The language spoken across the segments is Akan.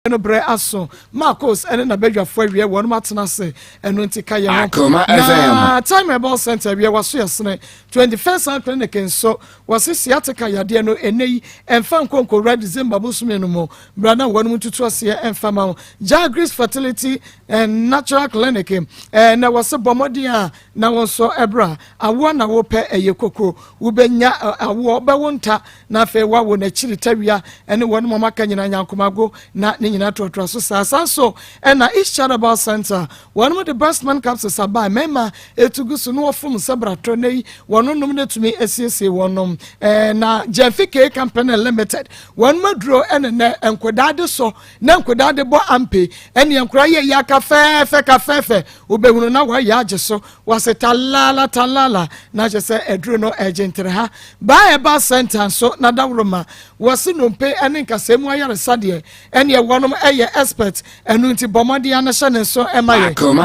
no berɛ aso. Marcos ne n'abadwafoɔ awie wɔnom atena ase, ɛno nti ka yɛn ho. Na Time Herbal Center awie waso yɛ sene 21st Health Clinic nso wɔse sciatica yadeɛ no ɛnɛ yi ɛmfa nkɔ nkɔwura December bosome no mu bra na wɔnom ntutu aseɛ ɛmfa ma wo. Jagris Fertility and Natural Clinic ɛɛ na wɔse bɔ mmɔden a na wo nso ɛbra awoɔ na wopɛ ɛyɛ koko wobɛnya awoɔ bɛwo nta na afei wawo n'akyiri tawia ne wɔn a wɔaka nyinaa nyankomago na ne nyinaa toatoa so saa. Saa nso ɛna East Charitable Center wɔn de Bestman capsules aba a mmarima etu gu so na wɔfom sɛ bratɔ na yi wɔn nom na etumi esiesie wɔn nom. Ɛɛ na Jemfi K Company Limited wɔn aduro ɛne nɛ nkwadaa de sɔ na nkwadaa de bɔ ampe ɛne nkwadaa yɛ yɛ aka fɛɛfɛ ka fɛɛfɛ wobɛhunu na wɔayɛ agye so Wɔse talala talala na kyerɛ sɛ aduro no ɛgye ntere ha. Baa ɛba center nso na dawuroma wɔse nnompe ne nkasɛɛ mu ayaresa deɛ ɛneɛ wɔnom ɛyɛ expert ɛno nti bɔ mmɔden ara na hyɛ ne nso ɛma yɛ na kɔ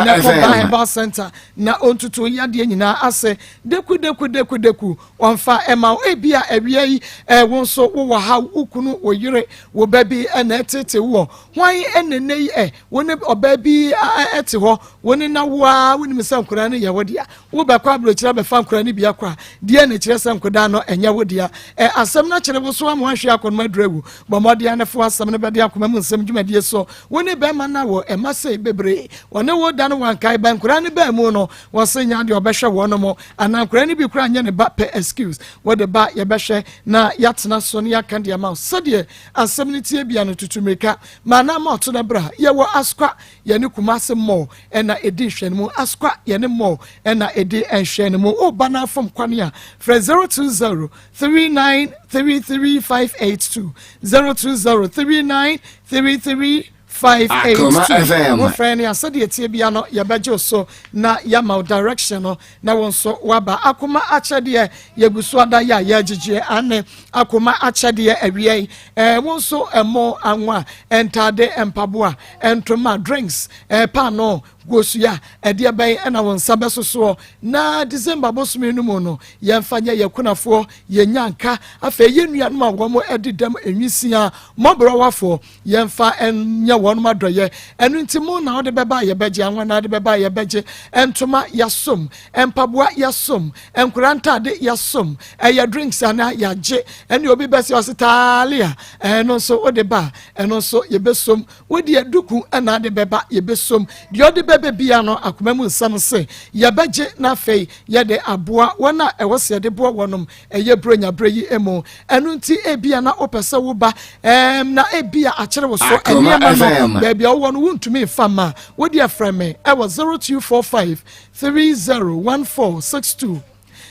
Baa Herbal Center na ɔntutu yadeɛ nyinaa ase deku deku deku deku ɔmfa ɛma wo. Ebia awia yi ɛɛ wo nso wowɔ haw wo kunu wo yere wo ba bi ɛna ɛtete woɔ hwan ɛna ɛnɛ yi ɛ wo ne ɔbaa bi ɛte hɔ Wo ne na wo ara wonim sɛ nkwadaa no yɛ wo dea. Wobɛkɔ aburokyire abɛfa nkwadaa no bi akɔ a, deɛ na ɛkyerɛ sɛ nkwadaa no ɛnyɛ wo dea? Ɛ, asɛm no akyere wo so ama woahwe akɔnom aduru awu. Bɔ mmɔden ara na fa w'asɛm no bɛde akoma mu nsɛm dwumadie so. Wo ne barima no awo mma sei bebree. Ɔne wo da no wankae ba nkwadaa no baa mu no, wɔse nya deɛ ɔbɛhwɛ wɔnom anaa nkwadaa no bi koraa nyɛ ne ba pɛ excuse. Wode ba yɛbɛhwɛ na yɛatena so na yɛaka deɛ ama wo. Sɛdeɛ asɛm no tie bia no tutu mmirika ma na ama ɔto no bra. Yɛwɔ Asukwa Yɛne Kumasi Mall na ɛdi nhwɛnimu. Asukwa yɛne Mall na ɛdi nhwɛnimu. Woba na afom kwan a, frɛ 020 3933 582. 020 3933 582. Wofrɛ ne a sɛdeɛ ɛteɛ bia no yɛbɛgye wo so na yɛama wo direction no na wo nso woaba. Akoma akyɛdeɛ yɛgu so ada yɛ a yɛgyegyeɛ ane akoma akyɛdeɛ awia yi. Ɛɛ wo nso ɛmo anwa ntaade mpaboa ntoma, drinks, eh, paanoo, kosua, ɛdeɛ bɛn na wo nsa bɛso soɔ? Na December bosome no mu no, yɛmfa nyɛ yɛn kunafoɔ, yɛn nyanka, afei yɛn nuanom a wɔn adi dɛm nwisiaa, mmɔborɔwafoɔ, yɛmfa nyɛ wɔn adɔyɛ. Ɛno nti mo na wode bɛba a yɛbɛgye, anwa na wode bɛba a yɛbɛgye, ntoma yɛasom, mpaboa yɛasom, nkwadaa ntaade yɛasom, ɛyɛ drinks anaa yɛagye, ɛne obi bɛsɛ ɔse taalia, ɛno nso wode ba a, ɛno nso yɛbɛsom. Wo deɛ duku na ade bɛba yɛbɛsom deɛ ɔde bɛbɛ bia no akoma mu nsɛm se yɛbɛgye na afei yɛde aboa wɔn a ɛwɔ sɛ yɛde boa wɔnom ɛyɛ bronya berɛ yi mu ɛno nti ebia na wopɛ sɛ woba ɛɛm na ebia akyere wo so nneɛma no baabi a wowɔ no wontumi mfa ma wo deɛ frɛ me ɛwɔ 0245 301462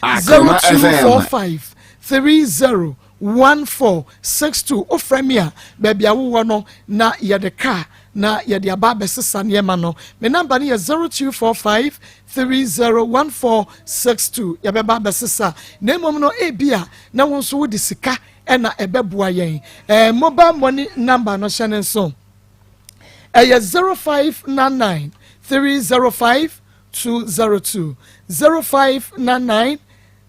0245 30 1462 Wofrɛ me a, baabi a wowɔ no na yɛde kaa na yɛde aba abɛsesa nneɛma no. Me namba no yɛ 0245 301462. Yɛbɛba abɛsesa. Na mmom no, ebia na wo nso wode sika na ɛbɛboa yɛn. Eh, mobile money number no hyɛ ne nso. Ɛyɛ 0599 305 202. 0599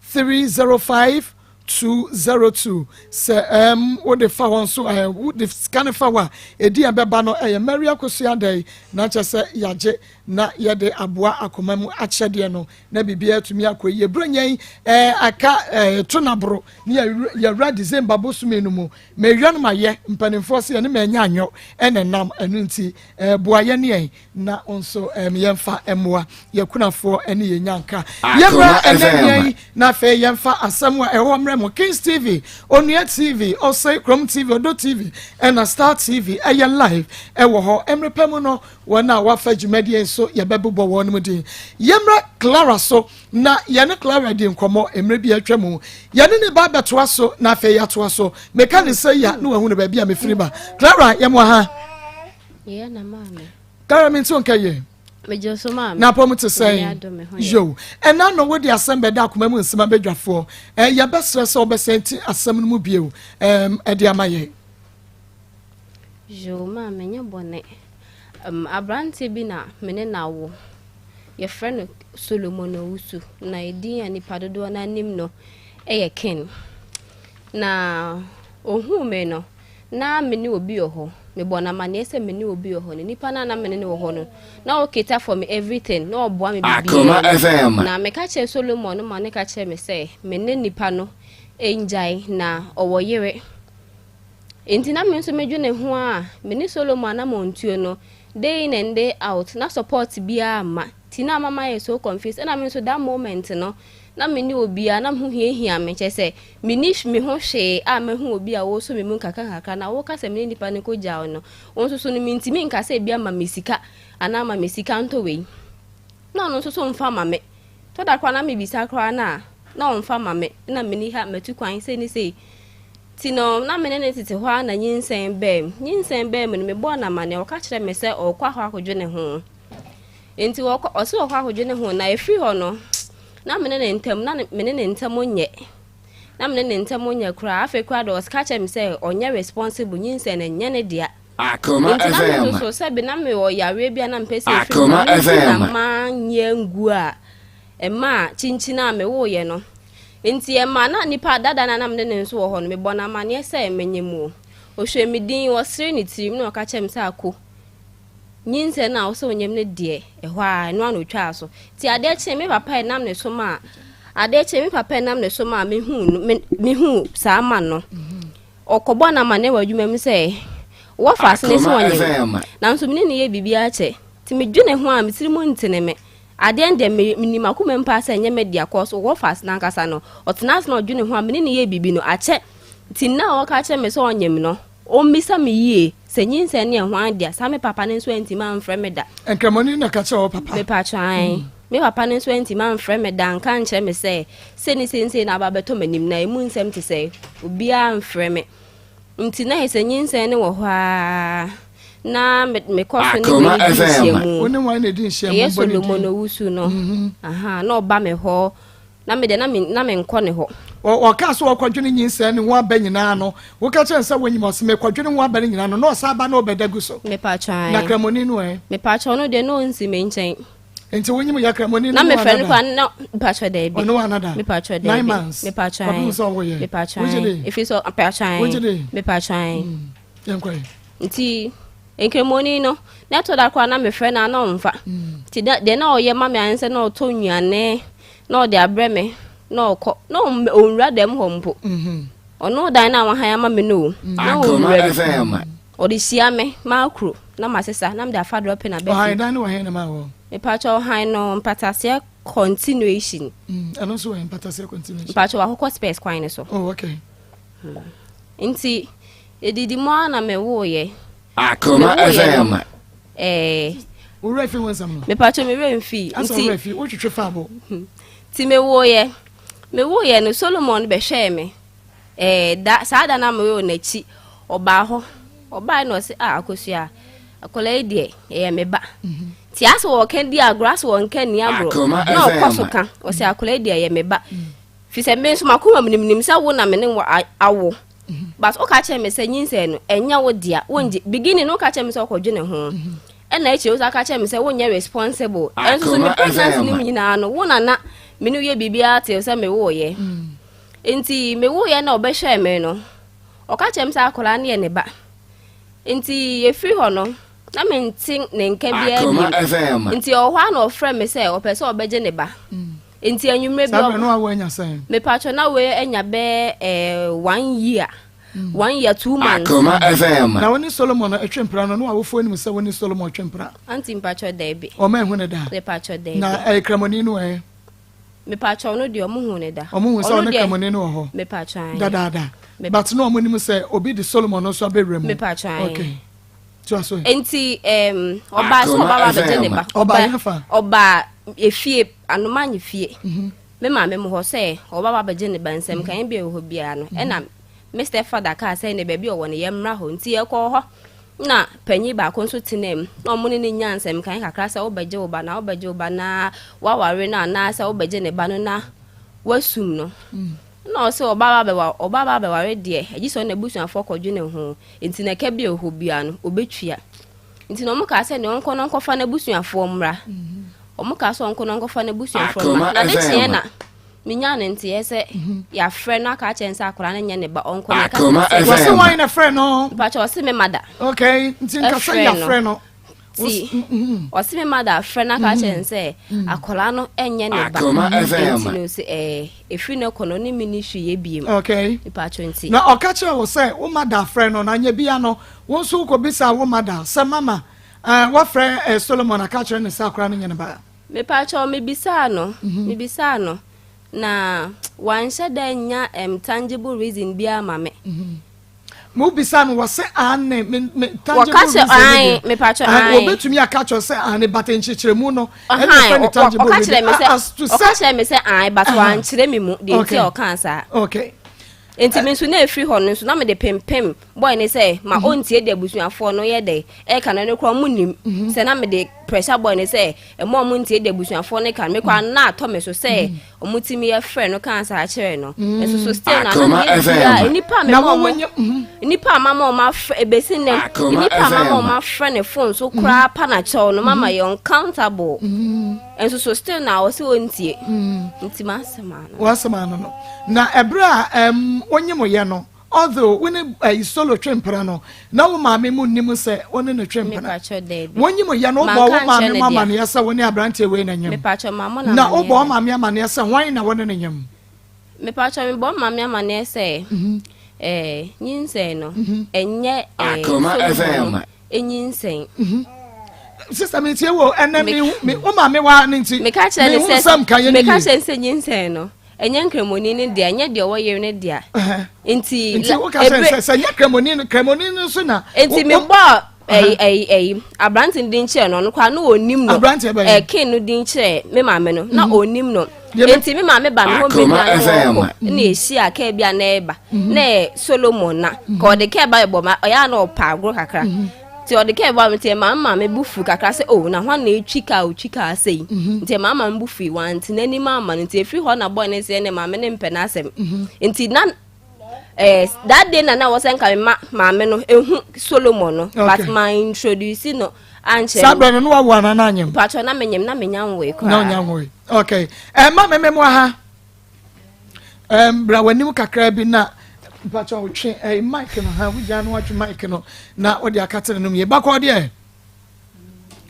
305 202 sɛ ɛɛm wode fa hɔ nso ɛɛ wode sika no fa hɔ a edi a ɛbɛba no ɛyɛ Mary Akosua Adɛe na kyerɛ sɛ yagye na yɛde aboa akoma mu akyɛdeɛ no na biribiara atumi akɔ yie Buronya yi ɛɛ aka ɛɛ to naboro ne yɛwura December bosome no mu mewia no mayɛ mpanimfoɔ sɛ yɛne manya anyɔ ɛna nam ɛno nti ɛɛ boa yɛne yɛn na nso um, yɛmfa mmoa yɛkunafoɔ ne yɛn nyanka yɛmmra ɛnɛ nea yi na afei yɛmfa asɛm a ɛwɔ mmerɛ mu Kings TV Onua TV Ɔsɛe Kurom TV Ɔdɔ TV ɛna Star TV ɛyɛ live ɛwɔ hɔ mmerɛ pɛ mu no wɔn a wafa dwumadie nso yɛbɛbobɔ wɔn mu din yɛmmra Clara so na yɛne Clara di nkɔmmɔ mmerɛ bi atwa mu yɛne ne ba bɛtoa so na afei yɛatoa so meka ne sɛ ya na wahunu baabi a mefiri ba Clara yɛmoa ha Yɛ na maame. Kara mi nti nka yɛ. Megye so maame. Na apɔm te sɛn? Yo. Ɛna no wode asɛm bɛda akoma mu nsɛm abadwafoɔ. Ɛ yɛbɛsrɛ sɛ wobɛsɛn ti asɛm no mu bio ɛm ɛde ama yɛn. Yo maame nyɛ bɔne. Um, aberanteɛ bi na me ne no awo. Yɛfrɛ no Solomon Owusu na edin a nipa dodoɔ no anim no yɛ Ken. Na ohuu me no, na me ne obi wɔ hɔ. Mebɔɔ no amanneɛ sɛ me ne obi wɔ hɔ no, nipa no a na me ne no wɔ hɔ no, na ɔcater for me everything, na ɔboa me biribiara mu. Na meka kyerɛɛ Solomon no ma no ka kyerɛɛ me sɛ me ne nipa no ngyae, na ɔwɔ yere. Enti na me nso medwene ho a, me ne Solomon anammɔntuo no, day in and day out, na support biara mma. Nti na ama mayɛ so confused. Ɛna me nso that moment no, na me ne obiara, na me ho hiahia me, kyerɛ sɛ, menni me ho hwee a mahu obi a ɔresɔ me mu nkakrankakra, na woka sɛ me ne nipa no kɔgyaw no, wo nso so no, mentumi nka sɛ ebia ma me sika anaa ma me sika ntɔ wei. Na ɔno nso so mfa ma me. Tɔ da koraa na mebisa koraa no a, na ɔmfa ma me, na menni ha, matu kwan sei ne sei. Nti no, na me ne no tete hɔ ara na nyinsɛn baam. Nyinsɛn baam no, mebɔɔ no amanneɛ, ɔka kyerɛɛ me sɛ ɔrekɔ akɔ akɔdwene ho. Nti wɔkɔ, ɔse ɔkɔ akɔdwene ho, na ɛfiri hɔ no, na me ne ne ntam, na me ne ne ntam nyɛ. Na me ne ne ntam nyɛ koraa. Afei koraa deɛ ɔka kyerɛ me sɛ ɔnyɛ responsible, nyinsɛn no ɛnyɛ ne dea. Akoma Nti na me FM. nso so sɛbe na mewɔ yareɛ bi a na mepɛ sɛ ɛfiri mu Akoma ba, ɛno nti na FM. manyɛ angu a ɛmaa kyinkyin a mewoeɛ no. Nti ɛmaa na nipa dada no a na me ne no nso wɔ hɔ no, mebɔ no amanneɛ sɛ manyɛ mu o. Ɔhwɛɛ me dinn, ɔseree ne tirim na ɔka kyerɛɛ me sɛ Ako, Nyinsɛn no a wosɛ wonyam no deɛ, ɛhɔ ara, ɛno ara na ɔtwaa so. Nti adeɛ kyee me papa ɛnam ne so maa, adeɛ kyee me papa ɛnam ne so maa mehuu no, me, mehuu saa man no. Ɔkɔbɔɔ no amanneɛ wɔ adwuma mu sɛ, wɔfa ase ne sɛ ɔnyem. Nanso me ne no yɛ biribiara kyɛ. Nti medwene ho a, me tiri mu ntene me. Adeɛ no deɛ, me, menim akoma mu paa sɛ ɛnyɛ me dea, cause wɔfa ase no ankasa no, ɔtena ase na ɔdwene ho a, me ne no yɛ biribi no, akyɛ. Nti nna a ɔka kyerɛ me sɛ ɔnyem no, Ɔmmisa me yie, sɛ nyinsɛn no yɛ hwan dea, saa me papa no nso antumi amfrɛ me da. Nkramoni na ka kyerɛ wo papa? Mepakyɛ ae. Me papa no nso antumi amfrɛ me da anka ankyerɛ me sɛ sei ne sei ne sei na aba abɛtɔ m'anim na ɛmu nsɛm te sɛɛ. Obiara amfrɛ me. Nti na ayɛ sɛ nyinsɛn no wɔ hɔ ara na me mekɔ so ne Akoma wei di FM. nhyiamu. Wo ne hwan na ɛdi nhyiamu? Ɛyɛ Bɔ ne din. Solomon Owusu no. Aha, na ɔba me hɔ. Na me deɛ, na me, na menkɔ ne hɔ. Ɔ, ɔkaa sɛ ɔrekɔdwene nyinsɛn ne ho aba nyinaa no, woka kyerɛ no sɛ wonyim? Ɔse, Merekɔdwene ho aba no nyinaa no, na ɔsan ba na ɔbɛda gu so. Mepakyɛ Na ae. Kramoni no ɛ? Mepakyɛ ɔno deɛ na ɔnsi me nkyɛn. Nti wonyim yɛ Kramoni no Na ne wo mefrɛ no anada? koraa na, mepakyɛ daabi. Ɔne wo anada? Mepakyɛ daabi. Nine months? Mepakyɛ Kɔpem ae. sɛ ɔwoeɛ? Mepakyɛ Wogye ae. di? Ɛfiri sɛ, mepakyɛ ae. Wogye di? Mepakyɛ ae. Yɛnkɔ ɛ. Nti Nkramoni no, na ɛtɔ da koraa na mefrɛ no a na ɔmfa. Nti deɛ na ɔyɛ ma me ara ne sɛ na ɔtɔ nnuane na ɔde abrɛ me na ɔkɔ. Na ɔnwura dɛm hɔ mpo. Ɔno dan no a wahan ama me no o, na ɔnwura mu. Ɔde hyia me makro na masesa na mede afa drɔpin aba fie. Ɔhan dan no wɔ he na ma wɔ? Mepakyɛ ɔhan no mpataseɛ continuation. Ɛno nso wɔ mpataseɛ continuation. Mepakyɛ wakɔkɔ spurs kwan no so. Oh okay. Nti edidi mu ara na mewooyɛ. Akoma Mewooyɛ no, FM. ɛɛ. Wo werɛ fi wo nsɛm no? Mepakyɛ me werɛ mfii. Asɛ wo werɛ fi, wotwetwe fa bo. Nti mewooyɛ. Mewooyɛ no, Solomon bɛhwɛɛ me. Ɛɛ da saa da no a mewoo no akyi, ɔbaa hɔ. Ɔbaeɛ na ɔse, ah Akosua, akwadaa yi deɛ, ɛyɛ me ba. Nti asɛ wɔka di agorɔ, asɛ wɔnka nni agorɔ. Na ɔkɔ so ka, ɔse akwadaa yi deɛ ɛyɛ me ba. Firi sɛ me nso m'akoma mu no menim sɛ wo na me ne wo awo. But woka kyerɛ me sɛ nyinsɛn no ɛnyɛ wo dea, wongye. Beginning no woka kyerɛ me sɛ wokɔdwene ho. Ɛna akyire wo san ka kyerɛ me sɛ wonyɛ responsible. Ɛnso so me pregnancy no mu nyinaa no wo na na me ne wo yɛ biribiara till sɛ mewoeɛ. Nti mewoeɛ na ɔbɛhwɛɛ me no, ɔka kyerɛ me sɛ akwadaa no yɛ ne ba. Nti yɛfiri hɔ no na mente ne nka biara bio. Nti ɔwɔ hɔ a na ɔfrɛ me sɛ ɔpɛ sɛ ɔbɛgye ne ba. Nti anwummerɛ bi Saa berɛ no awo anya sɛn? Mepatwɔ na wei anya bɛɛ eh, one year. Mm. One year, 2 months. Akoma FM. Na wo ne Solomon ɛtwe mpra no, na w'awofoɔ anim sɛ wo ne Solomon twe mpra? Auntie mpatwɔ daabi. Ɔma ehu ne da? Mepatwɔ daabi. Na ɛyɛ kramoni no ɛ? Mepatwɔ ɔno deɛ ɔmo hu ne da. Ɔmo hu sɛ ɔne kramoni no wɔ hɔ? Mepatwɔ ae. Dadaada. But na ɔmo nim sɛ obi de Solomon no nso abɛwura mu? Mepatwɔ ae. Okay. Toa so. Nti um, ɔbaa sɛ ɔba ba bɛgye ne ba. Ɔbaa yɛn fa. Ɔbaa efie anomanye fie. Mhm. Me maame mu hɔ sɛ ɔba ba bɛgye ne ba nsɛm mhm. kan bi a ɛwɔ hɔ biara no. Mhm. Ɛna me step father kaa sɛ ne baabi ɔwɔ no yɛ mmra hɔ nti yɛkɔɔ hɔ na panyin baako nso tena mu na ɔmo ne ne nya nsɛm kan kakra sɛ wobɛgye wo ba na wobɛgye wo ba na waware no anaasɛ wobɛgye ne ba no na wasum no. Mm. Nna ɔse ɔba ba bɛwa ɔba ba bɛware deɛ agye sɛ ɔne n'abusuafoɔ kɔdwene ho nti na ɛka bi a ɛwɔ hɔ biara no ɔbɛtua. Nti na wɔn kaa sɛ deɛ ɔnkɔ na ɔnkɔfa n'abusuafoɔ mmra. Wɔn kaa sɛ ɔnkɔ na ɔnkɔfa n'abusuafoɔ mmra. Akoma Na de kyeɛ FM. na Menyaa no nteɛ sɛ yɛafrɛ no aka akyerɛ no sɛ akwadaa no nyɛ ne ba ɔnkɔ na ɛka Akoma sɛ FM. Wɔse wan na frɛ no? Mpakyɛ ɔse me mada. Okay, nti nka sɛ yɛafrɛ no. Ti ɔse me mada afrɛ no aka akyerɛ no sɛ akwadaa no nyɛ ne ba. Akoma FM. Nti no sɛ ɛɛ efiri no kɔ no ɔne me ni hwee yɛ biem. Okay. Mpakyɛ nti. Na ɔka kyerɛ wo sɛ wo mada afrɛ no na nyɛ bia no wo nso wokɔbisa wo mada sɛ mama ɛɛ wafrɛ ɛɛ Solomon aka akyerɛ no sɛ akwadaa no nyɛ ne ba. Mepakyɛw mebisaa no, mebisaa no, na wanhyɛ da annya um tangible reason biara ama me. Me wobisa no wɔse aane, me me tangible Wɔka reason kyerɛ no ae, deɛ, mepakyɛw ae, ae. wɔbɛtumi aka kyerɛ sɛ aane but nkyekyeremu no ɛna Ɔhan, ɛfɛ ne tangible ɔka reason. kyerɛ me sɛ, As to ɔka sɛ, kyerɛ me sɛ ae but wankyerɛ me mu deɛ nti Okay. a ɔkaa saa. Okay. Nti me nso na ɛfiri hɔ no nso na mede pempem boy no sɛ ma ɔntie deɛ abusuafoɔ no yɛ dɛ ɛka no, ɛno koraa ɔmo nnim sɛ na mede pressure boy no sɛ ɛma ɔmo ntie deɛ abusuafoɔ no ka no, me koraa na atɔ me so sɛ ɔmo tumi yɛ frɛ no kaa saa kyerɛ no, nso so still na na Akoma meyɛ biribiara FM. nnipa a Na mema wɔwɔ ɔmo nyɛ nnipa a mama ɔmo afrɛ ebesi nnɛ Akoma nnipa a mama FM. ɔmo afrɛ ne phone so koraa pa na kyɛw no mama yɛ uncountable, nso so still na ɔsɛ ɔntie, nti m'asɛm ano. W'asɛm ano no na ɛberɛ a um, wonyem yɛ no, although wo ne uh, solo twe mpena no, na wo maame mu nnim sɛ wo ne no twe mpena? Mepakyɛ daabi. Wonyem yɛ no, wobɔ Manka wo maame nkyerɛ mu no dea. amaneɛ sɛ wo ne aberanteɛ wei na nyem? Mepakyɛ ma mo na Na wobɔ wo amaneɛ da. maame amaneɛ sɛ hwan na wo ne no nyem? Mepakyɛ mebɔ maame amaneɛ sɛ ɛɛ nyinsɛn no ɛnyɛ ɛɛ Akoma Solomon FM. no enyinsɛn. Sister, mi tie wo ɛnɛ Me- mi mi wo maame wa ne nti Meka kyerɛ ne mi hu sɛ nsɛm ka yɛ ne meka yie. kyerɛ ne sɛ nyinsɛn no ɛnyɛ nkramoni ne dea, ɛnyɛ deɛ ɔwɔ yere ne dea. Nti Nti la- wo ka kyerɛ ebere- sɛ sɛ nyɛ kramoni no, kramoni no nso na Nti wo- mebɔɔ ɛyi ɛyi ɛyi aberante no din kyerɛ no, ɔno koraa na ɔnim no. Aberante bɛn? Ken no din kyerɛ me maame no na ɔnim no. Deɛ me- Nti me maame ba me hɔ Akoma mbɛ bi a na FM. ɔkɔ na ehyia kaa bi a na ɛba na ɛyɛ Solomon na ka ɔde kaa ba bɔ ma ɔyɛ a na ɔpa agorɔ kakra, nti ɔde kaa ba nti ɛma me maame bu fu kakra sɛ oh, na hwan na etwi kaa otwi kaa sɛyi? Nti ɛma maame bu fu, wante n'anim ama no. Nti efiri hɔ na bɔɔ ne sɛ ne maame ne mpɛ n'asɛm. Nti na that day na na wɔsɛ nka me ma maame no ehu Solomon no but ma introduce no ankyerɛ. Saa berɛ no na wawo anaa na anyem? Mpatsɔ, na menyem, na menya nwoe koraa. Na ɔnya nwoe. Okay, ɛma me mɛmoa ha. Bra w'anim kakra bi na mpatsɔ wotwe mic no ha, wogya no watwe mic no na wode akate no nom yie. Bakɔ deɛ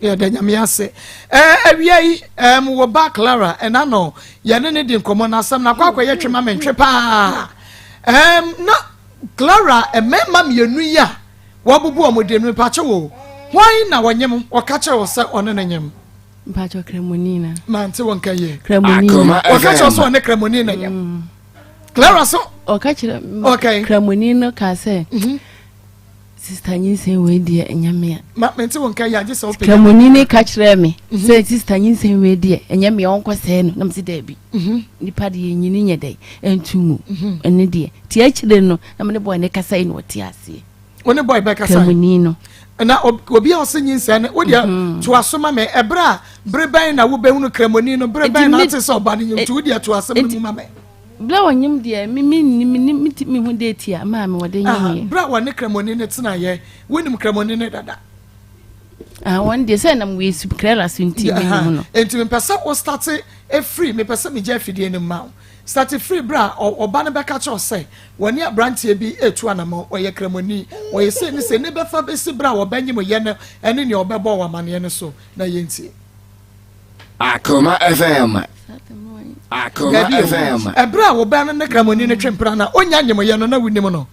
yɛda Nyame ase. Awia yi wɔ ba Clara ɛna no yɛne ne di nkɔmmɔ no asɛm na akɔ akɔyɛ twe ma mentwe paa. Na Clara, mmarima mmienu yi a wɔabubu wɔn din no, mpakyɛ wo, hwan na wɔnyem wɔka kyerɛ wo sɛ ɔne ne nyem? Mpakyɛ Kramoni na. Mante wo nka yie. Kramoni. Akoma Wɔka kyerɛ wo sɛ FM. ɔne Kramoni na nyem? Clara so Ɔka kyerɛ Kramoni no kaa sɛ sister nyinsɛn wei deɛ ɛnyɛ me a. Ma mente wo nka yie, agye sɛ wopɛ. Kramoni no ka kyerɛ me sɛ sister nyinsɛn wei deɛ ɛnyɛ me a, ɔnkɔ sɛɛ no, na mese daabi. Nipa deɛ nyini nyɛ dɛ ɛnto mu ɛne deɛ nti akyire no na mene bɔɔ ne kasa yi na ɔte aseɛ. Wo ne boy bɛkasa? Kramoni no. Na obi a ɔse nyinsɛn no, wodeɛ toa so ma me. Ɛberɛ a bere bɛn na wobɛhunu Kramoni no? Bere bɛn na ate sɛ ɔba no nyim? Nti wodeɛ toa asɛm no mu ma me. Berɛ a ɔnyem deɛ me menni menni meti mehu date a maa me wɔde nyemeɛ. Berɛ a wɔne Kramoni no tenaeɛ, wonim Kramoni no dada? Ah, wɔn deɛ sɛ nam wei su Clara so nti menim no. Nti mepɛ sɛ wo starte firi, mepɛ sɛ megya afidie no ma wo. Starte firi berɛ a ɔba no bɛka kyerɛ wo sɛ wɔne aberanteɛ bi retu anamɔn, ɔyɛ Kramoni, ɔyɛ sei ne sei, ne bɛfa bɛsi berɛ a wɔbɛnyem yɛ no ne nea ɔbɛbɔ wo amaneɛ no so na yɛntie. Akoma FM. Akoma Dabi o, FM. ɛberɛ a wo ba no ne Kramoni no twe mpena na ɔnnya nyemyɛ no na wonim no?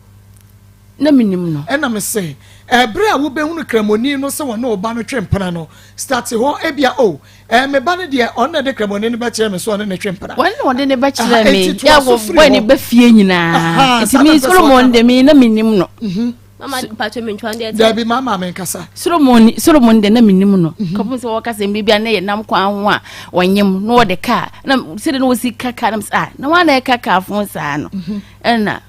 Na menim no. Ɛna mese, ɛberɛ a wobɛhunu Kramoni no sɛ wɔne wo ba no twe mpena no, starte hɔ, ebia oh, me ba no deɛ ɔno na ɛde Kramoni no bɛkyerɛ me sɛ ɔne no twe mpena. Wɔn na wɔde ne bɛkyerɛ Aha, me. enti toa Yɛ so wɔ firi bɔ ne hɔ. ba fie nyinaa. Aha, Nti saa me na mpɛ sɛ Solomon ɔka de no. me na menim no. Mama mpatsɔ mentwa deɛ Dabi, maa maame nkasa. Solomon de na menim no. Kɔpem sɛ wɔka sɛ mmere bi a na yɛ nam kwan ho a wɔnyem na wɔde kaa na sɛde na wɔsi ka kaa na mesɛ ah, na wɔn na ɛka kaa fo saa no, ɛna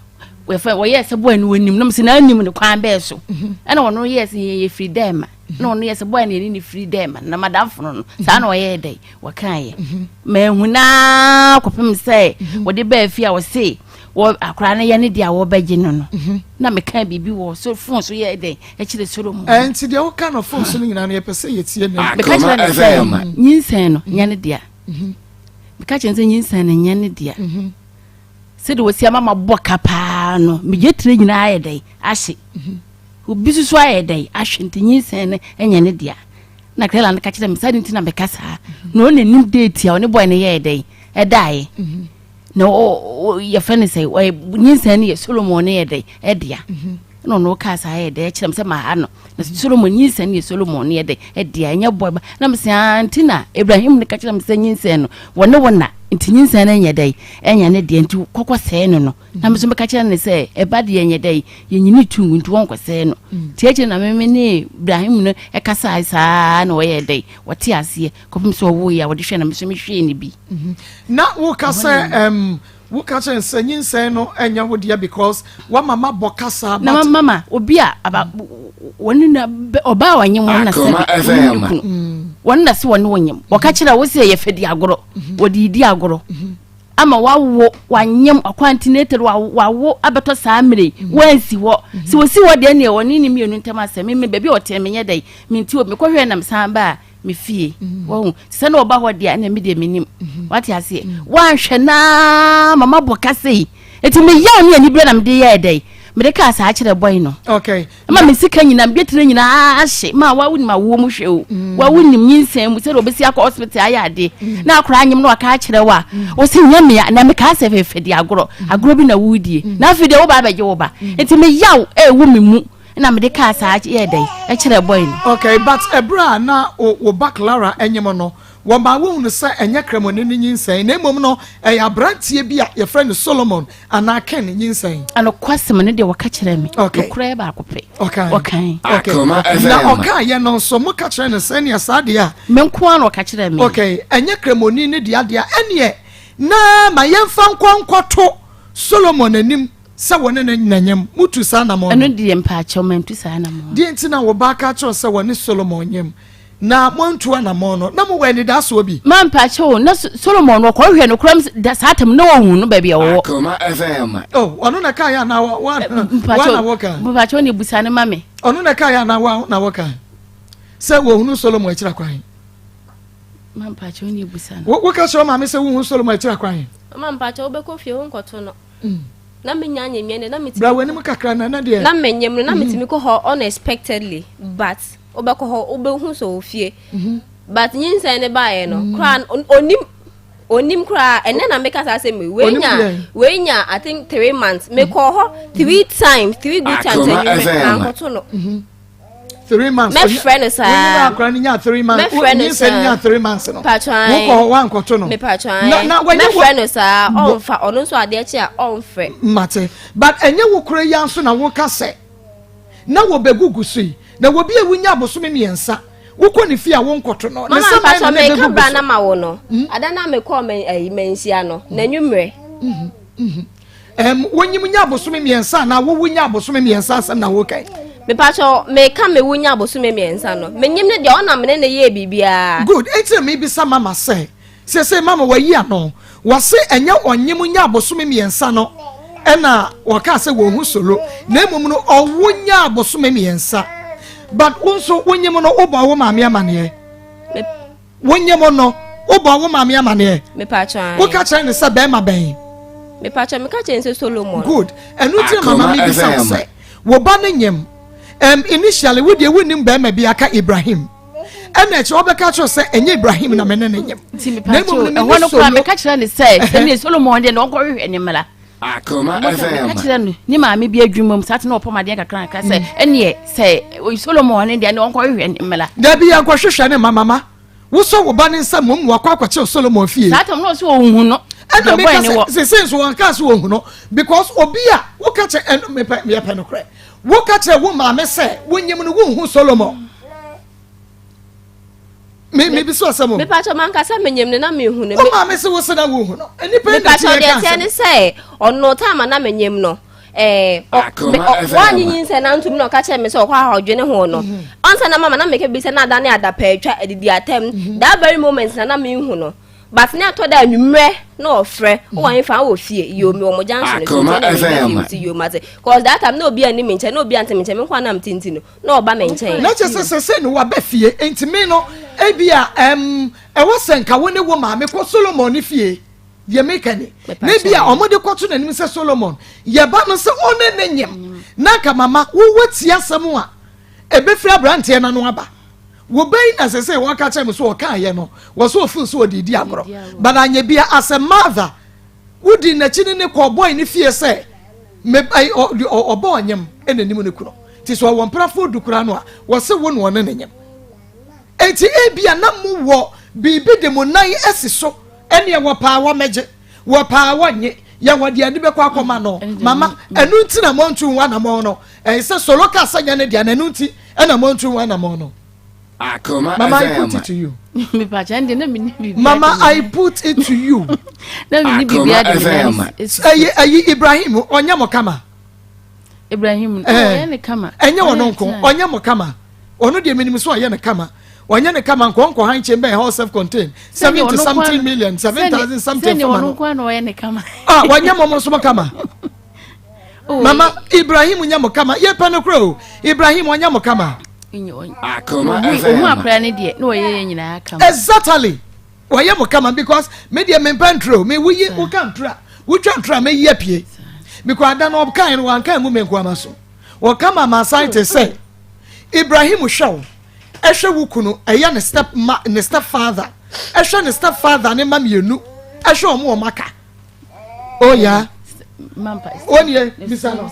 wɔfɛ wɔyɛɛ sɛ bɔɔ no wɔnim na mesɛ na anim no kwan bɛɛ so, ɛna wɔno yɛɛ sɛ yɛyɛ firi dɛ ma na ɔno yɛ sɛ bɔɔ no yɛne ne firi dɛ ma na madamfo no no saa na ɔyɛɛ dɛ wɔkaeɛ mahu naa kɔpem sɛ wɔde baa fie a wɔse wɔ akwaraa no yɛ ne deɛ a wɔbɛgye no no na meka biribi wɔ so phone so yɛ dɛn ɛkyerɛ Solomon. Nti deɛ woka no phone so no nyinaa no yɛpɛ sɛ yɛtie ne meka kyerɛ no sɛ FM. nyinsɛn no nyɛ ne dea. Meka kyerɛ no sɛ nyinsɛn no nyɛ ne dea. Mhm. Sɛdeɛ wɔsi ama mabɔ ka paa no, megye tire nyinaa ayɛ dɛn ahye. Mhm. Obi soso ayɛ dɛn ahwe nti nyinsɛn no nyɛ ne dea. Na Clara no ka kyerɛ me sɛ nti na meka saa. Mhm. Na ɔna nim date a ɔne boy no yɛɛ dɛn ɛdaeɛ. Na yɛfrɛ no sɛ nyinsɛn no yɛ Solomon no yɛ dɛn ɛdea. Ɛna ɔno kaa saa yɛ dɛn kyerɛ me sɛ maha no. Na Solomon nyinsɛn no yɛ Solomon no yɛ dɛn ɛdea ɛnyɛ boy ba. Na me sɛ ah nti na Ibrahim no ka kyerɛ me sɛ nyinsɛn no wɔne wo na nti nyinsɛn no nyɛ dɛn ɛnyɛ ne deɛ nti kɔkɔ sɛɛ no no. Na me nso meka kyerɛ no sɛ ɛba deɛ ɛnyɛ dɛn yɛnyini tu ngu nti wɔnkɔsɛɛ no. Nti akyire na me ne Ibrahim no ɛkasae saa na ɔyɛ dɛn wɔte aseɛ kɔpem sɛ ɔwoeɛ a wɔde hwɛ na me nso mehwɛɛ no bi. Na woka sɛ ɛm woka kyerɛ no sɛ nyinsɛn no ɛnyɛ wo deɛ because wama mabɔ kasa but. Na mama obi a aba wɔne na ɔbaa a ɔnyem wɔn na sɛ wɔne ne kunu wɔn na sɛ wɔne wɔnyem wɔka kyerɛ wo sɛ yɛ fɛ di agorɔ wɔde di agorɔ ama wawo wanyem ɔkwantinetɛr wawo abɛtɔ saa mmerɛ yi wansi hɔ sɛ wɔsi hɔ deɛ neɛ wɔne ne mmienu ntam asɛm me baabi a ɔteɛ menyɛ dɛn menti wɔ mekɔhwɛ nam san ba a me fie mhm. wahu sɛ na ɔba hɔ deɛ ɛna me deɛ menim mhm. wate aseɛ mhm. woanhwɛ naa mama bɔ kasa yi nti meyaw ne aniberɛ na mede yɛɛ dɛn mede kaa saa kyerɛ bɔe no ma me sika nyinaa mede tire nyinaa ahye ma wa wonim awoɔ mu hwɛ o mm. wa wonim nyinsɛn mu sɛdeɛ wɔbɛsi akɔ hospital ayɛ adeɛ mm. na akora anyem na waka akyerɛ wo a wo sɛ nyɛ mea na mekaa sɛ fɛfɛ de agorɔ agorɔ bi na wodie na afei deɛ woba abɛgye wo ba nti meyaw ɛwɔ me mu na mede kaa saa yɛɛ dɛn kyerɛɛ boy no. Okay, but ɛberɛ a na wo ba Clara nyem no, wɔmaa wohunu sɛ ɛnyɛ Kramoni no nyinsɛn, na mmom no, ɛyɛ aberanteɛ bi a yɛfrɛ no Solomon anaa Ken nyinsɛn. Nokwasɛm no deɛ wɔka kyerɛɛ me. Okay. Nokorɛ baako pɛ. Ɔkae. Ɔkae. Okay. Akoma FM. Na ɔkaeɛ no nso, moka kyerɛɛ no sɛ ɛneɛ saa deɛ a. Me nko ara na ɔka kyerɛɛ me. Okay, ɛnyɛ Kramoni no dea deɛ a, ɛneɛ na ma yɛmfa nkɔ nkɔto Solomon anim. Sɛ wɔne no na nyem. Mutu saa anamɔn no? Ɛno deɛ mpaakyɛw mantu saa anamɔn no. Deɛ nti na wo ba ka kyerɛ wo sɛ wɔne Solomon nyem na moantu anamɔn no? Na mowɔ anidasoɔ bi? Ma mpaakyɛw o, na Solomon no ɔkɔhwehwɛ no koraa da saa tam na ɔnhu no baabi a ɔwɔ. Akoma FM. Oh, ɔno na ɛkaeɛ anaa wa wa na wɔka? Mpaakyɛw ne busa no ma me. Ɔno na ɛkaeɛ anaa wa na wɔka? Sɛ wɔhunu Solomon akyira kwan. Ma mpaakyɛw ne busa no. Woka kyerɛ maame sɛ wohu Solomon akyira kwan? Mama mpaakyɛw wobɛkɔ fie wonkɔto no. Na menya nyemie no na metumi. Bra w'anim kakra na na deɛ. Na menyem no na mhm. metumi kɔ hɔ unexpectedly but wobɛkɔ hɔ wobɛhu sɛ wɔ fie mhm. but nyinsɛn ne baeɛ no mm. koraa onim onim koraa ɛnɛ na meka saa sɛ me wei nya wei nya i think three months mekɔɔ hɔ three times three good times anwummerɛ mankɔto no. Mhm. three months. mɛfrɛ no saa wonyina akora no nya three months mɛfrɛ no saa nyinsɛn nya 3 months no patwan wokɔ hɔ wankɔto no mepatwan na na wɔnyɛ mɛfrɛ no saa ɔnfa ɔno nso adeɛ kye a ɔnfrɛ. Mate but ɛnyɛ wo kora yi nso na woka sɛ na wɔbɛgugu so yi na wɔbi a wonya abosome 3 wokɔ ne fie a wonkɔto no ne sɛ mɛn na na ɛbɛgugu so. Mama na ma wo no hmm? ada na mekɔɔ manhyia no na nwummerɛ. Hmm, hmm, Ɛm, wonyim nya abosome 3 anaa wowu nya abosome 3 asɛm na woka yi? Mepakyɛw, meka me wu nya abosome 3 no. Menyim no deɛ ɔna mene no yɛɛ biribiara. Good, enti na mebisa mama sɛ, seesei mama wayi ano, wɔse ɛnyɛ ɔnyem nya abosome 3 no ɛna wɔkaa sɛ wɔhu solo, na mmom no ɔwo nya abosome 3. But wo nso wonyem no wobɔ wo maame amaneɛ? Wonyem no, wobɔ wo maame amaneɛ? Mepatwɔ ae. Woka kyerɛ no sɛ bɛrima bɛn? Mepatwɔ meka kyerɛ no sɛ Solomon. Good. Ɛno nti na mama mebisa wo sɛ, wo ba no nyem. Um, initially, wo deɛ wonnim bɛrima bi aka Ibrahim. Ɛna akyire wɔbɛka kyerɛ sɛ ɛnyɛ Ibrahim na me ne no nyem. Nti mepatwɔ, ɛhɔ no koraa meka kyerɛ no sɛ, sɛdeɛ Solomon deɛ na ɔnkɔhwehwɛ ne mmara. Akoma Ɔmo sɛ FM. meka kyerɛ no ne maame bi adwuma mu saa te na ɔpɔm adeɛ kakra kakra sɛ ɛneɛ sɛ Solomon ne deɛ ne ɔnkɔhwehwɛ ne mmla. Dabi yɛnkɔhwehwɛ ne mma mama wosɔ wo ba ne nsa mmom na wakɔ akɔkyerɛ Solomon fie. Saa tam na ɔsɛ ɔnhu no. Ɛna Deɛ meka ɔbɔe ne sɛ wɔ. sese nso wɔnka sɛ ɔnhu no because obi a woka kyerɛ ɛno mepɛ meyɛpɛ nokorɛ woka kyerɛ wo maame sɛ wonyim no wonhu Solomon. Me me bi so asɛm o. Mepakyɛ mankasa menyim no na mehu no. Wo maame se wo se na wohu no. Nnipa yi na Mepakyɛ ti deɛ yɛ ka ɛteɛ ne asɛm. sɛ ɔno time a na menyim no ɛɛ Akoma FM. wɔanye nyinsɛn na ntom na ɔka kyerɛ me sɛ ɔkɔ a ɔdwene ho no. Mhm. Ɔnsa na mama na meka bi sɛ na ada ne ada pɛɛ atwa adidi atɛm. Mhm. That very moment na na menhu no. But ne atɔ da anwummerɛ na ɔfrɛ wowɔ Mhm. hefa wɔ fie yoo mewɔ mo junction so Akoma nti ɛna meba fie FM. nti yoo mate. Cause that time na obi anni me nkyɛn na obi ante me nkyɛn me nko ara na mete nti no na ɔba me nkyɛn. Na kyerɛ sɛ sɛsɛ no waba fie nti me no. Ebia ɛm ɛwɔ sɛ nka wo ne wo maame kɔ Solomon ne fie. Deɛ meka ni. Na ebia wɔn de kɔto n'anim sɛ Solomon yɛ ba no sɛ ɔne ne nyem. Na nka mama wowɔ tie asɛm a ebefiri aberanteɛ n'ano aba. Wo ba yi na sɛ sɛ wɔka kyerɛ me so ɔkaeɛ no wɔ so ɔfeel sɛ ɔde redi agorɔ. But anyɛ bia as a mother wodi n'akyi ne ne kɔɔ boy ne fie sɛ me ɔbɔ ɔnyem ɛna nim ne kunu. Nti sɛ ɔwɔ mprafoɔ du koraa no a wɔse wo na ɔne ne nyem. Enti ebia na mowɔ biribi de mo nan asi so, ɛneɛ wɔpaa wɔmmɛgye, wɔpaa wɔnnye, yɛwɔ deɛ yɛde bɛkɔ akɔma no. Mama, ɛno nti na moantu ho anamɔn no. Ɛyɛ sɛ Solo kaa sɛ nyɛ ne dea no, ɛno nti na moantu ho anamɔn no. Mama, I put it to you. Mama, I put it to you. Ɛyi, ɛyi Ibrahim, ɔnyɛ mo kama. Ibrahim, eh, ɔyɛ ne kama. Ɛnyɛ ɔno nko, ɔnyɛ mo kama. Ɔno deɛ menim sɛ ɔyɛ ne kama. Ɔnyɛ ne kama nkɔ nkɔ han chamber hɔ self contained 70 something million 7,000 something fama no. Sɛdeɛ ɔno ɔyɛ ne kama. Ah, wɔnyɛ mo mo nso mo kama. Oh. Mama Ibrahim nyɛ mo kama. Yɛ pɛ no kora o. Ibrahim ɔnyɛ mo kama. Akoma FM. Ohun akora ne deɛ na ɔyɛ yɛ nyinaa kama. Exactly. Wɔyɛ mo kama because me deɛ mempɛ ntoro me woyi woka ntoro a wotwa ntoro a meyi apue because ada no ɔkae no wanka ngu me nkoama so wɔka ma masan te sɛ Ibrahim hwɛ wo ɛhwɛ wo kunu ɛyɛ ne step ma ne step father ɛhwɛ ne step father ne ma mmienu ɛhwɛ wɔn wɔn aka oh yeah onie bisa no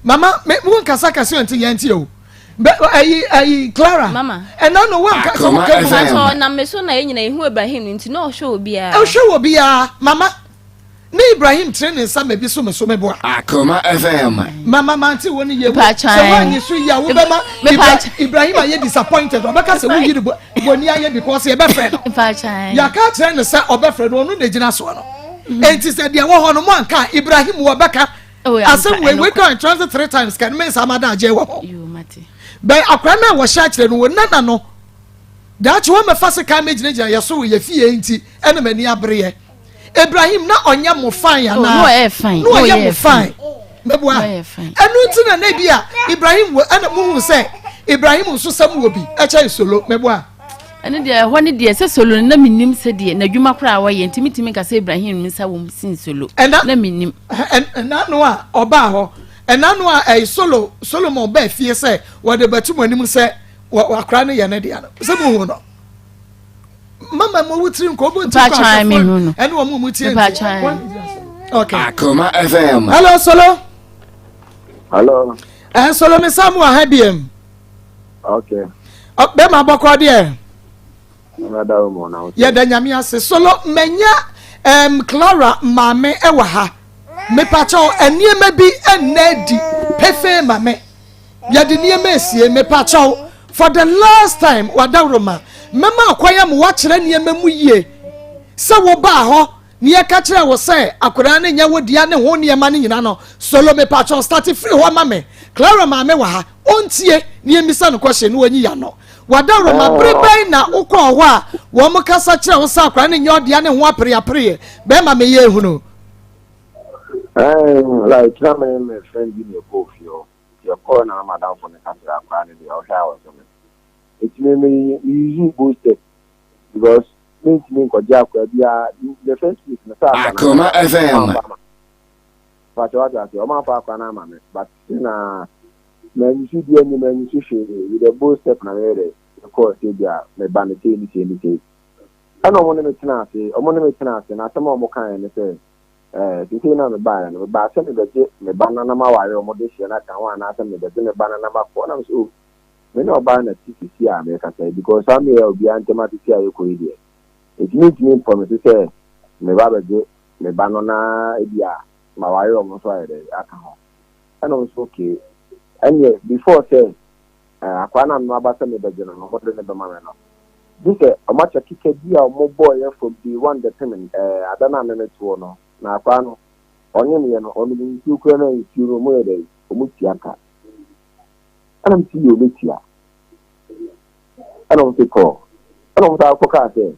mama me wo nkasa kɛse nti yɛn ti o. Bɛ ayi ayi Clara. Mama. Ɛna no wa nka sɛ wɔka gu. Pàtó na me so na yɛn nyinaa ehu Ibrahim nti na ɔhwɛ obiara. Ɔhwɛ obiara mama. Ne Ibrahim tene ne nsa ma bi so me so me boa. Akoma FM. Mama mante wo ne yɛ mu. Sɛ woanyi so yi a wobɛma Ibrahim ayɛ disappointed. Ɔbɛka sɛ woyi ne bɔni ayɛ because yɛbɛfrɛ no. Yɛaka akyerɛ no sɛ ɔbɛfrɛ no ɔno na egyina soɔ no. Enti sɛ deɛ wɔ hɔ no mo anka Ibrahim wɔbɛka. Oh, asɛm wei wei kan kyerɛ sɛ three times kan me nsa ama da agye wɔ hɔ bɛn akora no a wɔhyɛ akyerɛ no wɔ nana no daakye wɔn mɛfa se kan mɛgyinagyina yɛ so wɔ yɛ fie nti ɛna m'ani abereɛ Ibrahim na ɔnyɛ mo fine oh, anaa na ɔyɛ mo fine mɛboa ɛno nti na na bi a Ibrahim wɔ ɛna muhu sɛ Ibrahim nso sɛm wɔ bi ɛkyɛn solo mɛboa. Ɛno deɛ ɛhɔ no deɛ sɛ solo no na menim sɛ deɛ n'adwuma koraa a wɔyɛ nti metumi nka sɛ Ibrahim nsa wɔ mu sin solo ɛna na menim. Ɛna no a ɔbaa hɔ ɛna no a ɛyɛ solo Solomon baa fie sɛ wɔde bɛto mo anim sɛ akora no yɛ ne dea no sɛ mo hu no mama mo wo tiri nkɔ ɔbɔ nti kɔ ahwɛfoɔ ɛne wɔn mu tie nti okay Akoma FM. Hello solo. Hello. Ɛn solo mi sa mu aha biem. Okay. Bɛma bɔkɔ deɛ. Yɛda Yɛda nyame ase. Solo manya um, Clara maame ɛwɔ ha. Mepakyɛw nneɛma bi ɛnna adi pefee ma me. Yɛde nneɛma esie mepakyɛw for the last time wadaworoma mɛma akwan ama wakyerɛ nneɛma mu yie sɛ wobaa hɔ Ne yɛka kyerɛɛ wo sɛ akwadaa no nyɛ wo dea ne ho nneɛma no nyina no, Solo mepakyɛw starte firi hɔ ma me. Clara maame wɔ ha, ɔntie ne yɛmmisa no kɔhye na ɔnyi y'ano. Wadaworoma, bere bɛn na wokɔɔ hɔ a wɔn kasa kyerɛɛ wo sɛ akwadaa no nyɛ ɔdea ne ho apereapereɛ? Bɛrima meyɛ ehunu. Ɛɛn, like na me ne me friend bi na yɛkɔɔ fie hɔ. Nti yɛkɔɔ na na m'adamfo no ka kyerɛ akwadaa no deɛ ɔhwɛ a ɔsɛ me. Nti me me me use both step because mentumi nkɔgye akoa biara in the first place no sɛ akoa no Akoma FM. ɔmamfa ama pakyɛ wate aseɛ ɔmamfa akoa no ama me but sɛ na manyisu deɛ ni manyisu hwee with the bold step na meyɛ dɛ mekɔɔ sɛ bi a meba no sei ne sei ne sei ɛna ɔmo ne me tena ase ɔmo ne me tena ase na asɛm a ɔmo kaeɛ ne sɛ ɛɛ sesei na mebaeɛ no mebaa sɛ mebɛgye me ba no na maware ɔmo de hyeɛ no aka ho anaasɛ mebɛgye me ba no na makɔ na mesɛ oh Me ne ɔbaa na te sisi a merekasa yi because saa mmerɛ yi a obiara ntɛm atete a yɛkɔ yi deɛ nti mentumi mpromise sɛ meba abɛgye me ba no na ebia maware wɔn nso ayɛ dɛ aka ho ɛna wɔn nso okay ɛneɛ before sɛ eh, akwaa no a maba sɛ mebɛgye no no wɔde no bɛma me no gye sɛ wɔn akyɛ keka bi a wɔn bɔɔyɛ from day one bɛpem eh, ada no a memetoɔ no na akwaa no ɔnye meɛ no ɔnom nsuo kura no a nsuo no wɔn yɛ dɛ wɔn tua ka Ɛna mese yɛ ɔbɛtua. Ɛna ɔmo se tɔɔ. Ɛna ɔmo san kɔ kaa sɛ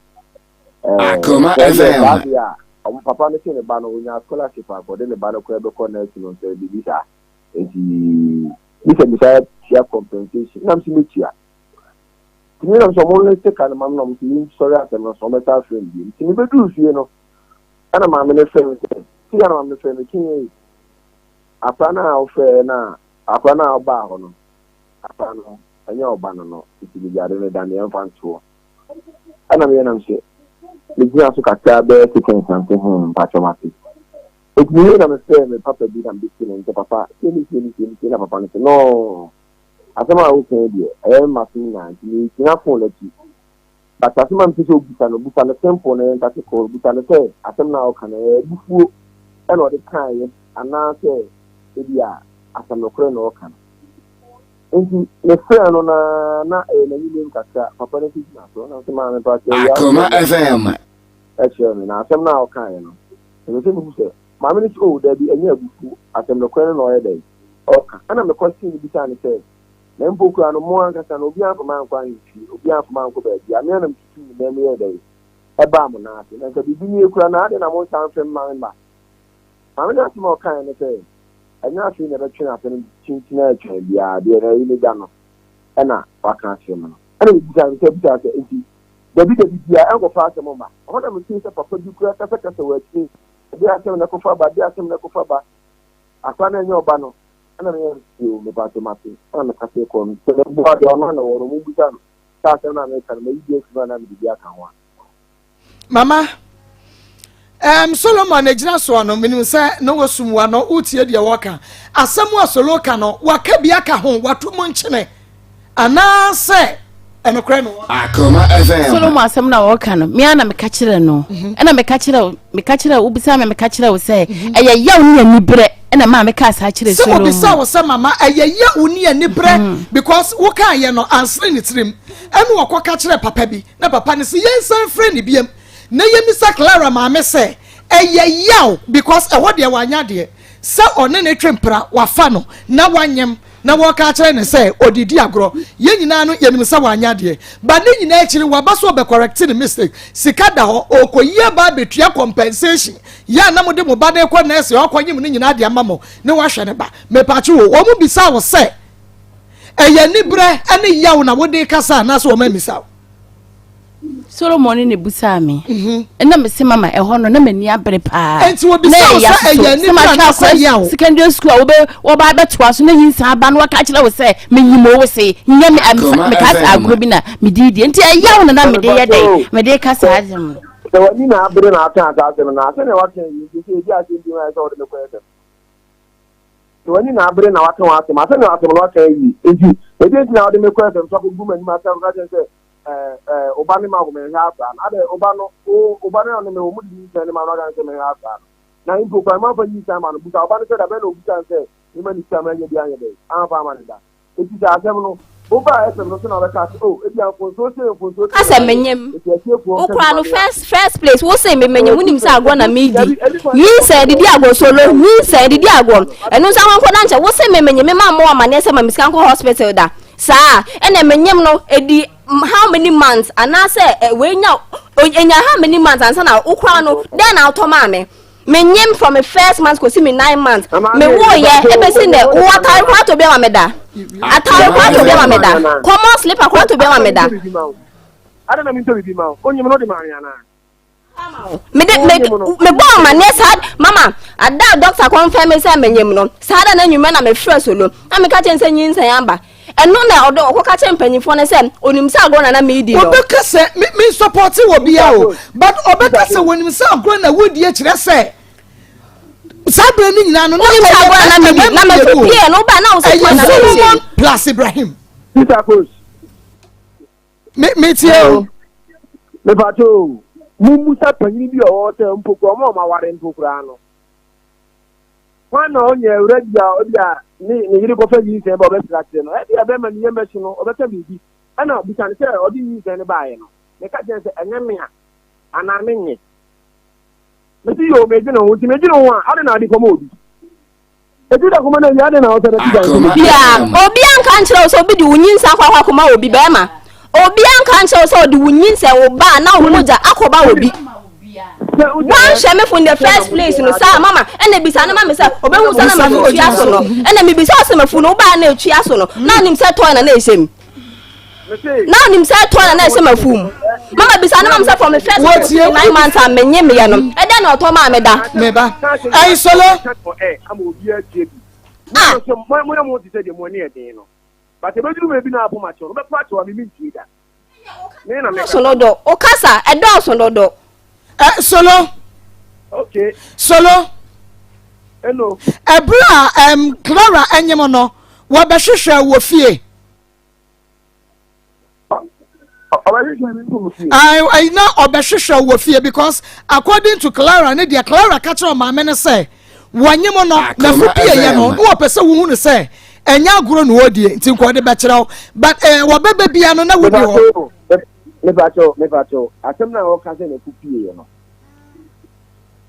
ɛɛ Akoma sɛ ɛyɛ FM. saa deɛ a ɔmo papa no se ne ba no ɔnya scholarship a ɔde ne ba no koraa bɛkɔ nursing no sɛ biribi saa. Nti bisa bisa tua compensation na mese mɛtua. Nti me nam sɛ ɔmo liste ka no ma me na ɔmo sɛ yɛnsɔre asɛm no so ɔmo bɛsan afrɛ me bio. Nti mebɛduruu fie no ɛna maame no frɛ me sɛ sei a na maame no frɛ me King ei akora no a wofrɛɛ no a akora no a ɔbaa hɔ no akora no ɛnyɛ ɔba no no nti baabi ade no da no yɛmfa ntoɔ. Ɛna meyɛ nam sɛ megyina so kakra bɛyɛ seconds na mese hmm mpakyɛ mate. Enti mewiei na mefrɛɛ me papa bi na mede too n'anim sɛ, Papa, sei ne sei ne sei ne sei. Na papa no se, Noo, asɛm a woka yi deɛ, ɛyɛ me m'aso nyinaa, nti meregyina phone akyi. But asɛm a mepɛ sɛ obisa no, bisa no simple na ɛyɛ nkate koro. Bisa no sɛ, asɛm no a ɔka no, ɛyɛ abufuo na ɔde kaeɛ anaasɛ ebia asɛm nokorɛ na ɔreka no. Enti mefrɛɛ no na na ɛyɛ n'anwummerɛ mu kakra. Papa no nso gyina so. Na mese, Maame, mpakyɛ, awia Akoma wofrɛɛ me FM. kyerɛɛ me, na asɛm no a ɔkaeɛ no, ɛsɛ sɛ mehu sɛ maame no se, Oh, dabi, ɛnyɛ abufuo, asɛm nokorɛ no na ɔyɛ dɛn? Ɔreka. Ɛnna mekɔsee no bisaa no sɛ, Na mpo koraa no, mo ankasa no, obiara amfa me ankɔ ahemfie, obiara amfa me ankɔ baabiara, me ara na metutuu me nan mu yɛɛ dɛn? Ɛbaa mo nan ase. Na nka biribi nie koraa no a, adɛn na monsan mfrɛ me mma memma? Maame no asɛm a ɔkaeɛ ne sɛ, Ɛnyɛ afei na ɛbɛtwe asɛm no kyinkyin a ɛtwɛn biara, deɛ na ɛyi ne da no na waka akyerɛ me no. Ɛnna mebisaa no sɛ, bisaa sɛ, Enti Dabi dabi biaa ɛnkɔfa asɛm mma. Ɛhɔ na metee sɛ papa bi koraa kasakasa wɔ akyire, ɛdeɛn asɛm na ɛkɔfa ba, ɛdeɛn asɛm na ɛkɔfa ba, akora no ɛnyɛ ɔba no, ɛna meyɛɛ no sɛ yoo mepakyɛ mate, ɛna mekasee kɔɔ no, sɛ meboa deɛ ɔno na ɔwɔ no, mommisa no sɛ asɛm no a meka no mayi bi afiri mu anaa mede bi aka ho a. Mama, um, Solomon egyina soɔ no, menim sɛ na wɔsum wa no, wotie deɛ wɔka. Asɛm a Solo ka no, waka bi aka ho, wato mu nkyene, anaasɛ ɛnokorɛ no. Akoma FM. Solomon asɛm na wɔka no, mea na meka kyerɛ no. Mhm. Ɛna meka kyerɛ meka kyerɛ wobisa me meka kyerɛ wo sɛ mhm. ɛyɛ yaw ne aniberɛ ɛna maa meka saa kyerɛ Solomon. Sɛ obisa wo sɛ mama ɛyɛ yaw ne aniberɛ mhm. because woka yɛ no ansene ne tirim ɛna ɔkɔka kyerɛ papa bi Na papa no se yɛnsan mfrɛ no biam na yɛmmisa Clara maame sɛ ɛyɛ yaw because ɛhɔ deɛ wanyɛ adeɛ sɛ ɔne no twe mpena wafa no na wanyem na wɔreka akyerɛ no sɛ ɔde di agorɔ yɛn nyinaa no yɛnim sɛ wanyɛ adeɛ but ne nyinaa akyiri waba so ɔbɛ correct ne mistake sika da hɔ ɔrekɔyi aba abɛtua compensation yɛ a na mode mo ba no rekɔ nurse ɔkɔnyem no nyinaa de ama mo ne wahwɛ ne ba mepakye wo wɔn bisa wo sɛ Ɛyɛ aniberɛ ne yaw na wode rekasa anaasɛ wɔn ammisa wo? Solomon ne na ebusaa me. Mhm. Ɛna me se mama ɛhɔ no na m'ani abere paa. Enti wɔbisa wo sɛ ɛyɛ aniberɛ anaasɛ yaw? Secondary school a wobɛ wɔba abɛtoa so na nyinsɛn aba no wɔka kyerɛ wo sɛ menyim o wo se nyɛ me meka sɛ agorɔ bi na mede die nti ɛyaw no na mede yɛ dɛn mede ka saa asɛm no. Sɛ w'ani na abere na aka saa asɛm no na sɛnea waka yi nti sɛ ebi asɛm bi ho ayɛ sɛ wode me kɔ FM. Sɛ w'ani na abere na waka w'asɛm a, sɛnea asɛm no aka awie. Enti, ɛdeɛn nti na wode me kɔ FM so akɔgu m'anim ase akɔka kyerɛ me sɛ, ɛɛ, ɛɛ, wo ba ne m'awo menhwɛ akwadaa no? Adɛn, wo ba no, wo, wo ba no a ɔne me wɔ, mode nyinsɛn no maa no aka no sɛ menhwɛ akwadaa no? Na mpo koraa, moamfa nyinsɛn amma no. Bisa wo ba no sɛ da bɛn na ɔbisaa no sɛ memma no sika ma anya bi anyɛ dɛn? Amfa amma no da. Enti sɛ asɛm no, wobaa FM no so na wobɛka sɛ, oh, ebia mfomsoɔ sei, mfomsoɔ sei na Asɛ mayɛ, menyem. enti atiefoɔ Wo nka bi koraa ma no me a. first first place wo se me menyem Ɛyɛ wonim sɛ different. agorɔ na Ɛni, medi. dabi, ɛni kwan sɛ Nyinsɛn wɔka didi wɔ agorɔ solo ɛni nyinsɛn didi agorɔ. no. Ɛno nso ankɔ na nkyɛ wo se me menyem me ma mmɔ amaneɛ sɛ ma me sika nkɔ hospital da. Saa ɛna menyem no edi how many months anaasɛ eh, wei nya enya how many months ansa na wo koraa no dɛn na wotɔ maa me. Menyem from me first month kɔsi me nine month. Me wo yɛ ebesi nɛ wo atare koraa tɔ bi ama me da. Atare koraa tɔ bi ama me da. Common slipper koraa tɔ bi ama me da. Adɛn na mentɔ biribi ma wo? Wonyem no wode maa me anaa? Me de me me bɔ amaneɛ saa mama ada a doctor confirm me sɛ menyem no saa da na anwummerɛ na mefrɛ solo na meka kyerɛ no sɛ nyinsɛn aba. Ɛno na ɔde ɔkɔka kyerɛ mpanyinfoɔ no sɛ onim sɛ agorɔ na na medi no. Ɔbɛka sɛ me me nsɔpɔte wɔ bia o but ɔbɛka sɛ wɔnim sɛ agorɔ na wodie kyerɛ sɛ saa berɛ no nyinaa no na Wonim sɛ agorɔ na na medi na mafi pie no woba na wo sɛ ɛyɛ Solomon plus Ibrahim. Peter Coach. Me me tie o. Mepakyɛ o, mummusa panyin bi a ɔwɔ sɛ mpo koraa ɔmo a ɔmo aware mpo koraa no. Hwan na ɔnyɛ awura bi a ebia ne ne yere kɔfa nyinsɛn ba ɔbɛsrɛ akyerɛ no? Ebia bɛrima ne yam bɛhye no, ɔbɛka biribi. Ɛna bisa no sɛ ɔde nyinsɛn no baeɛ no, meka kyerɛ no sɛ ɛnyɛ me a anaa menyɛ. Mese yoo, medwene ho. Nti medwene ho a, adɛn na ade kɔma obi? Eti da koma no awie, adɛn na ɔsɛ bɛte dan sɛ Bia, obi anka nkyerɛ wo sɛ obi de wo nyinsɛn akɔ akɔ akɔma obi bɛrima. Obi anka nkyerɛ wo sɛ ɔde wo nyinsɛn wo ba na wo mogya akɔba obi. Wanhwɛ me fo in the first place no saa mama ɛna bisa no ma me sɛ ɔbɛhu sɛ na mafu tua so no ɛna mebisa sɛ mafu no wobaa na ɛtua so no na ɔnim sɛ tɔɔ na na ɛhyɛ mu na ɔnim sɛ tɔɔ na na ɛhyɛ mafu mu mama bisa no ma me sɛ for me first 9 months a menye meyɛ no ɛdɛn na ɔtɔ maa me da. Meba ɛyi solo. Ah. Ɛdɔɔso dodo o kasa ɛdɔɔso dodo. Ɛ solo. Okay. Solo. Hello. Ɛberɛ a ɛm Clara ɛnyem no wɔbɛhwehwɛ wɔ fie. Ɔbɛhwehwɛ mi wɔ fie. Ayi na ɔbɛhwehwɛ wɔ fie because according to Clara ne deɛ Clara ka kyerɛ maame no sɛ wɔnyem no n'afo pie yɛ no na wɔpɛ sɛ wohu no sɛ ɛnyɛ agorɔ na wɔredie nti nka ɔde bɛkyerɛ wo but ɛɛ wɔbɛbɛ bia no na wodi hɔ. Mepakyɛw mepakyɛw asɛm no a wɔka sɛ n'afo pie yɛ no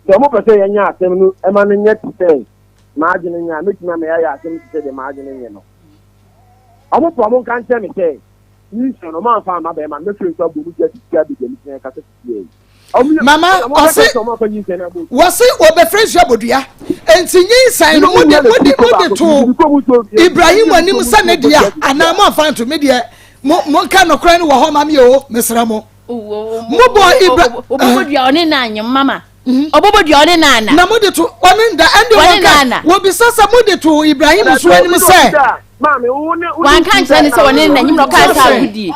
sɛ wɔn pɛ sɛ yɛnyɛ asɛm no ɛma no nyɛ te sɛ m'adwene nyɛ a mɛtumi ama yɛayɛ asɛm te sɛ deɛ m'adwene nyɛ no wɔn pɛ wɔn nka nkyɛn me sɛ nyinsɛn no wɔn amfa amma bɛrima no mɛfiri nso abɔ mu gya sisi abɛgya mi sɛ kasa sisi yɛ yi. Mama ɔse wɔse wɔbɛfrɛ nsu abɔdua nti nyinsɛn no mode mode mode to Ibrahim anim sɛ ne dea anaa mo amfa nto me deɛ mo monka nokorɛ no wɔ hɔ ma me o mesrɛ mo mobɔ Ibra ɔbɔbɔ dua ɔne na anyem mama ɔbɔbɔ dua ɔne na ana na mode to ɔne nda ɛnde wɔka wɔbisa sɛ mode to Ibrahim so anim sɛ wanka nkyerɛ ne sɛ ɔne na nyim na ɔka sɛ agodie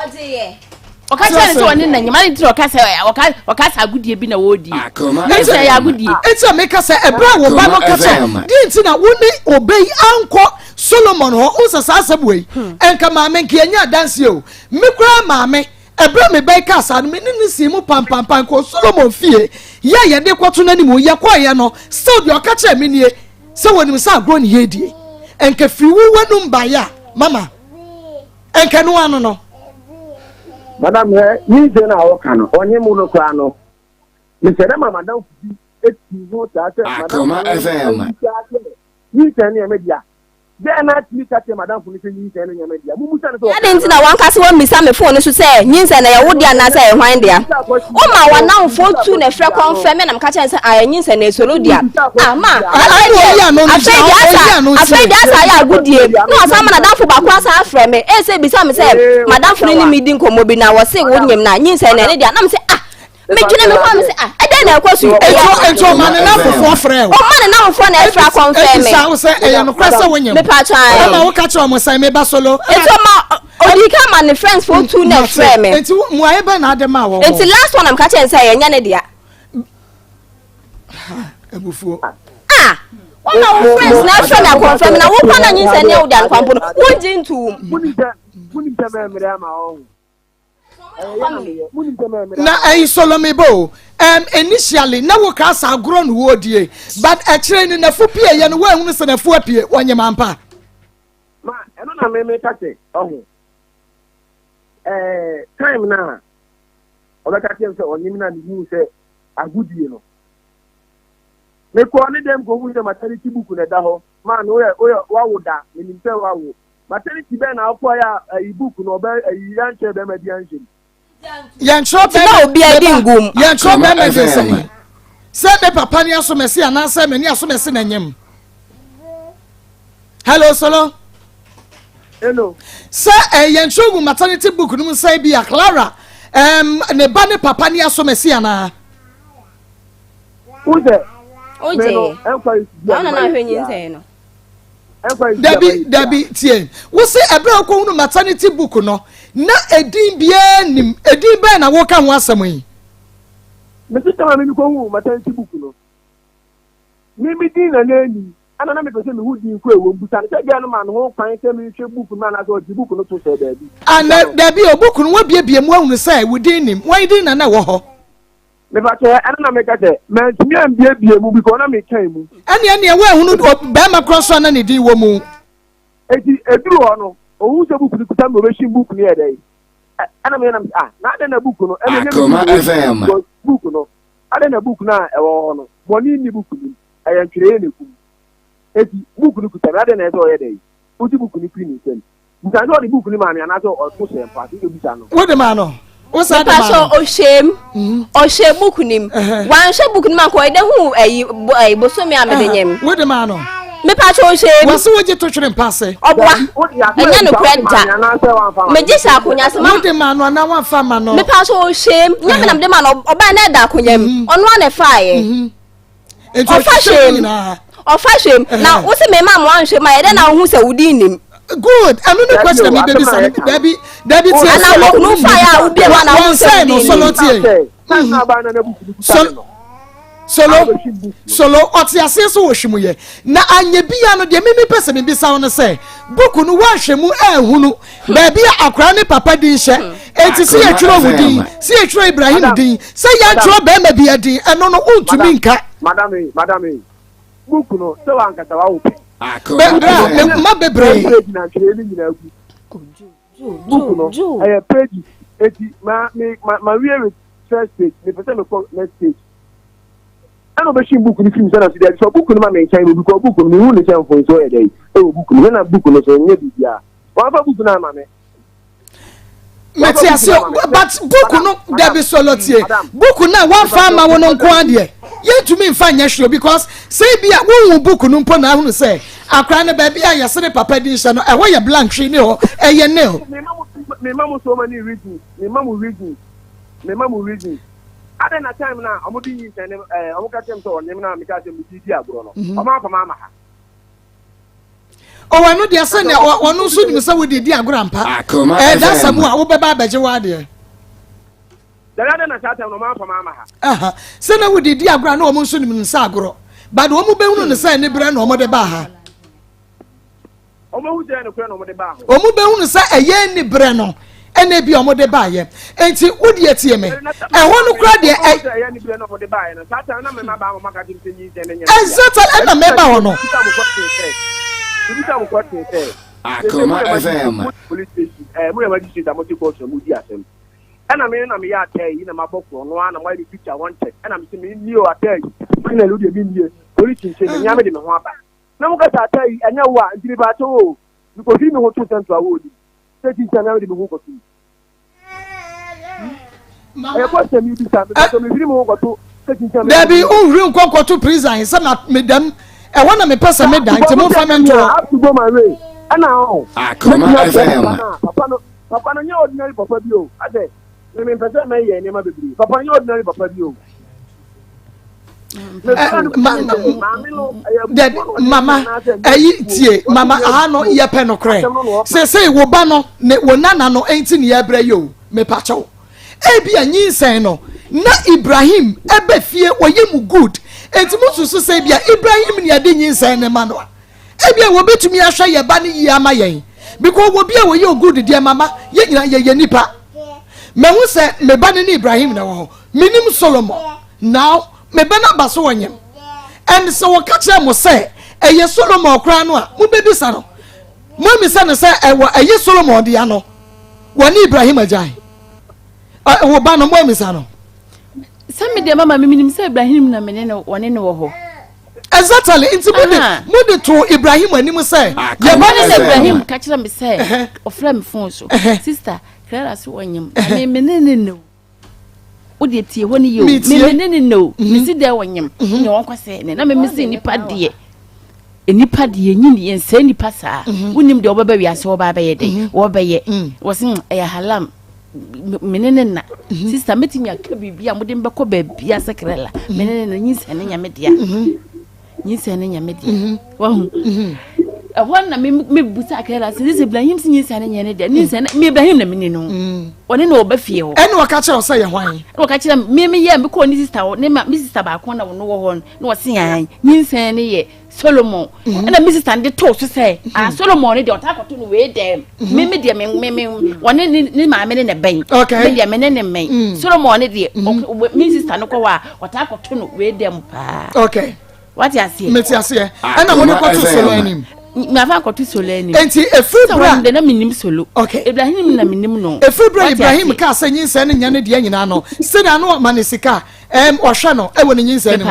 ɔka kyerɛ ne sɛ ɔne na nyim ade nti na ɔka sɛ ɔka ɔka sɛ agodie bi na wɔredi ne sɛ ɛyɛ agodie. Eti a meka sɛ ɛberɛ a wo ba no ka kyerɛ deɛ nti na wo ne ɔbɛ yi ankɔ Solomon hɔ wo sɛ saa asɛm wei ɛnka maame nka yɛnyɛ adanseɛ o me koraa maame ɛberɛ a me ba yi kaa saa no me ne no sii mu pampampan kɔɔ Solomon fie yɛ a yɛde kɔto n'anim yɛkɔeɛ no still deɛ ɔka kyerɛ me nie sɛ wɔnim sɛ agorɔ ne yɛredie ɛnka firi wo w'anum baeɛ a mama ɛnka no ano no. Madam hɛ nyinsɛn a ɔka no ɔnye mu no koraa no mesɛ dɛ ma madamfo bi eti ho saa sɛ madamfo no ayi sɛ nyinsɛn no yɛ me dea dɛn na atumi ka kyerɛ madamfo no sɛ nyinsɛn no nyɛ me dea mummusa no sɛ Adɛn nti na w'ankasa woammisa me fon no so sɛ nyinsɛn no ɛyɛ wo dea anaasɛ ɛyɛ hwan dea? Woma w'anamfoɔ tu na frɛ kɔmfɛ me na meka kyerɛ no sɛ ah nyinsɛn no ɛyɛ Solo dea. Ah ma, afei deɛ, afei deɛ asa, afei deɛ asa ayɛ agodie na wasan ama n'adamfo baako asan afrɛ me ɛsɛ bisa me sɛ madamfo no ne me di nkɔmmɔ bi na wɔse wonyem na nyinsɛn no ɛne dea na me sɛ ah medwene me ho a me sɛ ah ɛdɛn na ɛkɔ so yi. Nti nti ɔma ne namfofoɔ frɛ o. Ɔma ne namfoɔ na ɛfrɛ akɔnfɛn me. Ebisa wo sɛ ɛyɛ nokorɛ sɛ wonyem. Mepa kyɛw ae. Ɛma woka kyerɛ ɔmo sɛn meba solo. Nti ɔma odi ka ma ne friends fo tu na ɛfrɛ me. Nti mmuaeɛ bɛn na ade maa wɔn. Nti last one na meka kyerɛ no sɛ ɛnyɛ ne dea. Abufuo. Ah! Wɔn na wo friends na ɛfrɛ me akɔnfɛn me na wo kɔ na nyinsɛn ne wo dea no kwampo no wongye ntoom. Munim sɛ munim sɛ mɛmmerɛ ama ɔho. Na ɛyi Solomon bo um, initially na wo kaa sɛ agorɔ no wɔredie but akyire no n'afu pie yɛ no woahunu sɛ n'afu apue wɔnyem ampa. Ma ɛno na meme ka sɛ ɔho ɛɛ time na ɔbɛka kyerɛ sɛ ɔnyem na mehu sɛ agodie no mekɔɔ ne dɛm kɔhu sɛ maternity book na ɛda hɔ maa me woyɛ woyɛ wawo da menim sɛ wawo Maternity bɛn na wokɔɛ a ayi book no ɔbɛ ayi yɛnkyerɛ bɛrima bi anhyɛ mu. Yɛnkyerɛ bɛrima obi adi ngum. Yɛnkyerɛ bɛrima bi sɛ sɛ me papa ni asomɛsi anaasɛ me ni asomɛsi na nyem. Hello Solo. Hello. Sɛ eh, yɛnkyerɛ gu maternity book no mu sɛ bi a Clara um, ne ba ne papa ni asomɛsi anaa. Wosɛ. Oje. Ɔna na ahwɛ nyinsɛn no. Dabi, dabi, tie. Wo se ɛberɛ a wokɔhunu maternity book no, na edin biara nim. Edin bɛn na woka ho asɛm yi? Mese kama me mekɔhu maternity book no, me me din na na ɛnim, ɛna na mepɛ sɛ mehu din ko ɛwɔ mu. Bisa no sɛ girl no maa me ho kwan sɛ menhwɛ book no anaasɛ ɔgye book no to hyɛɛ baabi. Ah, na dabi o, book no woabiebie mu ahunu sɛ wo din nim. Wɔn din na na ɛwɔ hɔ. Mepakyɛ ɛno na meka sɛ mantumi ambiebie mu because na mekan mu. Ɛne ɛneɛ woanhunu bɛrima korɔ so a na ne din wɔ mu. Eti eduru hɔ no ohun sɛ book no kuta me obehyim book no yɛ dɛn ɛna meyɛ na me ah na adɛn na book no ɛna ɛnyɛ me din wɔ mu because book no adɛn na book no a ɛwɔ hɔ no bɔne nni book no mu ɛyɛ ntwerɛeɛ na ɛgu mu eti book no kuta me adɛn na ɛsɛ ɔyɛ dɛn wogye book no firi ne nsam. Bisa no sɛ ɔde book no maa me anaasɛ ɔto hyɛɛ mpo ase, wobɛbisa no. Wode maa no? Wosan de ma no. Ɔhwɛ mu mhm. ɔhwɛ book nim wanhwɛ book nim ankɔ ɛdɛ hu ɛyi ɛyi bosomi a mede nyɛ mu. Wode ma no. Mepatwa ɔhwɛ mu. Wɔsi wogye to twere mpa ase. Ɔboa ɛnyɛ no korɛ da megye hyɛ akonya se ma. Wode ma no anaa wanfa ma no. Mepatwa ɔhwɛ mu nyɛ me na mede ma no ɔbaa na ɛda akonya mu mhm. ɔno ana ɛfa yɛ. Mhm. Ɔfa hwɛ mu ɔfa hwɛ mu na wosi mema mo anhwɛ mu a yɛdɛ na wohu sɛ wodi nim. Good ɛno ne question mi bɛbi sa no dabi dabi tie solo. Ana kunu fa yɛ a wobie mu ana wohu sɛ wodi nim. Solo tie. Solo solo solo ɔte aseɛ so wɔhwɛ mu yɛ na anyɛ bia no deɛ mimi pɛ sɛ mebisa wo no sɛ buku no woanhwɛ mu anhunu baabi a akwaraa ne papa din hyɛ enti sɛ yɛtwerɛ wo din sɛ yɛtwerɛ Ibrahim din sɛ yɛntwerɛ bɛrima bi din ɛno no wontumi nka. Madam madam book no sɛ wankasa wawo pɛ. Bra mma bebree. Page na ntwerɛ no nyinaa gu. Book no ɛyɛ pages eti ma me ma ma wie with first page mepɛ sɛ mekɔ next page. Ɛna ɔbɛhwim book no firi sɛ na so deɛ sɛ book no ma me nkyɛn no because book no mehu ne sɛ mfonsoɔ yɛ dɛ ɛwɔ book no na book no so nyɛ biribiara wɔamfa book no ama me. Mete ase but book no dabi solo tie book no a wɔamfa ama wo no nko adeɛ yɛntumi nfa nyɛ hwee because sɛ bi a wohu book no mpo na ahunu sɛ akora no baabi a yɛse ne papa din hyɛ no ɛhɔ yɛ blank hwee ne hɔ ɛyɛ nil. Mema mo so many reasons mema mo reasons mema mo reasons adɛn na time na ɔmo de nyinsɛn ne ɛɛ ɔmo ka kyerɛ me sɛ ɔnyem na meka sɛ mede di agorɔ no ɔmo afa ma ama ha. Ɔwɔ ɛno deɛ sɛ nea ɔno nso nim sɛ wode di agorɔ ampa. Ɛda sɛ mu a wobɛba abɛgye w'adeɛ. Dada na saa time no ɔmo afa ma ama ha. Sɛ na wode di agorɔ a na ɔmo nso nim no sɛ agorɔ. But ɔmo bɛhunu no sɛ ne berɛ na ɔmo de baa ha. Ɔmo bɛhu sɛ ɛnokorɛ na ɔmo de baa hɔ. Ɔmo bɛhunu sɛ ɛyɛ ne berɛ no ɛna ebi ɔmo de baayɛ. Nti wo deɛ tie me. Ɛhɔ no kora deɛ ɛ. Exactly ɛna mɛba hɔ no. Akoma FM. Ɛna me na meyɛ atɛɛ yi na mabɔ korɔ no ara na moayɛ me picture wanted ɛna mese mennie o atɛɛ yi finally wodeɛ mennie police nkyɛn menya mede me ho aba na moka sɛ atɛɛ yi ɛnyɛ wo a nti mepaakyɛw o mekɔhwiri me ho to sɛnto a wɔɔnim sɛ kyinkyina me a mede me ho kɔto mu. Ɛyɛ question mi bisa mepaakyɛw mehwiri me ho kɔto sɛ kyinkyina me. Dabi wohwiri nkɔ nkɔto prison sɛ na medam ɛhɔ na mepɛ sɛ meda nti momfa me nto hɔ. I have to go my way ɛna ɔn. Akoma FM. Papa no papa no nyɛ ordinary papa bi o asɛ me me mpɛ sɛ mɛyɛ nneɛma bebree papa no nyɛ ordinary papa bi o. Dabi mama ɛyi tie mama aha no yɛpɛ no korɛ sesei wo ba no ne wo nana no nti ne yɛbrɛ yi o mepakyɛw ebi a nyinsɛn no na Ibrahim ɛbɛ fie ɔyɛ mu good enti mo susu sɛ ebi a Ibrahim ne ɛde nyinsɛn ne ma no a ebi a wɔbɛtumi ahwɛ yɛ ba no yie ama yɛn because wɔ bi a wɔyɛ o good deɛ mama yɛn nyinaa yɛyɛ nipa mahu sɛ me ba no ne Ibrahim na ɛwɔ hɔ menim Solomon Now me ba no aba so ɔnyem and sɛ wɔka kyerɛ mo sɛ ɛyɛ Solomon koraa no a mobɛbisa no moamisa no sɛ ɛwɔ ɛyɛ Solomon dea no wɔne Ibrahim agyae wo ba no moamisa no. Sɛ me deɛ mama menim sɛ Ibrahim na mene no wɔne no wɔ hɔ. Exactly nti mo de mo de to Ibrahim anim sɛ yɛ ba ne sɛ Ibrahim ka kyerɛ me sɛ ɔfrɛ me phone so sister Clara so ɔnyem na me mene ne no. wo deɛ tie hɔ no yie o meme ne ne no mhm. mesi dɛ wɔnyem mhm. ne wɔnkɔ sɛ ne na meme se nipa deɛ nipa deɛ nyi ne yɛnsɛe nipa saa mhm. wonim deɛ wɔbɛba wiase wɔba abɛyɛ dɛ wɔbɛyɛ wɔ se ɛyɛ halam me ne ne na sista mɛtumi aka biribi a mode mbɛkɔ baabi a sɛ krɛla me ne ne na nyinsɛn ne nyame dea nyinsɛn no nyɛ me deɛ mhm. wahu mhm. ɛhɔ na mebusa akɛla sɛ sɛ ibrahim sɛ nyinsɛn no nyɛ ne deɛ nyinsɛn no me ibrahim na meni no mm. ɔne na ɔba fie hɔ ɛne ɔka kyerɛ wo sɛ yɛ hwan ɛne ɔka kyerɛ me meyɛ mekɔɔ ne sista hɔ ne ma me sista baako na ɔno wɔ hɔ na ɔse an nyinsɛn no yɛ solomon mhm. ɛna me sista no de too so sɛ ah solomon no deɛ ɔtaa kɔto no wei dɛm me me deɛ me me me ɔne ne ne maame ne ne bɛn me deɛ me ne ne mmɛn mm. solomon no deɛ me sista no kɔ hɔ a ɔtaa kɔto no wei dɛm paa. okay wate aseɛ. mete aseɛ ɛna mo de kɔto solo anim. mafa nkɔto solo anim. nti efiri bere a. sɛ na menim solo. okay ibrahim na menim no. efiri bere ibrahim kaa sɛ nyinsɛn no nyɛ ne deɛ nyinaa no sɛdeɛ ano ɔma ne sika ɛm ɔhwɛ no ɛwɔ ne nyinsɛn no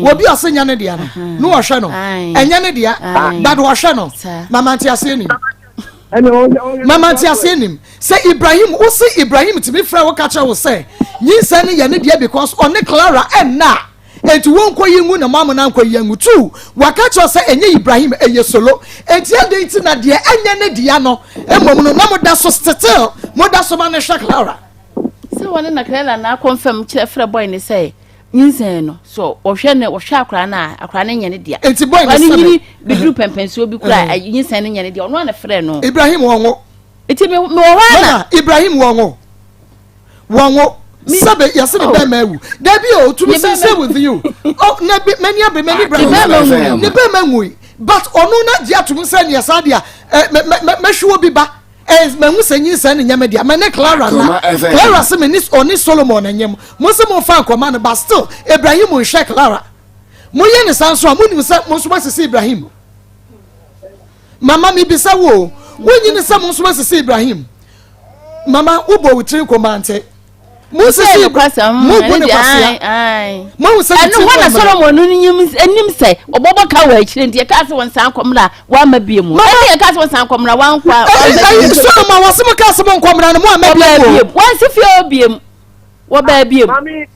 mu obi ɔsɛ nyɛ ne deɛ no no ɔhwɛ no ɛnyɛ ne deɛ but ɔhwɛ no mama nte aseɛ nim. Mama nteaseɛ nim sɛ Ibrahim wo se Ibrahim tumi frɛ wo ka kyerɛ wo sɛ nyinsɛn no yɛ ne deɛ because ɔne Clara ɛnna a enti wɔnkɔ yi ngu na mo amona nkɔ yi angu tu waka kyerɛ sɛ ɛnyɛ Ibrahim ɛyɛ solo enti adɛn nti na deɛ ɛnyɛ ne dea no mmom no na mo da so still mo da so ma no hwɛ Clara. Sɛ wɔne na Clara na akɔnfam kyerɛ frɛ boy ne sɛ nyinsɛn no so wɔhwɛ ne wɔhwɛ akwaraa no a akwaraa no nyɛ ne dea. Eti boy no sɛbɛ nyini biduru pɛmpɛnsoɔ bi kura a nyinsɛn no nyɛ ne dea ɔno a na frɛ no. Ibrahim wɔn wo. Eti me me wɔ hɔ ana. Ibrahim wɔn wo wɔn wo sɛbɛ yɛsɛ ne bɛrima awu dabi o to be sincere with you oh na bi mani abe mani bra ne bɛrima nwui but ɔno na gye atum sɛ neɛ saa deɛ ɛ mɛ mɛ mɛhwɛ obi ba. Eh, mahu sɛ nyinsɛn ne nyɛ me dea. Me ne Clara na. Clara se me ne ɔne Solomon na nyɛ Mo se momfa nkɔma no, but still Ibrahim nhwɛ Clara. Moyɛ ne saa nso a, monim sɛ mo nso moasisi Ibrahim. Mama, mebisa wo o, wonyi ne sɛ mo nso moasisi Ibrahim? Mama, wobɔ wo tiri nkomante. Musisi mo bu ne kwasea. Mo hu sɛ ɛno hɔ na Solomon no nim anim sɛ ɔbɔbɔ ka wɔ akyire nti ɛka sɛ wɔn san kɔmra wɔama bie mu. Ɛne ɛka sɛ wɔn san kɔmra wɔn nkɔ wɔama bie mu. Solomon wɔn sɛ mo ka sɛ mo nkɔmra no mo ama bie mu. Wɔn si fie hɔ bie mu. Wɔ baa bie mu. Maame,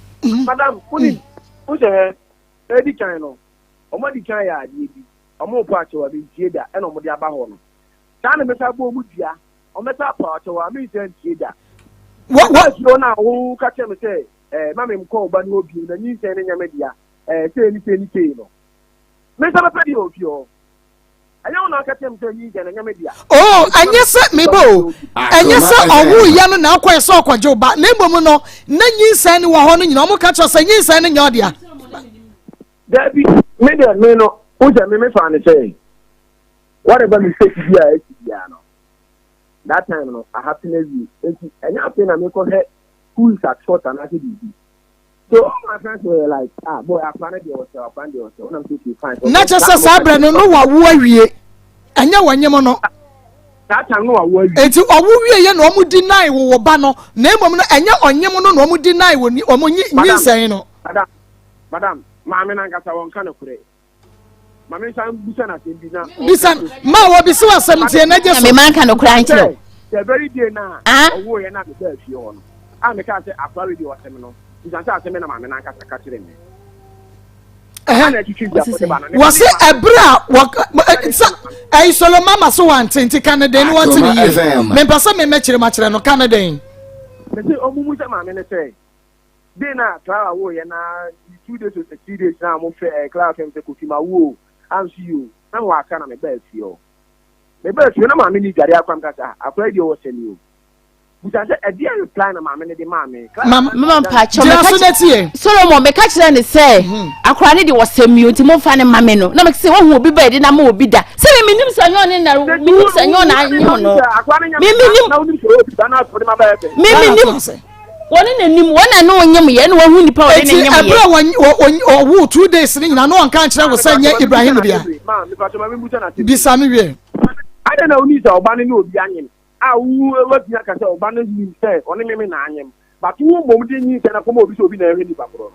madam, woni, wosɛ hɛ, edi kan no, wɔn adi kan yɛ adeɛ bi, wɔn repɔ akyɛw a mentie da, ɛna wɔn de aba hɔ no. Saa na mɛsa bɔ wɔn dua. Ɔmmɛsa apaw akyɛw a mensan ntie da. Mebaa fie hɔ no a woka kyerɛɛ me sɛ eh, mma mennkɔ wo ba no hɔ bio, na nyinsɛn no nyɛ me dea, eh, sei ne sei ne sei no. Me nsa bɛpɛ deɛ wɔ fie hɔ. Ɛnyɛ wo na woka kyerɛɛ me sɛ nyinsɛn no nyɛ me dea. Oh, ɛnyɛ sɛ mebɔ o, ɛnyɛ sɛ ɔwoeɛ no na akɔɛ sɛ ɔkɔgye wo ba, na mmom no, na nyinsɛn no wɔ hɔ no nyina, wɔka kyerɛ sɛ nyinsɛn no nyɛ ɔdea. Daabi, me deɛ me no, wo sɛ me mefaa no sɛ whatever mistake bi a asi biara no, that time no I happen awie nti ɛnyɛ afei na mekɔhwɛ who is at fault anaasɛ biribi so all my friends were like ah boy akora no deɛ ɔsɛ akora no deɛ ɔsɛ wonam sɛ okay fine. Na kyɛ sɛ saa berɛ no no wawo awie ɛnyɛ wɔnyem no. Saa time no wawo awie. Eti ɔwo wie yɛ na wɔn deny wo wɔ ba no na mmom no ɛnyɛ ɔnyem no na wɔn deny wɔ ni wɔn nyi nyinsɛn no. Madam madam maame nankasa wɔn ka no korɛ. Ma me nsan bisa no asɛm bi na. Bisa ma wɔbisa wo asɛm nti ɛna gye so. Me manka no koraa nkyerɛ wo. The very day na ɔwoo yɛ na me baa fie hɔ no a me kaa sɛ akora wei deɛ ɔsɛ me no bisa sɛ asɛm na maame no ankasa ka kyerɛ me. Wɔse ɛberɛ a sɛ ɛyi solo mama so wante nti ka ne den ne wɔnte ne yie mempɛ sɛ memmɛkyerɛ makyerɛ no ka ne den. Mese ɔmumu sɛ maame no sɛ Day no a Clara woeɛ no ara 2 days o sɛ 3 days na wɔfrɛ ɛɛ Clara frɛ me sɛ Kofi mawo o anso yi o na mewɔ Accra na mebaa fie hɔ. Mebaa fie hɔ na maame no redware akora meka sɛ ah akora yi deɛ ɔwɔ sɛne o. Bisa sɛ ɛdeɛn reply na maame no de maa me. Clara Mama, Mama mpakyɛw gyina meka so na tie. Solomon meka kyerɛ ne sɛ akora ne deɛ ɔsɛ mi o nti momfa ne ma me no na meka sɛ wahu obi ba yɛde no ama obi da sɛ me menim sɛ nyɛ ɔne na menim sɛ nyɛ ɔna anyem no me menim me menim Wɔne n'anim, wɔn na ne onyem yɛ, na wɔahu nipa a ɔde ne nyem yɛ. Eti ɛberɛ a ɔwoo 2 days ne nyinaa na ɔnka nkyerɛ wo sɛ nyɛ Ibrahim dea. Bisa no wie. Adɛn na wonim sɛ ɔba no ne obi anyem a woatumi aka sɛ ɔba no nim sɛ ɔne meme na anyem but wo mmom de nyinsɛn akɔma obi sɛ obi na ɛhwɛ nipa korɔ no.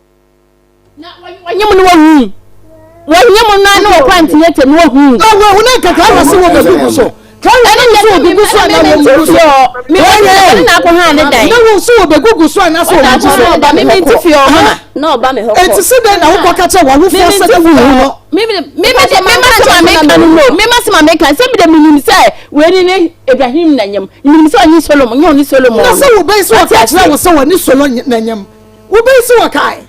Na wɔnyem no wahu. Wɔnyem no na wɔkɔ antenatal no wahu. Na wɔhu na nka Clara se wɔbɛgugu so. Clara ne sɛ wɔgugu so anaa wɔgugu so. Ɛne na akɔ ha ne dan. Na wɔn so wɔbɛgugu so anaa sɛ wɔgugu so. Mimi nti fie ɔma. Na ɔba me hɔ kɔ. Eti si dɛn na wokɔ ka kyerɛ w'awofoɔ sɛ dɛ wohu no. Mimi de mema sɛ ma meka no no mema sɛ ma meka sɛ mi de minim sɛ wei ni ne Ibrahim na nyam minim sɛ ɔnye Solomon nyɛ ɔne Solomon. Na sɛ wobɛyi sɛ wɔka kyerɛ wo sɛ wɔne Solomon na nyam wobɛyi sɛ wɔkae.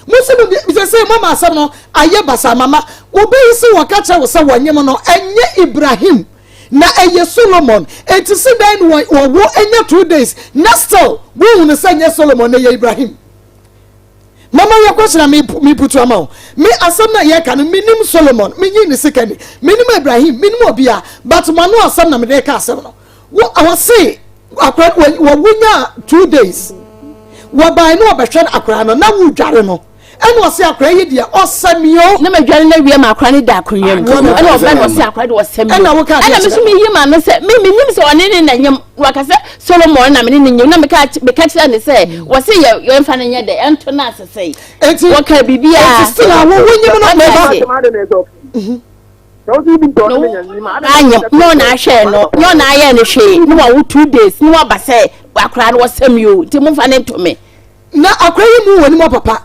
Mo se mo bi sɛ sɛ mama asɛm no ayɛ basaa mama wobɛyi sɛ wɔka kyerɛ wo sɛ wɔnyem no ɛnyɛ Ibrahim na ɛyɛ Solomon enti se dɛn na wɔwo ɛnyɛ 2 days na still wohunu sɛ nyɛ Solomon na ɛyɛ Ibrahim. Mama yɛ question a me putu ama wo. Me asɛm na yɛka no menim Solomon, menyi ne sika ni, menim Ibrahim, menim obia, but mo ano asɛm na mede ka asɛm no. Wo wɔse akora wɔwo nya 2 days wɔbae ne wɔbɛhwɛ akora no na wodware no ɛna ɔse akora yi deɛ ɔsɛ mi o. Na ma dware no awie ma akora no da akonnwa mu ɛna ɔba na ɔse akora deɛ ɔsɛ mi o. Ɛna woka ɛna me so meyi ma no sɛ me menim sɛ ɔne ne na nyam waka sɛ Solomon na me ne ne nyam na meka meka kyerɛ ne sɛ wɔse yɛ yɛmfa no nyɛ dɛ ɛnto no asesɛe Enti wɔka biribiara enti still a wo wonyim no meba. Na anyem nyɛ ɔna ahwɛɛ no nyɛ ɔna ayɛɛ no hwee ne wawo 2 days ne waba sɛ akora no wɔsɛm yi o, nti momfa ne nto me. Na akora yi mu wɔ nim papa,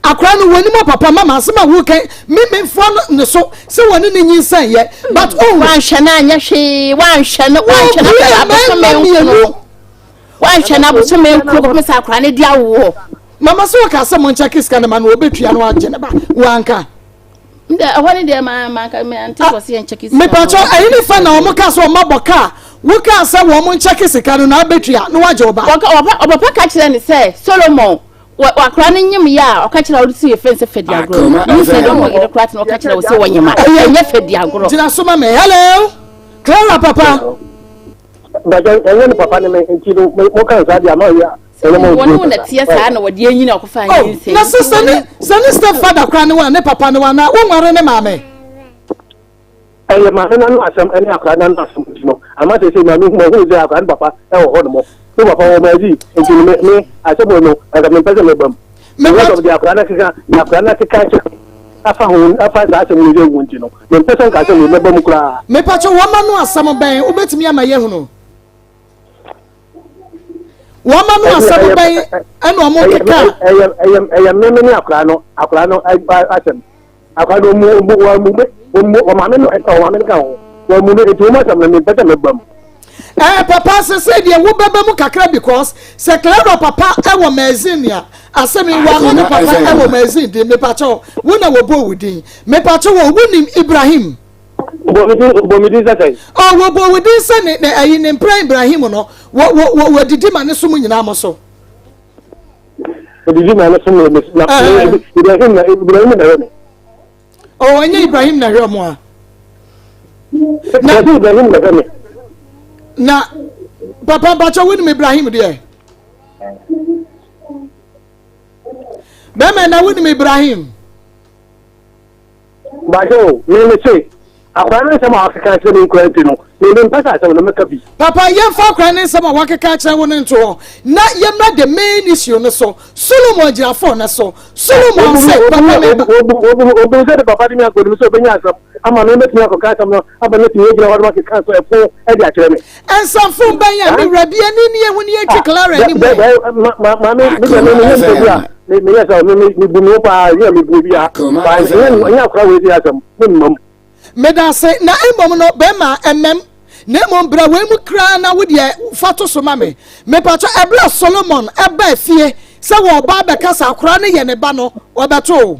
akora no wɔ nim papa. Mama, asɛm a woka me memfoa no ne so sɛ wɔne ne nyinsɛn yɛ, but oh, wanhwɛ no anyɛ hwee, wanhwɛ no, wanhwɛ no wɔpere abosome mmarima mmienu. 9, wanhwɛ no abosome 9 kɔpem sɛ akora no de awoɔ. Mama, sɛ wɔka sɛ monkyɛke sika no ma no, wɔbɛtua no agye ne ba, wanka. Ndɛ ɛhɔ ne deɛ ma ma ma ante sɛ ɔsɛ yɛn kyɛke sika. Mepatɔ, ɛyi ne fa na wɔn ka sɛ wɔn abɔ kaa, wokaa sɛ wɔn nkyɛke sika no na abɛtua na wagye wo ba. Wɔka ɔpapa ɔpapa ka kyerɛ ne sɛ Solomon wɔ akora no nyim yɛ a, ɔka kyerɛ ɔde si yɛ fɛn sɛ fɛdi agorɔ. Akoma Ne sɛ FM. dɔm ɔyere koraa tena ɔka kyerɛ wo sɛ wɔnyim a, ɛnyɛ fɛdi agorɔ. Gyina so ma me. Hello, Clara papa. Bàjẹ́ ɛnyɛ ne papa ne me nti no mo kan saa deɛ ama yɛ ɛnyɛ mo. Wɔne wo na teɛ saa na wɔde anyini a ɔkɔfa Oh, nyinsɛn. na sɛ sɛ ne step father koraa ne wa, ne papa ne wa na wonware ne maame. Ɛyɛ maame n'ano asɛm ɛne akwadaa n'ano asɛm nti no ama sɛ maame hu ɔhu sɛ akwadaa ne papa ɛwɔ hɔ nom, ne papa wɔ maazi, nti no me asɛm wɔ no ɛnka me mpɛ sɛ meba mu. Mepatɔ Mepɛ de akwadaa n'akeka de akwadaa n'akeka kyɛ afa ho afa saa asɛm wɔ yɛ wu nti no mempɛ sɛ nka asɛm wɔ mɛba mu koraa. Mepatɔ, wɔma no asɛm bɛn wobɛtumi ama yɛhunu? Wɔma no asɛm bɛn ɛna ɔmo keka? Ɛyɛ mmemme ne akwadaa no asɛm. Akwadaa no ɔmu ɔmu wɔmu me ɔmu ɔmaame no ɔmaame no ka ho wɔmu me, nti wɔn asɛm no mempɛ sɛ mɛba mu. Papa, sɛ deɛ wobɛba mu kakra, because sɛ Clara papa ɛwɔ magazine a, asɛm yi wɔama ne Akoma papa FM. ɛwɔ magazine din. Mepakyɛw, wo na wɔbɔ wo din. Mepakyɛw, wɔ wonim Ibrahim? Bɔ mi din sɛ sɛn? Ɔ wɔbɔ wo din sɛ ne ɛyi ne mpra Ibrahim no wɔ wɔdidi ma ne so mu nyinaa mo so. Odidi ma ne so mu na Ibrahim na ɛyɛ me. Ɔ ɛnyɛ Ibrahim na hwɛ ɔmo a? Na Ibrahim na ɛhwɛ me. Na papa, mpakyɛw, wonim Ibrahim deɛ? Bɛrima, na wonim Ibrahim? Bàjẹ́ o, mi se akwadaa ne nsɛm a wakeka akyerɛ mi nkura nti no mi mpɛ sɛ asɛm no mɛka bi. Papa, yɛmfa akora ne nsɛm a wakeka akyerɛ wo no nto hɔ na yɛmmra the main issue no so. Solomon gyina phone no so. Solomon sɛ, papa, me ba. Obu sɛ de papa de mi akɔ nim sɛ obɛnya asɛm ama mi mɛtumi akɔka asɛm no aba no tumi gyina hɔ de wakeka so ɛfo ɛde akyerɛ me. Ɛnsamfo bɛn a me wura bi ani ne ehu ne yɛntwi Clara anim ɛ. Maame, mi deɛ mi mi nyɛ nipa bi a mi mi yɛ sɛ mi bu mi ho paa yɛ mi bu obi a ɛnyɛ akora wei di asɛm mi mmam. Meda ase. Na mmom no, bɛrima, ɛmɛm na mmom bra wei mu koraa na wodeɛ fa to so ma me. Mepatɔ, ɛberɛ a Solomon ɛba fie sɛ wɔba abɛka sɛ akora no yɛ ne ba no, wɔbɛto o.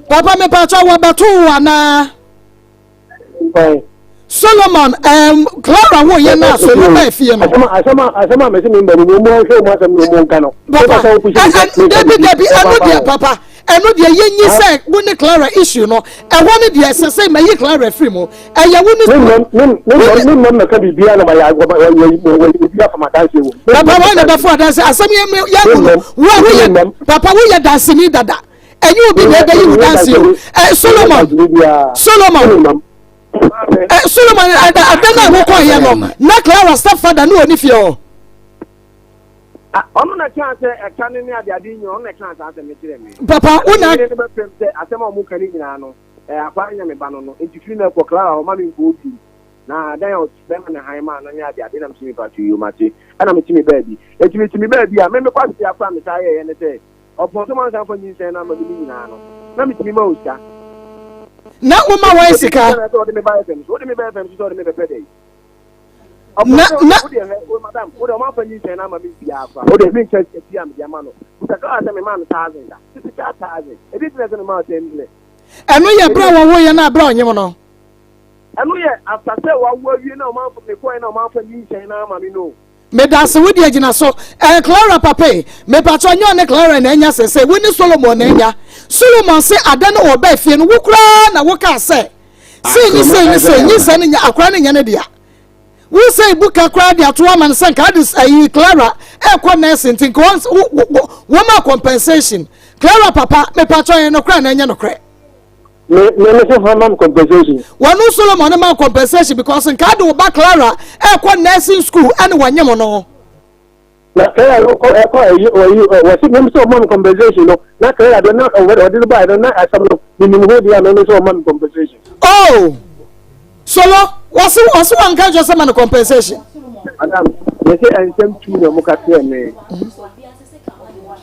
Papa, mepatɔ, wɔbɛto wo anaa? Solomon, Clara wo yɛ no a Solo baa fie no. Asɛm a mɛsɛ mi mba mu mu ahwɛ mu asɛm na ɔmu nka no. Papa, dabi dabi, ɛno deɛ, papa, ɛno deɛ yɛnyi sɛ wo ne Clara issue no ɛhɔ no deɛ, ɛsɛ sɛ mayi Clara firi mu, ɛyɛ wo ne. Me mmam mɛka biribiara na mayɛ obi afa m'adanseɛ wɔ mu. Papa, wɔn na bɛfo adanse asɛm yɛ yɛ mu no, wo a woyɛ papa, woyɛ danseni dada, ɛnyɛ obi na ɛbɛyi wo danse o. Solomon, Solomon, ada no a wokɔɔyɛ no na Clara stepfather ne wɔ ne fie hɔ? Ɔno na kaa sɛ ɛka ne ade ade nyina, ɔno na kaa saa asɛm no kyerɛ me. Papa, wo na ne bɛfrɛ m sɛ asɛm a ɔmo ka ne nyinaa no akwa nyɛ me ba no, nti firi no ɛkɔ Clara hɔ ma me nkɔɔ bio na dan a ɔte bɛma ne han maa no ne ade ade na metumi pa to yio mate. Ɛna metumi baabi, enti metumi baabi a me mekɔ ase akora me saa yɛyɛ ne sɛ ɔpɔn sɛ mansan fa nyinsɛn no ama me ne nyinaa no na metumi ma wo sika. Na woma wɔn sika? Sɛ ɔde me ba FM so, wode me ba FM so sɛ ɔde me bɛpɛ dɛ. Na wode hwɛ o, madam, wode ɔmo afa nyinsɛn no ama me biara kora, wode me nkyɛn sika bi a mede ama no busa sɛ mema no 1,000 da typical 1,000 ebi ntina sɛ mema no 10 million. Ɛno yɛ berɛ a wɔwo yɛ no a berɛ a ɔnyem no? Ɛno yɛ after sɛ wawo awie na ɔmo afa mekɔɛ na ɔmo afa nyinsɛn no ama me no. Medase, wo deɛ gyina so. Clara papa yi, mepatɔ, nyɛ ɔne Clara na anya sese, wo ne Solomon na anya. Solomon se ada no wɔba fie no, wo koraa na wokaa sɛ sei ne sei ne sei, nyinsɛn no nya akora no nyɛ ne dea. Wo sɛ buka koraa de ato ama no sɛ nka ade ayi Clara ɛkɔ nurse nti nka wɔn ma compensation. Clara papa, mepatɔ, yɛ nokorɛ na ɛnyɛ nokorɛ? Me se fa ma compensation. Wɔn Solomon ma compensation because nka ade wo ba Clara ɛkɔ nursing school ɛne wɔnyem no. Na Kɛra no kɔ ɛkɔ ɛyi ɔyi wɔsi mɛmi sɛ ɔma mi compensation no na Kɛra deɛ na ɔwɔ ɔde no baayɛ no na asɛm no minim ho deɛ a mɛmi sɛ ɔma mi compensation. Oh solo wɔsi wɔsi wɔn nka nkyɛn sɛ ma no compensation. Madam yɛsɛ nsɛm tu na ɔmo ka kyerɛ me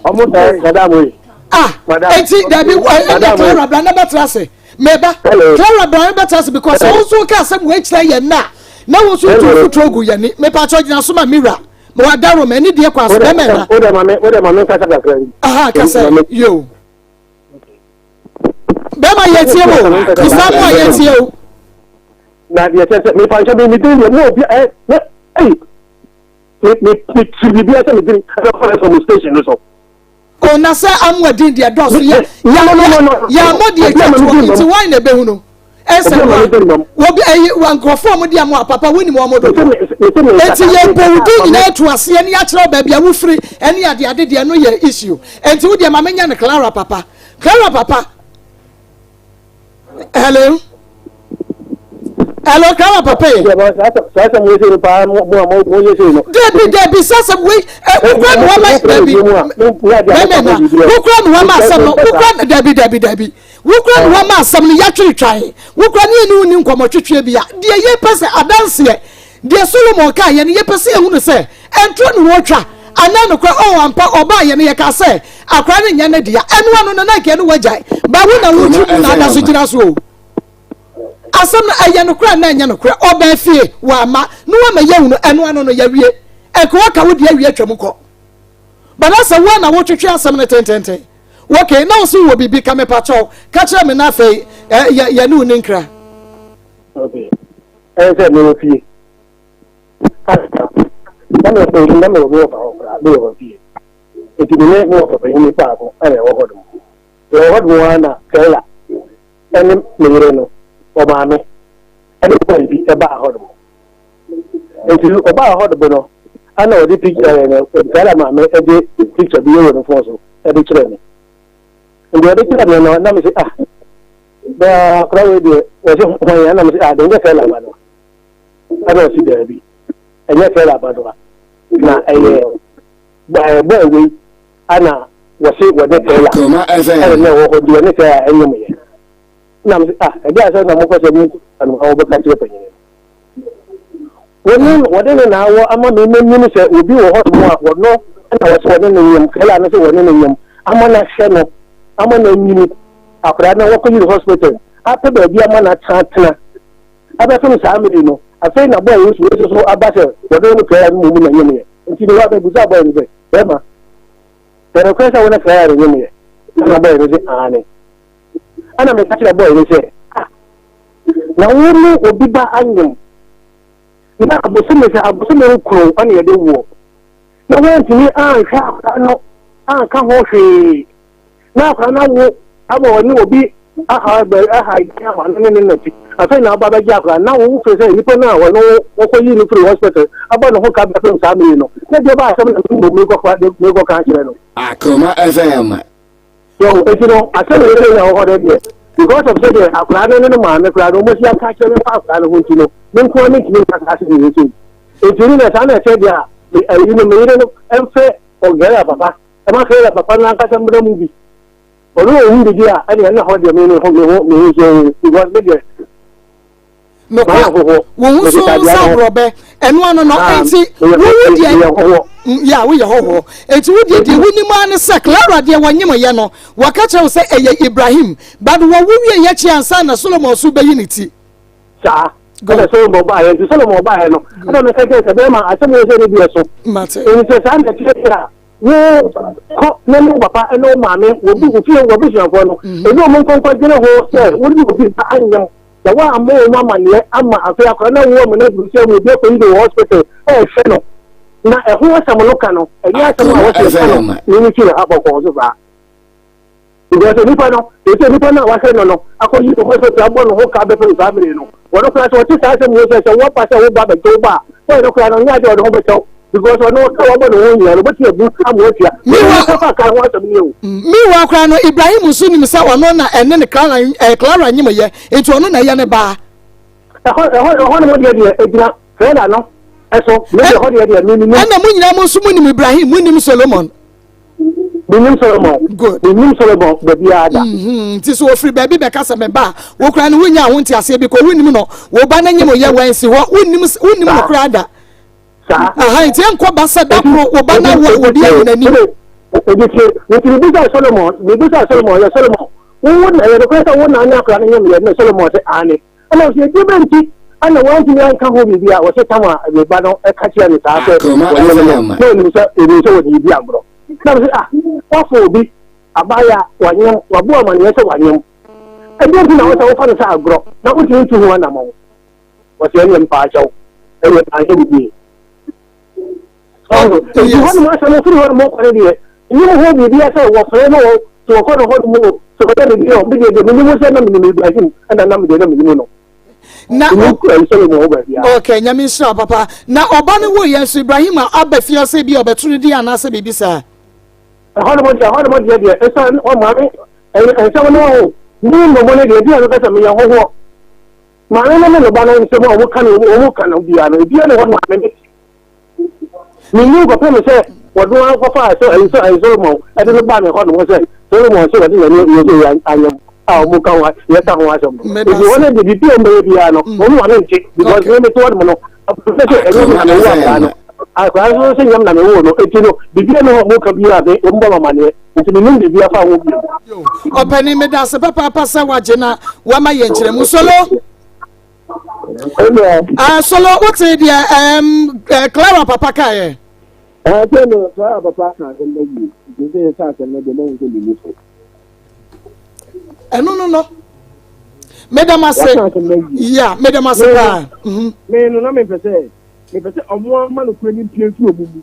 ɔmo sɛ. Madam oyi. Ah eti dabi ɛnna Clara bra na bɛtena ase mɛba Clara bra na bɛtena ase because ɔmo nso ka asɛm wɔ ekyirɛ yɛn na na wɔn nso tu futuro gu yɛn ni mɛpa atwa gyina so ma mira. Ma wa daro ma ɛne deɛ kɔ ase bɛmɛ na. O de ma me o de ma me nkasa kakra bi. Aha kasa yo. Bɛma yɛ tie wo bisa mu a yɛ tie wo. Na deɛ kyɛ sɛ mefa nhyɛ me me din deɛ mo obi ɛ ne ɛyi me me me ti biribi asɛ me din ɛbɛ kɔ ɛfɔ mo station no so. O na sɛ amoa din deɛ dɔɔso yɛ yɛ yɛ amɔ deɛ twa toɔ nti wɔn na ɛbɛhu no ɛsɛ wa wɔbi ɛyi wa nkurɔfoɔ wɔn de amoa papa wɔn nim wɔn dodo eti yɛ bɔ wo din nyinaa to aseɛ ne akyerɛ baabi a wofiri ɛne ade ade deɛ no yɛ issue nti wo deɛ maame nya no Clara papa Clara papa. Hello. Hello, Clara papa yi. Dabi dabi sasɛm wei wokura ne wama dabi bɛmɛ na wokura ne wama asɛm no wokura dabi dabi dabi wokura ne wama asɛm no yɛatwere twan wokura ne yɛne wo ni nkɔmmɔ twetwe bi a deɛ yɛpɛ sɛ adanseɛ Deɛ Solomon kaeɛ no, yɛpɛ sɛ yɛhunu sɛ ɛntorɔ na wɔretwa anaa nokorɛ. Oh, ampa, ɔbaeɛ no, yɛkaa sɛ akwadaa no nyɛ ne dea. Ɛno ano no, na anka ɛne wagyae. Ba wo na wotwi mu na ada so gyina so o. Asɛm no, ɛyɛ nokorɛ anaa ɛnyɛ nokorɛ? Ɔbaa fie, wamma, na wama yɛahunu, ɛno ano no, yɛawie. Ɛnka waka wo deɛ awie atwam kɔ. Ba na sɛ wo na wotwetwe asɛm no tententen. Okay, na wo so wɔ biribi ka mepakyɛw, ka kyerɛ me na afei yɛne wo ni nkra. Okay. Ɛyɛ sɛ mewɔ fie. Na mewɔ panyin na mewɔ mewɔ fa hɔ koraa mewɔ hɔ fie. Nti me ne mewɔ fa panyin baako ɛna ɛwɔ hɔ nom. Yɛwɔ hɔ nom ara na Stella ɛne me yere no ɔmaame ɛne boy bi ɛbaa hɔ nom. Nti ɔbaa hɔ nom no ɛna ɔde picture ɛɛ Stella maame ɛde picture bi wɔ ne phone so ɛde kyerɛ me. Nti ɔde kyerɛ me no na me sɛ ah Na akora wei deɛ wɔse hwan yɛ ɛna mese ah deɛ nyɛ fɛla aba no ɛna ɔse daabi ɛnyɛ fɛla aba no na ɛyɛ ɛɛ bɔɔ wei ɛna wɔse wɔne fɛla ɛna na ɛwɔ hɔ deɛ ne fɛla ɛnyɛ mo yɛ ɛna mese ah ɛdeɛ asɛ na mokɔ sɛ mo ɛna wɔbɛka kyerɛ panyin Wɔne wɔde ne na awɔ ama me m'anim sɛ obi wɔ hɔ nom a wɔno na wɔsɛ wɔne no nyem Kela no sɛ wɔne no nyem ama no ahwɛ no ama no anyini akwadaa no wɔkɔyi no hospital apɛ baabi ama no atena abɛfem saa mmere no afei na bɔɔ nso wei so aba sɛ wɔne no Kela no mmom na nyemyɛ nti ne wɔ abɛbusa bɔɔ no sɛ bɛrima sɛ nokorɛ sɛ wo ne Kela no nyemyɛ na bɔɔ no sɛ aane ɛna meka kyerɛ bɔɔ no sɛ ah Na wo ne obi ba anyem, na abosome sɛ abosome nkron na yɛde woɔ, na woantumi anhwɛ akwadaa no anka ho hwee, na akwadaa no awo ama ɔne obi aha aha ama no ne ne nati, afei na aba bɛgye akwadaa no, na wo firi sɛ nipa no a ɔno wɔkɔyi no firi hospital abɔ ne ho ka bɛpem saa mmere no, na deɛ ba asɛm na mmom mekɔka akyerɛ no. Akoma FM. So eti no asɛm wei sɛ na ɛwɔ hɔ dɛ deɛ because of sɛdeɛ akwadaa no ne ne maame koraa no wɔsi aka akyerɛ me fa akwadaa no ho nti no me nko ara mentumi nka saa asɛm wei sei eti no na saa na ɛkyɛ deɛ a ɛyi no me yere no ɛmfɛ ɔgɛrɛ papa ɛma kɛrɛ papa no ankasa mmra mu bi ɔno ɔhu bibi a ɛne ɛna hɔ deɛ me me ho me ho me ho so because me deɛ Nokwa, wo ho so nsa aborɔbɛ, ɛno ano no, enti wowu deɛ, ya woyɛ hɔhoɔ, enti wo deɛ deɛ wonim ara ne sɛ Clara deɛ wɔnyem yɛ no, wɔka kyerɛ wo sɛ ɛyɛ Ibrahim, but wɔwo wie yɛ akyi ansa na Solomon so bɛyi ne ti. Saa, ɛna Solomon baeɛ, nti Solomon baeɛ no, ɛna meka kyerɛ sɛ bɛrima asɛm wɔ sɛ ne deɛ so, nti sɛ saa na ɛteɛ deɛ a, wo kɔ ne ne papa ne wo maame, wo fie w'abusuafoɔ no, ɛne wɔn nkɔnkɔdwene ho sɛ wo ne obi ba anyem. Sɛ woammɔ wɔn amanneɛ ama afei akwadaa no awu ama no aduru sɛ obi akɔyi no wɔ hospital ɛrehwɛ no na ɛho asɛm no ka no, ɛnyɛ asɛm a wɔsɛ yɛka no ne ne fie ha bɔkɔɔ so saa. Because nipa no, ɛsɛ nipa no a wahwɛ no no akɔyi no hospital abɔ ne ho ka bɛpem saa mmere no, wɔno koraa sɛ ɔte saa asɛm wei sɛ sɛ woaba sɛ wo ba bɛgye wo ba a, wɔyɛ no koraa no nyɛ adeɛ ɔde ho bɛkyɛw. Because ɔno ɔka wabɔ ne ho nyinaa no obetumi abu ama watua. Meanwhile, Ɔfa ka ho asɛm ni o. Meanwhile koraa no Ibrahim nso nim sɛ ɔno na ɛne ne Clara ɛɛ Clara nyim yɛ nti ɔno na ɛyɛ ne baa. Ɛhɔ ɛhɔ ɛhɔ nom deɛ deɛ egyina Clara no. Ɛso, me deɛ hɔ deɛ deɛ me menim. Ɛna mo nyinaa mo nso monim Ibrahim, monim Solomon. Menim Solomon. Good. Menim Solomon baabiara da. Mm-hmm. Nti so wɔfiri baabi bɛka sɛ meba a, wo koraa no wonya ho nteaseɛ bi kɔ wonim no, wo ba no nyem yɛ wansi hɔ, wonim wonim no koraa da. Saa. Aha, nti ɛnkɔ ba sɛ da koro wo ba no awo a obi ayi n'anim. Ebi tie, nti mebisa Solomon, mebisa Solomon, yɛ Solomon, wo wo na ɛyɛ nokorɛ sɛ wo na ne akora no nyem yɛ ne Solomon sɛ aane. Ɛna ɔsɛ ɛdeɛ bɛ nti ɛna wantumi anka ho biribi a wɔsɛ tam a ne ba no ɛka kyerɛ no saa sɛ wɔnyɛ no no na ɔnim sɛ ɔnim sɛ wɔde di agorɔ. Na ɔsɛ ah wafo obi abaayewa wanyem wabɔ amaneɛ sɛ wanyem ɛdeɛ nti na wɔsɛ wofa no sɛ agorɔ na wotumi ntu ho anammɔn. Wɔsɛ ɛneɛ mpaakyɛw ɛneɛ anyɛ ne yie. Nti hɔnom asɛm no firi hɔnom kɔ no deɛ menim ho biribiara sɛ wɔfrɛ no o sɛ wɔkɔ no hɔnom o sɛ wɔyɛ no deɛ o me deɛ deɛ menim sɛ na menim Ibrahim ɛna na me deɛ na menim no na Solomon hɔ baabiara. Ok nyame nhyira papa na ɔba no wo yɛ nso Ibrahim aba fie sɛ bi ɔbɛto no di anaasɛ biribi saa. Ɛhɔnom deɛ ɛhɔnom deɛ deɛ ɛsɛ ɔmaame nsɛm no ho ne mmɔmɔ no deɛ ebi a mɛka sɛ meyɛ hɔhoɔ maame no ne ne ba no nsɛm a wɔka no wɔka no biara no ebiara ne hɔ maame no Minnim kɔpem sɛ wɔde wɔn akɔfaa sɛ ɛyi sɛ ɛyi Solomon ɛde no baa me hɔ nom sɛ Solomon sɛ wɔde n'ani yɛ sɛ yɛ anyɛ a wɔn ka ho yɛka ho asɛm no. Ebi wɔn de biribi a wɔn bɛyɛ biara no wɔn ma no nte because me te hɔ nom no sɛ sɛ ɛnyɛ me na mewo akwadaa no akwadaa nso sɛ nyɛ me na mewo no eti no biribi a ne hɔ wɔn ka biara me wɔn bɔ me amaneɛ nti menim biribi afa ho bio. Ɔpanin medase papaapa sɛ wagye na wama yɛn nkyerɛmu solo. Ah, solo wote deɛ um, Clara papa kaeɛ. Sɛ no Clara papa ka asɛm no awie nti sɛ yɛsɛ asɛm no deɛ mahu sɛ menni so. Ɛno no no meda m ase ya meda m ase paa. Mhm. Me no na mepɛ sɛ mepɛ sɛ ɔmo ama no kura ne mpie mfiri ɔmo mu.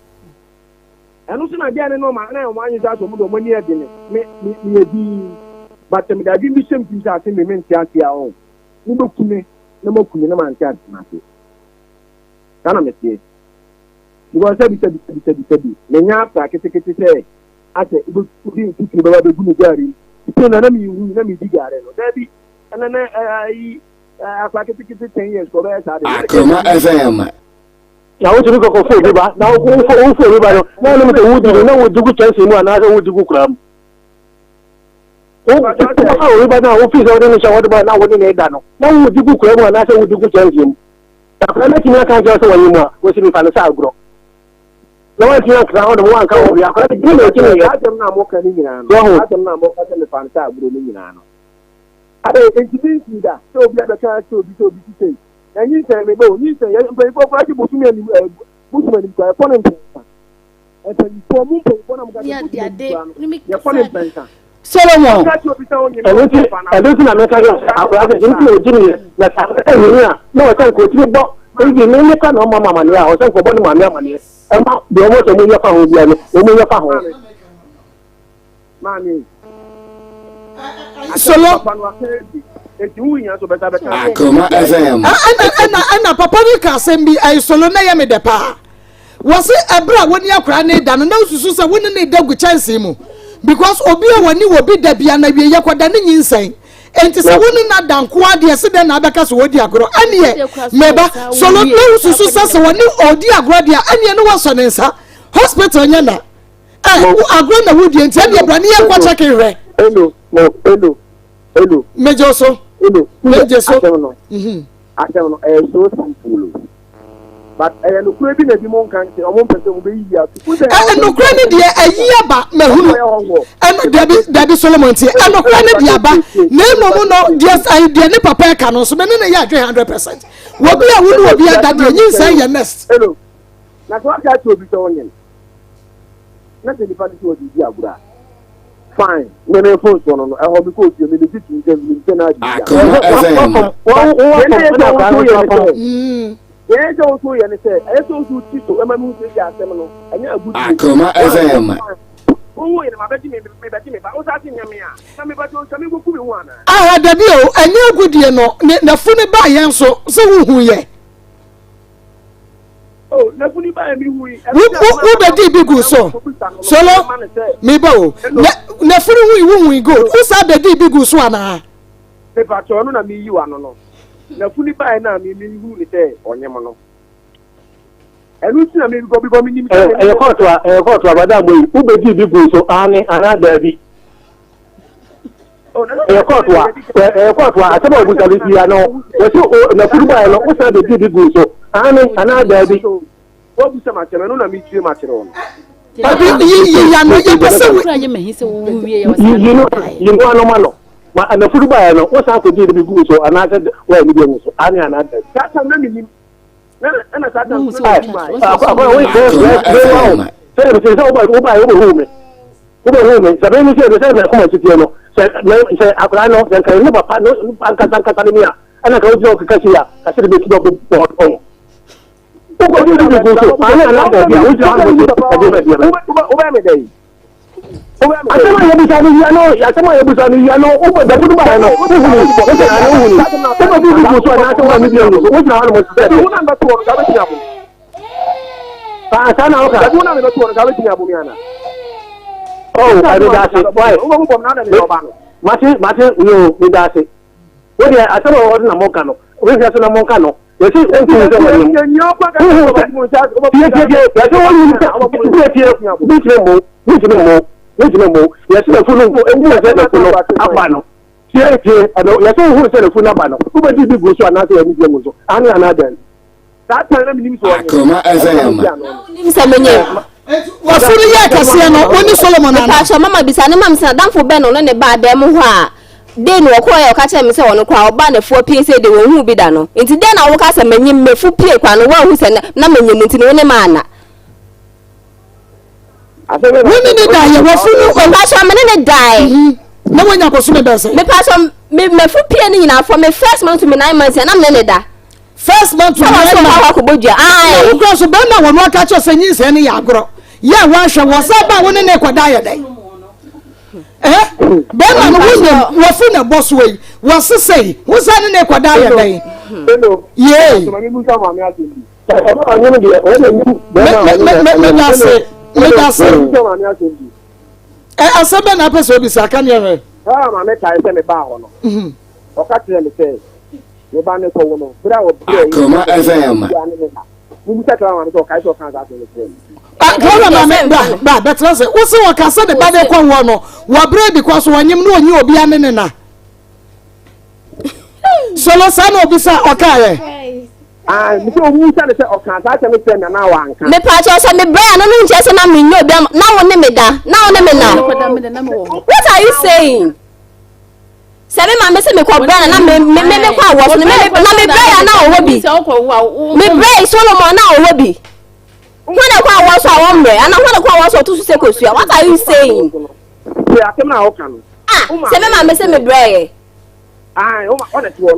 Ɛno so na gɛɛ ne no ɔmo ana ɔmo anyi sɛ asɛ ɔmo de ɔmo ani ɛdene me me meyɛ dii but mede adwene bi hyɛ me tirim sɛ asɛm bi mente ase a ɔn. Mobɛku me na moaku me na mante asɛm ase. Saa na meteɛ. Because sɛbi sɛbi sɛbi sɛbi sɛbi menya afra ketekete sɛ asɛ wode mfuturo bɛba bɛgu me gaari mu. Still na na menhui na medi gaari no. Daabi ɛna na ayi akora ketekete 10 years kɔ bɛyɛ saa de. Akoma FM. Na wotumi kɔkɔ fo obi ba na wofo obi ba no na wonim sɛ wodi no na wodi gu kyɛnsee mu anaasɛ wodi gu koraa mu. Wokɔfa obi ba no a wofii sɛ wode no hyɛ hɔ de ba na wo ne no da no, na wodi gu kura mu anaasɛ wodi gu kyɛnsee mu. Na akwadaa no atumi aka akyerɛ wo sɛ wɔnye mu a, wosi mefa no sɛ agorɔ. Na woantumi ankra hɔ nom, woanka ho hwee. Akwadaa no gyina na ɔtumi yɛ. Saa asɛm no a moka no nyinaa no, saa asɛm no a moka sɛ mefa no sɛ agorɔ no nyinaa no, adɛn enti mensii da sɛ obi abɛka akyerɛ obi sɛ obi te sei? Na nyinsɛn, meba o, nyinsɛn, yɛ mpanyinfoɔ koraa gye bosome anim, ɛɛ, bosome anim koraa, yɛkɔ no mprɛnsa. Mpanyinfoɔ, mo mpanyinfoɔ na mo ka sɛ bosome anim koraa no, yɛkɔ no mprɛnsa. Solomon. Ɛno nti, ɛno nti na meka sɛ akwadaa sɛ nti na ɔgye ne na sɛ akwadaa nyini a na ɔsɛ nka ɔtumi bɔ ebi ne ne ka na ɔma ma amaneɛ a ɔsɛ nka ɔbɔ ne maame amaneɛ ɛma deɛ ɔmo sɛ ɔmo yɛ fa ho bia no ɔmo yɛ fa ho. Maame. Solo. Akoma FM. Ɛna ɛna ɛna papa no ka asɛm bi ɛyɛ solo na ɛyɛ me dɛ paa. Wɔsi ɛbrɛ a wɔne akwaraa ne da no na osusu sɛ wɔne ne da gu kyɛnsee mu because obi a wɔne wɔ bi da bia na wie yɛ kɔda ne nyinsɛn. Enti sɛ wo ne no ada nko ara deɛ se dɛn na abɛka sɛ wɔdi agorɔ ɛneɛ meba solo na wosusu sɛ sɛ wɔne ɔdi agorɔ deɛ ɛneɛ ne wɔsɔ ne nsa hospital nyɛ na Ɛ wo agorɔ na wodie nti ɛdeɛ bra ne yɛnkɔ kyɛke hwɛ. Elo mo elo elo. Megye so. Elo. Megye so. Asɛm no. Mhm. Asɛm no ɛyɛ so simple o. But ɛyɛ nokorɛ bi na ebi mo nka nkyerɛ ɔmo mpɛ sɛ ɔmo bɛ yiyi ato. Ɛ nokorɛ ne deɛ ayi aba mahunu. Ɛno dabi dabi Solomon tie ɛnokorɛ ne deɛ aba na mmom no deɛ ɛyi deɛ ne papa ɛka no nso me ne ne yɛ adwene 100%. Wɔbi a wo ne obi ada deɛ nyinsɛn yɛ next. Elo. Na sɛ waka akyerɛ obi sɛ ɔnyɛ no, na sɛ nipa no sɛ ɔde di agorɔ a, fine. Me me mfomsoɔ no no, ɛhɔ mekɔɔ fie, me megye tom sɛ menim sɛ na ade di Akoma FM. Deɛ na ɛyɛ sɛ wo nso yɛ ne sɛ, deɛ ɛyɛ sɛ wo nso yɛ ne sɛ, ɛyɛ sɛ wo nso ti so ɛma mehu sɛ ebi asɛm no, ɛnyɛ agodie. Akoma FM. Wohu yɛ no, mabɛgye me, mebɛgye me ba, wo saa se nyɛ me a, na mebɛgye wo nsa, menkɔku me ho anaa? Aha, dabi o, ɛnyɛ agodie no, ne n'afunu baa yɛn so sɛ wohu yɛ. Oh, wobɛdii bi gu so solo meba o nafunu hui wohui gold wo saa bɛdii bi gu so anaa mepatɔ ɔno na meyi wa no no nafunu bae no a mehu ne sɛ ɔnyem no. Ɛno nti na mebɔ bebɔ menim sɛ. Ɛyɛ kɔɔto a ɛyɛ kɔɔto a brada Amoyi wobɛgye bi gu so aane anaa daabi. Ɛyɛ kɔɔto a ɛyɛ kɔɔto a asɛm a wɔbusa no bia no wɔsi o nafuru baeɛ no wosan bɛgye bi gu so aane anaa daabi. Woabusa me asɛm ɛno na mekyire makyerɛ wo no. Yiyi ano yɛpɛ sɛ wo. Yiyi no yi no ano ma no ma nafuru baeɛ no wosan kɔgye bi gu so anaasɛ wɔyɛ ne bi agu so aane anaa daabi. Saa tam na menim. Sɛ akwadaa no sɛ nka ne papa no ankasa ankasa ne mi a ɛna nka wogyina ɔkeka si a kase de bɛsi ɔbɛ bɔ ɔn wokɔ de bi gu so maame ana baabi a wogyina hɔ no ɛde bɛ deɛ bɛ wobɛyɛ me dɛn asɛm a yɛbusa no yia no asɛm a yɛbusa no yia no wobɔ dabu no baeɛ no wohuni wosɛ ane wohuni wobɛdi bi gu so anaasɛ woane bi angu so wogyina hɔ no mɔsɛ sɛ wona mbɛto wɔ no saa bɛtumi abo paa saa na woka dabi wona mebɛto wɔ no saa bɛtumi abo me ana oh ɛmeda ase why wobɛbobɔ m na na meyɛ ɔba no mate mate yo meda ase Wo deɛ asɛm a wɔde na monka no, wohwɛ so na monka no. Yɛsi wohunu sɛ wɔnim. Wohunu sɛ tie tie tie. Yɛsi wohunu sɛ tie tie. Mintumi mmo mintumi mmo mintumi mmo. Yɛsi nafu no wohunu sɛ nafu no aba no. Tie tie ɛno yɛsi wohunu sɛ nafu no aba no. Wobɛdi bi gu so anaasɛ yɛne bi agu so. Ane anaa dɛn. Saa tan na menim sɛ ɔnyɛ. Akoma FM. Wonim sɛ menyɛ. Wafunu yɛ kɛseɛ no, wo ne Solomon ana? Mepaakyɛw mama bisa ne mam sɛ nadamfo bɛn na ɔne ne baa dan mu hɔ a dei na ɔkɔɔɛ a ɔka kyerɛɛ me sɛ ɔno koraa ɔbaa nafua pie sei de wɔnhuu bi da no nti dɛn na woka sɛ manyim mafu pie koraa no woanhu sɛ na manyim nti no wo ne me anna. Wo ne ne daeɛ wafunu. Mepaakyɛw me ne ne dae. Mhm. Na wanya bosome bɛn sɛ? Mepaakyɛw me mafu pie no nyinaa from me first month to me 9 months na me ne ne da. First month Sɛ nine wɔsɔ months. hɔ akɔbɔ dua. Na Ae. wo kura so bɛrima wɔn aka kyerɛ sɛ nyinsɛn no yɛ agorɔ. Yɛ a wɔahwɛ wɔ sɛ ba wo ne ne kɔda ayɛ dɛn? Eh? Bɛrima no wo nim wɔfu na ɛbɔ so yi. Wɔsesa yi. Wo sɛ ne ne kɔda ayɛ dɛn? Yee. Medase. Medase. Ɛ asɛm bɛ na apɛ sɛ obisa aka ne ɛhwɛ. Saa maame kae sɛ mebaa hɔ no. Ɔka kyerɛɛ me sɛ, Me ba no rekɔwo no, bere a ɔbrɛɛ yi, Akoma FM. obiara ne ne na. Mummisa Clara maame sɛ ɔkae sɛ ɔkaa saa asɛm no kyerɛɛ me. Ah, Clara maame, bra, bra, bɛtena ase. Wo se ɔka sɛ ne ba no rekɔwoɔ no, wɔbrɛɛ because wɔnyem na ɔnyi obiara ne ne na. Solo saa na obisa ɔkaeɛ. Ah, me sɛ ɔmmisa no sɛ ɔkaa saa asɛm no kyerɛɛ me anaa wanka. Mepaakyɛw sɛ mebrɛ a no no nkyerɛ sɛ na menyɛ obi ama na wo ne me da na wo ne me na. What are you saying? Sɛ me maame sɛ mekɔ brɛ na na me me me mekɔ awɔ so no me na me brɛ ya na ɔwɔ bi. Me brɛ Solomon na ɔwɔ bi. Hwan na kɔ awɔ so a wɔmbrɛ ana hwan na kɔ awɔ so ɔto so sɛ kosua? What are you saying? Sɛ asɛm na ɔka no. Ah, sɛ me maame sɛ me brɛ yɛ. Yɛbɛbisa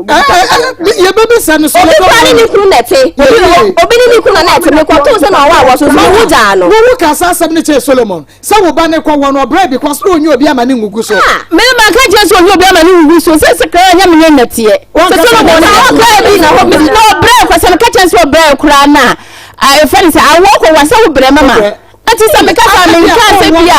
no so. Obi kura ne ne kunu na ɛte. Obi ne ne kunu na ɛte. Mekɔtoo sɛ na ɔwɔ awɔ so so mewu gyaa no. Wowu ka saa asɛm no kyerɛ Solomon. Sɛ wo ba no kɔ wɔ no ɔbrɛ because na ɔnyɛ obi ama ne ngugu so. Ah, me ma ka kyerɛ sɛ ɔnyɛ obi ama ne ngugu so sɛ sɛ kra nyɛ me nyɛ nnɛteɛ. Sɛ Solomon na ɔbrɛ bi na hɔ na ɔbrɛ kwa sɛ meka kyerɛ sɛ ɔbrɛ koraa na ɛfɛ ne sɛ awɔ kɔ wa sɛ wo brɛ mama. Ɛti sɛ meka sɛ menka sɛ bi a.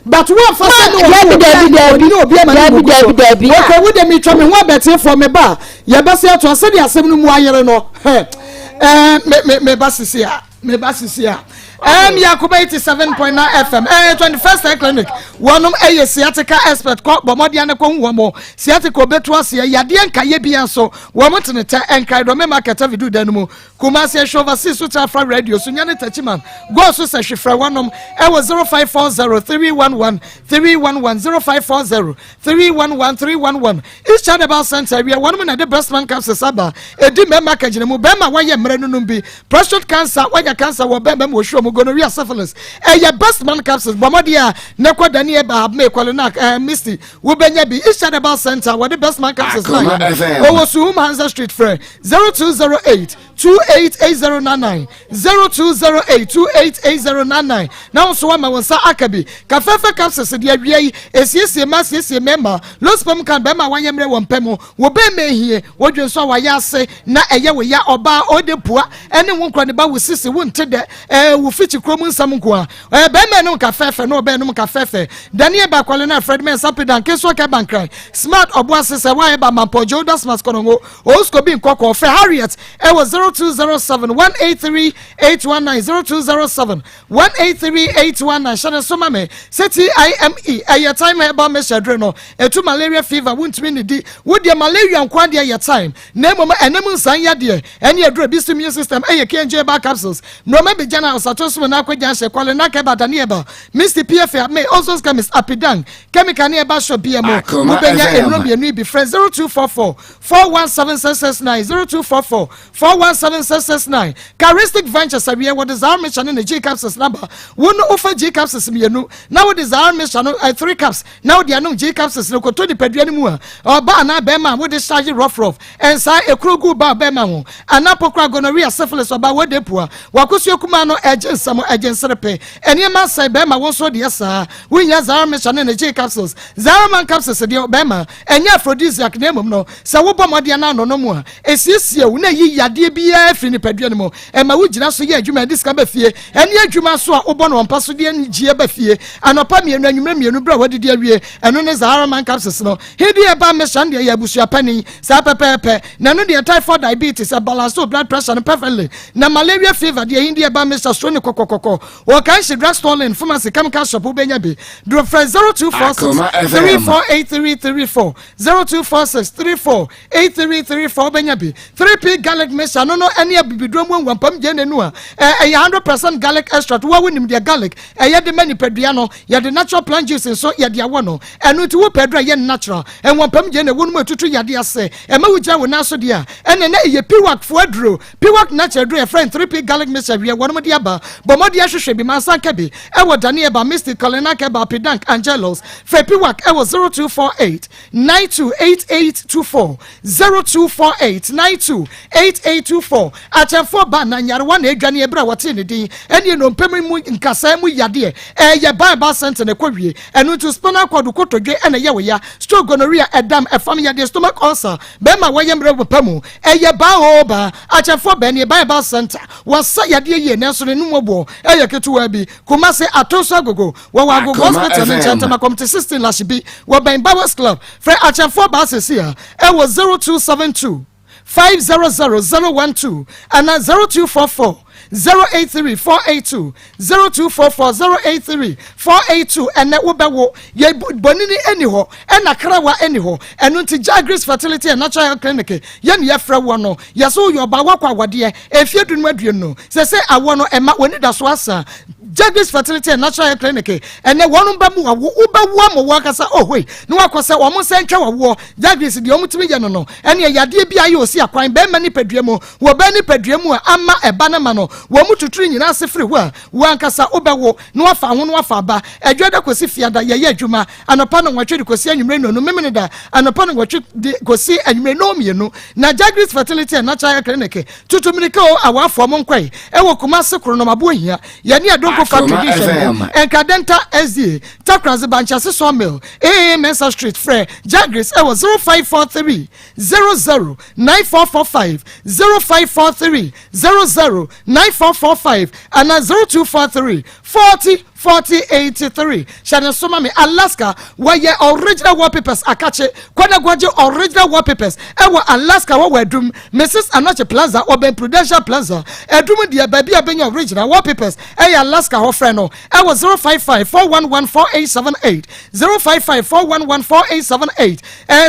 But wo afa sɛ ne ɔne obi a ɔne obi ama ne ngugu so. Okay, wo de metwa me ho abɛteefoɔ me ba yɛbɛsɛ ato sɛdeɛ asɛm no mu ayere no. Ɛɛ me me me ba sisi a. Me ba sisi a. Um, Yakuba 87.9 FM. Eh, 21st Air Clinic. Wɔnom ɛyɛ sciatica expert kɔ bɔ mmɔden ne kɔ hu wɔn. Sciatica obetu aseɛ yadeɛ nkayɛ bia so. Wɔn tene tɛ nkae dɔme market avidu dan no mu. Kumasi ɛhwɛ overseas so kyɛ afra radio so nyane tachiman. Go so sɛ hwefrɛ wɔnom ɛwɔ 0540 311 311 0540 311 311 East Child Herbal Center awia wɔnom na ɛde breast man capsules aba ɛdi mmarima kagyina mu bɛrima wɔyɛ mmerɛ no nom bi prostate cancer wɔnya cancer wɔ bɛrima mu wɔhwɛ mu gonorrhea syphilis ɛyɛ best man capsules bɔ mmɔden a na ɛkɔ dani ɛba abme kɔlenak ɛɛ misty wobɛnya bi East Child Herbal Center wɔde best man capsules na yɛ ɔwɔ Suhum Hansa Street frɛ 0208 288099 0208 288099 na wo nso woama wo nsa aka bi. Kafɛɛfɛ capsules de awia yi esiesie mmaa siesie mmarima. Low sperm count bɛrima a wanyɛ mmerɛ wɔ mpɛ mu wo bɛrima ehie wodwe nso a wayɛ ase na ɛyɛ wo ya ɔbaa ɔde pua ɛne wo nkura ne ba wo sisi wo nte dɛ ɛɛ wo fikyi kurom nsɛm nko a ɛɛ bɛrima ɛnom kafɛɛfɛ na ɔbɛɛ nom kafɛɛfɛ Daniel Bakwale na Fred Mensah Pedan Kesuwa Kɛbankran Smart Ɔboase sɛ wɔayɛ ba Mampɔ Joda Smart Kɔnɔngo Osko bi nkɔkɔɔ frɛ Harriet ɛwɔ 0. 0207 183 819, 0207 183 819. Hyɛ ne so ma me sɛ TIME ɛyɛ Time Herbal Mixture aduro no, ɛtu malaria fever. Wontumi ne di wo deɛ malaria nko adeɛ yɛ time, na mmom ɛnam nsan yadeɛ ɛne aduro bi so immune system ɛyɛ KNJ herbal capsules. Nneɛma bi gyana ɔsato so na akɔgya ahyɛ kwale na kɛba daniel Misty PFA may also chemist Apidan chemical ne ɛba shop bia mu. Akoma wobɛnya FM. nnuro mmienu yi bi. Frɛ 0244 417669, 0244 417669. Charistic Ventures awie wɔde Zara mixture ne ne G capsules naba. Wo no wofa G capsules mmienu na wode Zara mixture no 3 caps na wode anom G capsules no kɔtɔ nipadua no mu a, ɔba anaa bɛrima a wode charge rough rough ɛnsaa ekuro gu ba bɛrima ho anaa pokora gonorrhea, syphilis, ɔba wɔde pua wakosua kuma no ɛgye nsɛm ɛgye nserepe nneɛma asɛe bɛrima wo nso deɛ saa wonya Zara mixture ne ne G capsules. Zara man capsules deɛ bɛrima ɛnyɛ aphrodisiac, na mmom no sɛ wobɔ mmɔdeɛ no ano no mu a, ɛsiesie wo na ɛyi yadeɛ biara firi nipadua no mu, ɛma wogyina so yɛ adwuma ɛde sika ba fie, ɛne adwuma so a wobɔ no ɔmpa so deɛ anigyeɛ ba fie. Anɔpa mmienu, anwummerɛ mmienu, berɛ a wadidi awie, ɛno ne Zara man capsules no. Hidi ɛba mixture no deɛ yɛ abusua panin saa pɛpɛɛpɛ, na ɛno deɛ typhoid, diabetes, ɛbalance wo blood pressure no perfectly, na malaria fever deɛ hindi ɛba mixture soro ne kɔkɔkɔkɔ. Wɔka nhye drugstore lane, pharmacy, chemical shop wobɛnya bi. Duro frɛ 0246 Akoma FM. 348334, 0246 348334, wobɛnya bi. 3P garlic mixture no ɛne abibiduro mu anwampam gye n'anu a ɛyɛ 100% garlic extract. Wo a wonim deɛ garlic ɛyɛ de ma nipadua no, yɛde natural plant juice nso yɛde awɔ no. Ɛno nti wopɛ aduro a ɛyɛ natural ɛnwampam gye na ɛwɔ no mu atutu yadeɛ ase ɛma wogyina wo nan so deɛ a, ɛne na ɛyɛ Piwak foɔ aduro, Piwak natural aduro yɛfrɛ no 3P garlic mixture. Wie wɔnom de aba, bɔ mmɔde ahwehwɛ bi mansa nka bi ɛwɔ Daniel Mystic Colina Keba Pidank Angelos. Frɛ Piwak ɛwɔ 0248 928824, 0248 928824. Akyɛnfoɔ ba na nyarewa na adwane ɛberɛ a wɔtee ne din ɛne nnompem mu nkasɛɛ mu yadeɛ ɛyɛ Bible center na ɛkɔ wie. Ɛno nti spinal cord, kotodwe ɛna ɛyɛ wo ya, stroke, gonorrhea, ɛdam ɛfam yadeɛ, stomach ulcer, bɛrima wɔyɛ mmerɛ wɔ pa mu, ɛyɛ baa o baa. Akyɛnfoɔ bɛn ne Bible center wɔsa yadeɛ yie, nanso ne num boɔ ɛyɛ ketewa bi. Kumase Atonso Agogo, wɔwɔ Agogo Akoma Hospital no nkyɛn. FM. Tema Community 16 Lashibi, wɔbɛn Bowers Club. Frɛ akyɛnfoɔ baa sesi a ɛwɔ 0272 500 012 ana 0244 083 482, 0244 083 482. Ɛnɛ wobɛwo yɛ bɔnini ɛni hɔ ɛna krawa ɛni hɔ. Ɛno nti Jagris Fertility and Natural Health Clinic yɛne yɛfrɛ wɔ no yɛsɛ woyɛ ɔbaa wakɔ awadeɛ ɛfie dunum 20 sɛ sɛ awɔ no ɛma w'ani da so asa. Jagris Fertility and Natural Health Clinic ɛnɛ wɔn bɛ mu awo, wobɛwo ama wɔn akasa ɔhoi na wakɔ sɛ wɔn nsa ntwa wawoɔ. Jagris deɛ wɔn tumi yɛ no ɛne yadeɛ bi ayɛ osi akwan bɛrima nipadua mu wɔ bɛɛ nipadua mu a ama ɛba no ma no wɔn mu tuturu nyinaa ase firi hɔ a wɔn ankasa wobɛwo na wafa ho na wafa aba. Ɛdwa da kɔsi fiada yɛyɛ adwuma anɔpa no 8 de kɔsi anwummerɛ 5, memene da anɔpa no 8 de kɔsi anwummerɛ 2. Na Jagris Fertility and Natural Health Clinic tutu mirika o awaafoɔ mo nkɔe ɛwɔ Kumase Koronom Abohia yɛne Adonko Factory Akoma di nhwɛ no FM. Nkadenta SDA Takraze Bankyase Sawmill aa Mensa Street. Frɛ Jagris ɛwɔ 0543 00 9445, 0543 00 9445 ana 0243 40 40 83. Hyɛ ne so ma me Alaska wɔyɛ original wallpapers akakye kɔnɛgɔgye original wallpapers ɛwɔ Alaska wɔwɔ Adum Mrs Anɔkye Plaza, ɔbɛn Prudential Plaza. Adum deɛ baabi a bɛnya original wallpapers ɛyɛ Alaska hɔ. Frɛ no ɛwɔ 055 411 4878, 055 411 4878.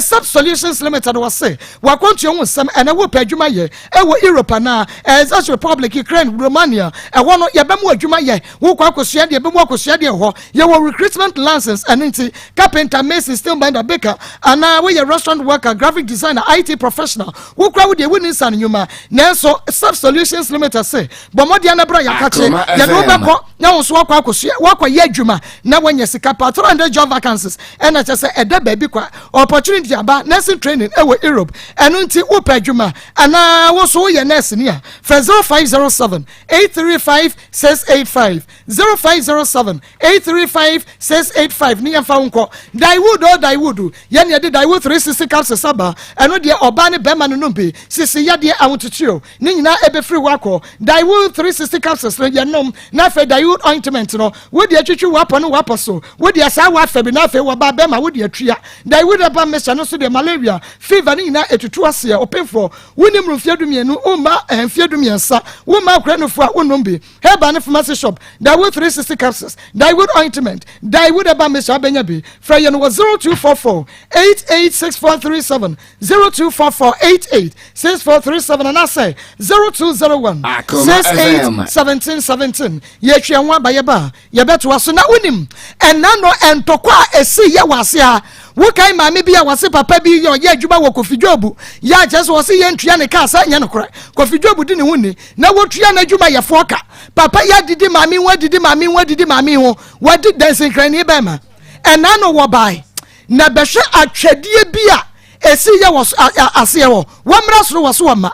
Sub Solutions Limited wɔ se wakɔntua ho nsɛm ɛnɛ wopɛ adwuma yɛ ɛwɔ Europe anaa Czech Republic, Ukraine, Romania, ɛhɔ no yɛbɛmu adwuma yɛ. Wokɔ akɔsua deɛ bɛmu akɔsua deɛ hɔ yɛwɔ recruitment license. Ɛno nti carpenter, mason, steel bender, baker anaa woyɛ restaurant worker, graphic designer, IT professional, wokura wo deɛ wonni nsa no nnwuma, nanso Sub Solutions Limited se bɔ mmɔden no berɛ a yɛakakye Akoma yɛde FM. wobɛkɔ na wo nso wakɔ akɔsua wakɔyɛ adwuma na wanya sika pa. 300 job vacancies ɛna kyɛ sɛ ɛda baabi kwa opportunity aba nursing training ɛwɔ Europe. Ɛno nti wopɛ adwuma anaa wo nso woyɛ nurse ni a, frɛ 0507 835 685, 0507 835 685 ne yɛmfa wo nkɔ. Daewood o Daewood, yɛne yɛde Daewood 360 capsules aba. Ɛno deɛ ɔbaa ne bɛrima no nom bi sisi yadeɛ ahotutuo ne nyinaa ɛbɛfiri hɔ akɔ. Daewood 360 capsules no yɛnom na afei Daewood Daiwood ointment no, wode atwitwi w'apɔ ne w'apɔ so. Wo deɛ saa w'afa bi na afei wɔba bɛma wode atua. Daiwood herbal mixture no nso deɛ malaria, fever ne nyinaa ɛtutu aseɛ. Ɔpemfoɔ, wonni mmoro mfeɛ dumienu, womma eh, mfeɛ dumiɛnsa, womma akora nufoɔ a wonnom bi. Herbal ne pharmacy shop, Daiwood 360 capsules, Daiwood ointment, Daiwood herbal mixture abɛnya bi. Frɛ yɛn wɔ 0244 886437, 0244 886437 anaasɛ 0201 68 17 17. Yɛtwe yɛn ho aba yɛba a, yɛbɛtoa so. Na wonim ɛna no ntɔkwa a ɛsi yɛ wɔ ase ha. Wokae maame bi a wɔse papa bi yɛ ɔyɛ adwuma wɔ Kofi Dwobu yɛ akyerɛ sɛ wɔse yɛntua ne kaa sɛ nyɛ nokorɛ. Kofi Dwobu di ne ho ni na wɔtua n'adwumayɛfoɔ ka. Papa yi adidi maame ho adidi maame ho adidi maame ho wadi dansinkrani bɛrima. Ɛna no wɔbae na bɛhwɛ atwɛdeɛ bi a ɛsi yɛ wɔ aseɛ hɔ. Wɔmmra soro wɔ so wɔmma.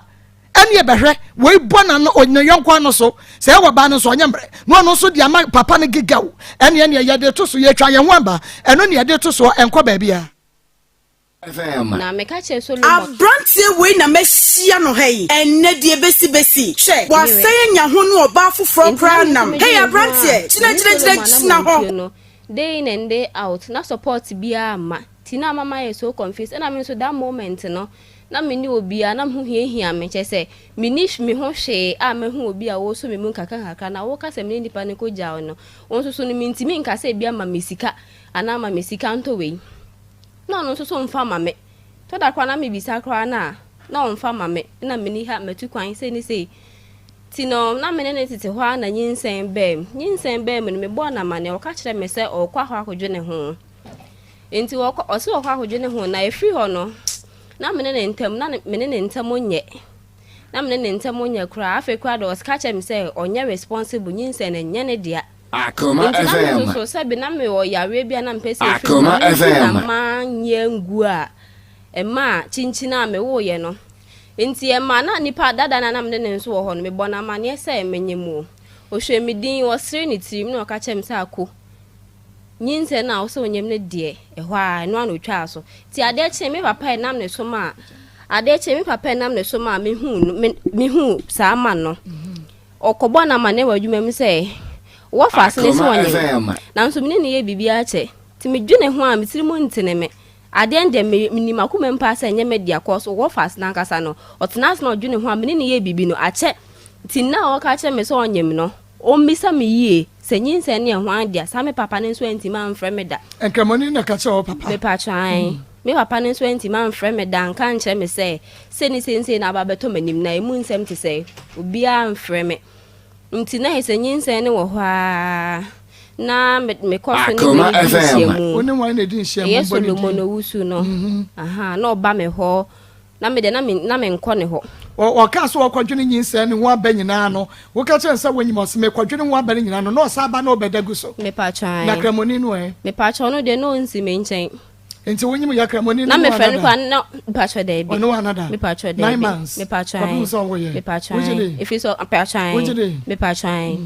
Ɛneɛ bɛhwɛ wei bɔ n'ano ne yɔnko ano so sɛ ɛwɔ baa no nso ɔnyɛ mmerɛ na ɔno nso de ama papa no gigaw ɛneɛ neɛ yɛde to so yɛtwa yɛn ho aba ɛno ne yɛde to soɔ ɛnkɔ baabiara. Na meka kyerɛɛ Solomon. Abranteɛ wei na mahyia no ha yi ɛnnɛ deɛ bɛsi bɛsi hwɛ wasan anya ho ne ɔbaa foforɔ Enti na koraa me nso nam medwene hey ho a, abranteɛ gyina me ne gyina gyina Solomon gyina hɔ. anammɔntuo no, day in and day out, na support biara mma, nti na ama mayɛ so confused, ɛna me nso that moment no, na menni obiara, na me ho hiahia me, kyerɛ sɛ, menni me ho hwee a mahu obi a ɔresɔ me mu nkakrankakra, na woka sɛ me ne nipa no kɔgyaw no, wo nso so no, mentumi nka sɛ ebia ma me sika, anaa ma me sika ntɔ wei. Na ɔno nso so mfa ma me. Tɔ da koraa na mebisa koraa no a, na ɔmfa ma me, na menni ha, matu kwan, sei ne sei. Nti no, na me ne no tete hɔ ara na nyinsɛn baam. Nyinsɛn baa mu no, mebɔɔ no amanneɛ, ɔka kyerɛɛ me sɛ ɔrekɔ akɔ akɔdwene ho. Nti ɔkɔ, ɔse ɔkɔ akɔdwene ho, na ɛfiri hɔ no, na me ne ne ntam, na me ne ne ntam nyɛ. Na me ne ne ntam nyɛ koraa. Afei koraa deɛ, ɔka kyerɛɛ me sɛ ɔnyɛ responsible, nyinsɛn no nyɛ ne dea. Akoma Nti na me FM. nso so, sɛbe na mewɔ yareɛ bi a na mepɛ sɛ ɛfiri mu, Akoma ɛno nti na FM. manyɛ angu a ɛmaa kyinkyin a mewoeɛ no. Nti ɛmaa na nipa dada no a na me ne no nso wɔ hɔ no, mebɔ no amanneɛ sɛ menyem o. Ɔhwɛɛ me dinn, ɔseree ne tirim na ɔka kyerɛɛ me sɛ, Ako, nyinsɛn no a wosɛ wonyem no deɛ, ɛhɔ ara, ɛno ara na ɔtwaa so. Nti adeɛ kyee me papa a ɛnam ne so maa, adeɛ kyee me papa a ɛnam ne so maa mehuu no, me, mehuu saa man no. Ɔkɔbɔɔ no amanneɛ wɔ adwuma mu sɛ, wɔfa ase no sɛ ɔnyem. Nanso me ne no yɛ biribiara kyɛ. Nti medwene ho a, me tirim ntene me. Adeɛ no deɛ, me, menim akoma mu paa sɛ ɛnyɛ me dea, cause wɔfa ase no ankasa no, ɔtena ase na ɔdwene ho a, me ne no yɛ biribi no, akyɛ. Nti nna a ɔka kyerɛ me sɛ ɔnyem no, ɔmmisa me yie sɛ nyinsɛn no yɛ hwan dea. Saa me papa no nso antumi amfrɛ me da. Nkramoni na ɛka kyerɛɛ wo papa? Mepakyɛ, ae. Me papa no nso antumi amfrɛ me da anka ankyerɛ me sɛ sei ne sei ne sei na aba abɛtɔ m'anim, na emu nsɛm te sɛɛ. Obiara amfrɛ me. Nti na ayɛ sɛ nyinsɛn no wɔ hɔ ara na mekɔ so ne Akoma wei di FM. nhyiamu. Wo ne hwan na edi nhyiamu? Ɛyɛ Bɔ ne din. Solomon Owusu no. Aha, na ɔba me hɔ. Na me deɛ na me na menkɔ ne hɔ. Ɔkaa sɛ ɔkɔdwene nyinsɛn ne ho aba nyinaa no, woka kyerɛ no sɛ wonyim? Ɔse mekɔdwene ho aba no nyinaa no, na ɔsan ba na ɔbɛda gu so. Mepakyɛ Na ae. Kramoni no ɛ? Mepakyɛ ɔno deɛ na ɔnsi me nkyɛn. Nti wonyim yɛ Kramoni no Na ne wo mefrɛ no anada? koraa na mepakyɛ daabi. Ɔne wo anada? Mepakyɛ daabi. 9 months? Mepakyɛ Kɔpem ae. sɛ ɔwoyɛ? Mepakyɛ Wogye ae. di? Ɛfiri sɛ mepakyɛ ae. Wogye di? Mepakyɛ ae.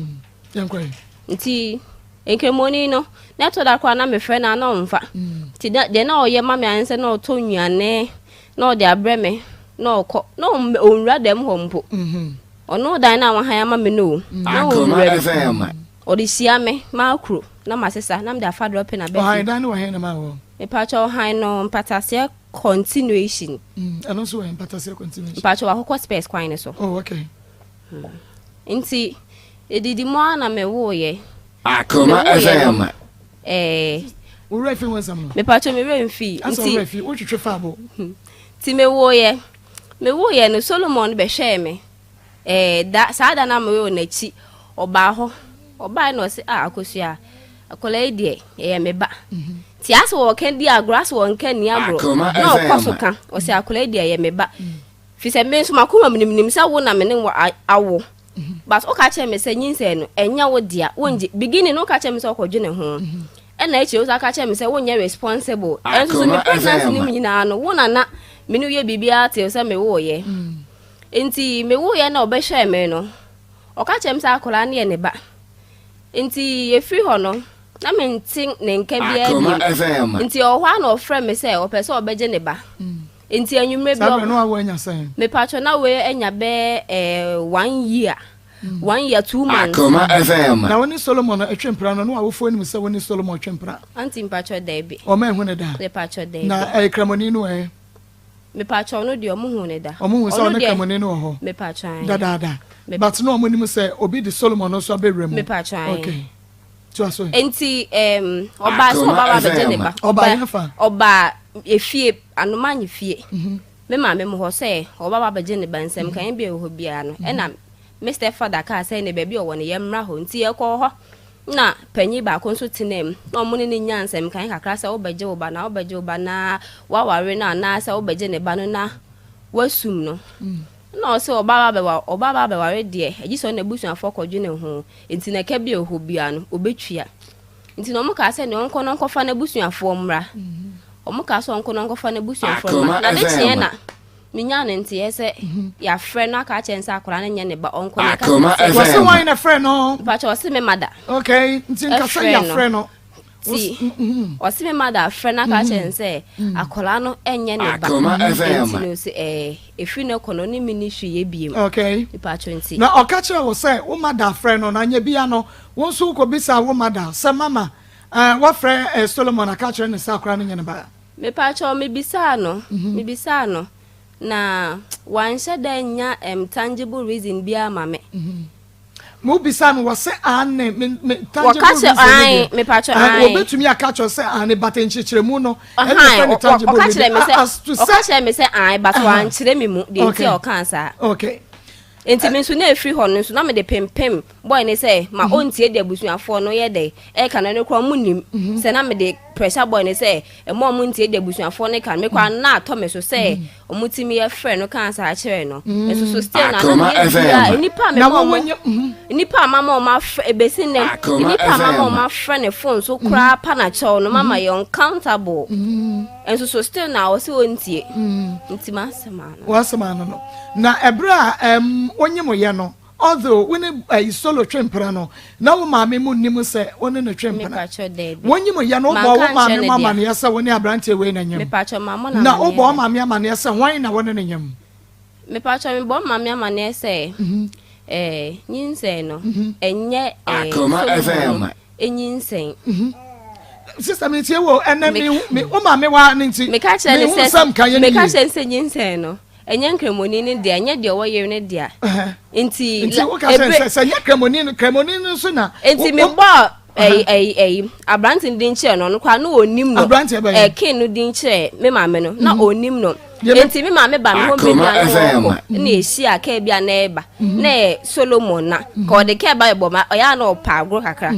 Yɛnkɔ ɛ. Nti Nkramoni no, na ɛtɔ da koraa na mefrɛ no a na ɔmfa. Nti na deɛ na ɔyɛ ma me ara ne sɛ na ɔtɔ nnuane na ɔde abrɛ me na ɔkɔ. Na ɔnwura dɛm hɔ mpo. Ɔno dan no a wahan ama me no o, na ɔnwura mu. Ɔde hyia me, makuro na masesa na mede afa drɔpin aba fie. Ɔhan dan no wɔ he na ma wɔ? Mepakyɛ ɔhan no mpataseɛ continuation. Ɛno nso wɔ mpataseɛ continuation. Mepakyɛ wɔ akokɔ spurs kwan no so. Oh okay. Nti edidi mu ara na mewooyɛ. Akoma Mewooyɛ no, FM. ɛɛ. Wo werɛ fi ho nsɛm no? Mepakyɛ me werɛ mfii. Asɛ wo werɛ fi, wotwetwe fa bo. Nti mewooyɛ. Mewooyɛ no, Solomon bɛhwɛɛ me. Ɛɛ, da, saa da no a mewoo no akyi, ɔbaa hɔ. Ɔbaeɛ na ɔse, ah, Akosua, akwadaa yi deɛ, ɛyɛ me ba. Nti asɛ wɔka di agorɔ, asɛ wɔnka nni agorɔ. Na ɔkɔ so ka, ɔse, akwadaa yi deɛ, ɛyɛ me ba. Firi sɛ me nso m'akoma mu no, menim sɛ wo na me ne wo awo. But woka kyerɛ me sɛ nyinsɛn no, ɛnyɛ wo dea, wongye. Beginning no woka kyerɛ me sɛ wokɔdwene ho. Ɛna akyire wo san ka kyerɛ me sɛ wonyɛ responsible. Ɛnso so me pregnancy no mu nyinaa no, wo na na me ne wo yɛ biribiara till sɛ mewoeɛ. Nti mewoeɛ na ɔbɛhwɛɛ me no, ɔka kyerɛ me sɛ akwadaa no yɛ ne ba. Nti yɛfiri hɔ no, na mente ne nka biara bio. Nti ɔwɔ hɔ a na ɔfrɛ me sɛ ɔpɛ sɛ ɔbɛgye ne ba. Nti anwummerɛ bi Saa berɛ no awo anya sɛn? Mepatwɔ na wei anya bɛyɛ eh, one year. 1 year 2 months. Akoma FM. Na wo ne Solomon twe mpena no, na w'awofoɔ nim sɛ wo ne Solomon twe mpena? Auntie mpakyɛw daabi. Wɔn anhu no da? Mepakyɛw daabi. Na ɛyɛ Kramoni no ɛ? Mepakyɛw ɔno deɛ ɔmo hu no da. Ɔmo hu sɛ ɔne Kramoni no wɔ hɔ? Mepakyɛw ae. Dadaada. But na ɔmo nim sɛ obi de Solomon nso abɛwura mu? Mepakyɛw ae. Okay. Toa so. Nti ɛɛm ɔbaa sɛ ɔba ba abɛgye ne ba. Ɔbaa yɛn fa? Ɔbaa efie, Anomanye fie. Me maame mo hɔ sɛ ɔba ba abɛgye ne ba nsɛm kan bi a ɛwɔ hɔ biara no ɛna me step father kaa sɛ ne baabi a ɔwɔ no yɛmmra hɔ nti yɛkɔɔ hɔ na panyin baako nso tenaa mu na ɔmo ne no nyaa nsɛm kan kakra sɛ wobɛgye wo ba na wobɛgye wo ba na waware no anaasɛ wobɛgye ne ba no na wasum no na ɔsɛ ɔba ba bɛwa ɔba ba bɛware deɛ agye sɛ ɔne n'abusuafoɔ kɔdwene ho nti na ɛka bi a ɛwɔ hɔ biara no ɔbɛtua. Nti na wɔkaa sɛ nea ɔnkɔ na ɔnkɔfa n'abusuafoɔ mmra. Wɔkaa sɛ ɔnkɔ na ɔnkɔfa n'abusuafoɔ mmra. Na de kyeɛ na menyaa no nteɛ sɛ yɛafrɛ no aka akyerɛ no sɛ akwadaa no nyɛ ne ba ɔnkɔ na ɛka sɛ Wɔse wɔn na frɛ no. Mpakyɛ ɔse me mada. Okay, nti nka sɛ yɛafrɛ no. Ti ɔse me mada afrɛ no aka akyerɛ no sɛ akwadaa no nyɛ ne ba. Nti no sɛ ɛɛ efiri no kɔ no ɔne me ni hwee yɛ biem. Okay. Mpakyɛ nti. Na ɔka kyerɛ wo sɛ wo mada afrɛ no na nyɛ bia no Wo nso wokɔbisaa wo mother sɛ, Mama, eh, woafrɛ eh, Solomon aka akyerɛ no sɛ akora no nyɛ ne ba? Mepakyɛw, mebisaa no, mebisaa no, na wanhyɛ da annya um, tangible reason biara ama me. Mobisa no, wɔse aane, me, me, tangible Wɔka kyerɛ, reason no ae, deɛ, mepakyɛw, eh, ae. wɔbɛtumi aka akyerɛ sɛ aane, but nkyekyerɛmu no, ɛne Ɔhan, yɛfrɛ no ɔ- ɔ- tangible ɔka reason. kyerɛ me sɛ, As to ɔka sɛ, kyerɛ me sɛ ae, but Aha. wankyerɛ me mu deɛ nti Okay. a ɔkaa saa. Okay. Nti me nso na ɛfiri hɔ no nso na mede pempem boy no sɛ ma mhm. ɔntie deɛ abusuafoɔ no yɛ dɛ ɛka no ɛno koraa ɔmo nim mhm. sɛ na mede pressure boy no sɛ ɛma ɔmo ntie deɛ abusuafoɔ no ka no me koraa na atɔ me so sɛ mhm. ɔmo tumi yɛ frɛ no kaa saa kyerɛ no nso so still na na meyɛ biribiara nnipa a mema ɔmo nnipa a mama ɔmo afrɛ ebesi nnɛ nnipa a mama ɔmo afrɛ ne phone so koraa pa na kyɛw no mama yɛ uncountable nso so still na ɔsɛ ɔntie nti ma asɛm ano W'asɛm ano no. Na ɛberɛ a ɛɛm wonyem yɛ no, although wo ne ɛyi Solo twe mpena no, na wo maame mo nnim sɛ wo ne no twe mpena. Mepakyɛw daabi. Wonyem yɛ no, wobɔɔ Manka wo ankyerɛ maame no mo dea. amaneɛ sɛ wo ne aberanteɛ wei na nyem? Mepakyɛw mammɔ no Na wobɔɔ wo amaneɛ da. maame amaneɛ sɛ hwan na wo ne no nyem? Mepakyɛw mebɔɔ me maame amaneɛ sɛ ɛɛ nyinsɛn no ɛnyɛ ɛɛ Akoma Solomon FM. no nyinsɛn. Sister mi tie wo ɛnɛ mi hu mi wo maame wa ne nti. Meka kyerɛ ne mi hu sɛ nsɛm ka yɛ ne meka yie. kyerɛ ne sɛ nyinsɛn no ɛnyɛ nkramoni ne dea ɛnyɛ deɛ ɔwɔ yere ne dea. Nti Nti wo ka kyerɛ sɛ sɛ nyɛ kramoni no kramoni no nso na. Nti me bɔ ɛyi ɛyi ɛyi aberante no din kyerɛ no ɔno koraa no onim no. Aberante bɛyɛ. Ɛɛ king no din kyerɛ me maame no na onim no. Nti me maame ba me hɔ mmerɛ bi a na ɔrekɔ na yɛhyia kaa bi a na ɛreba na ɛyɛ Solomon na ka ɔde kaa ba bɛbɔ ma ɔyɛ a na ɔpɛ agorɔ kakra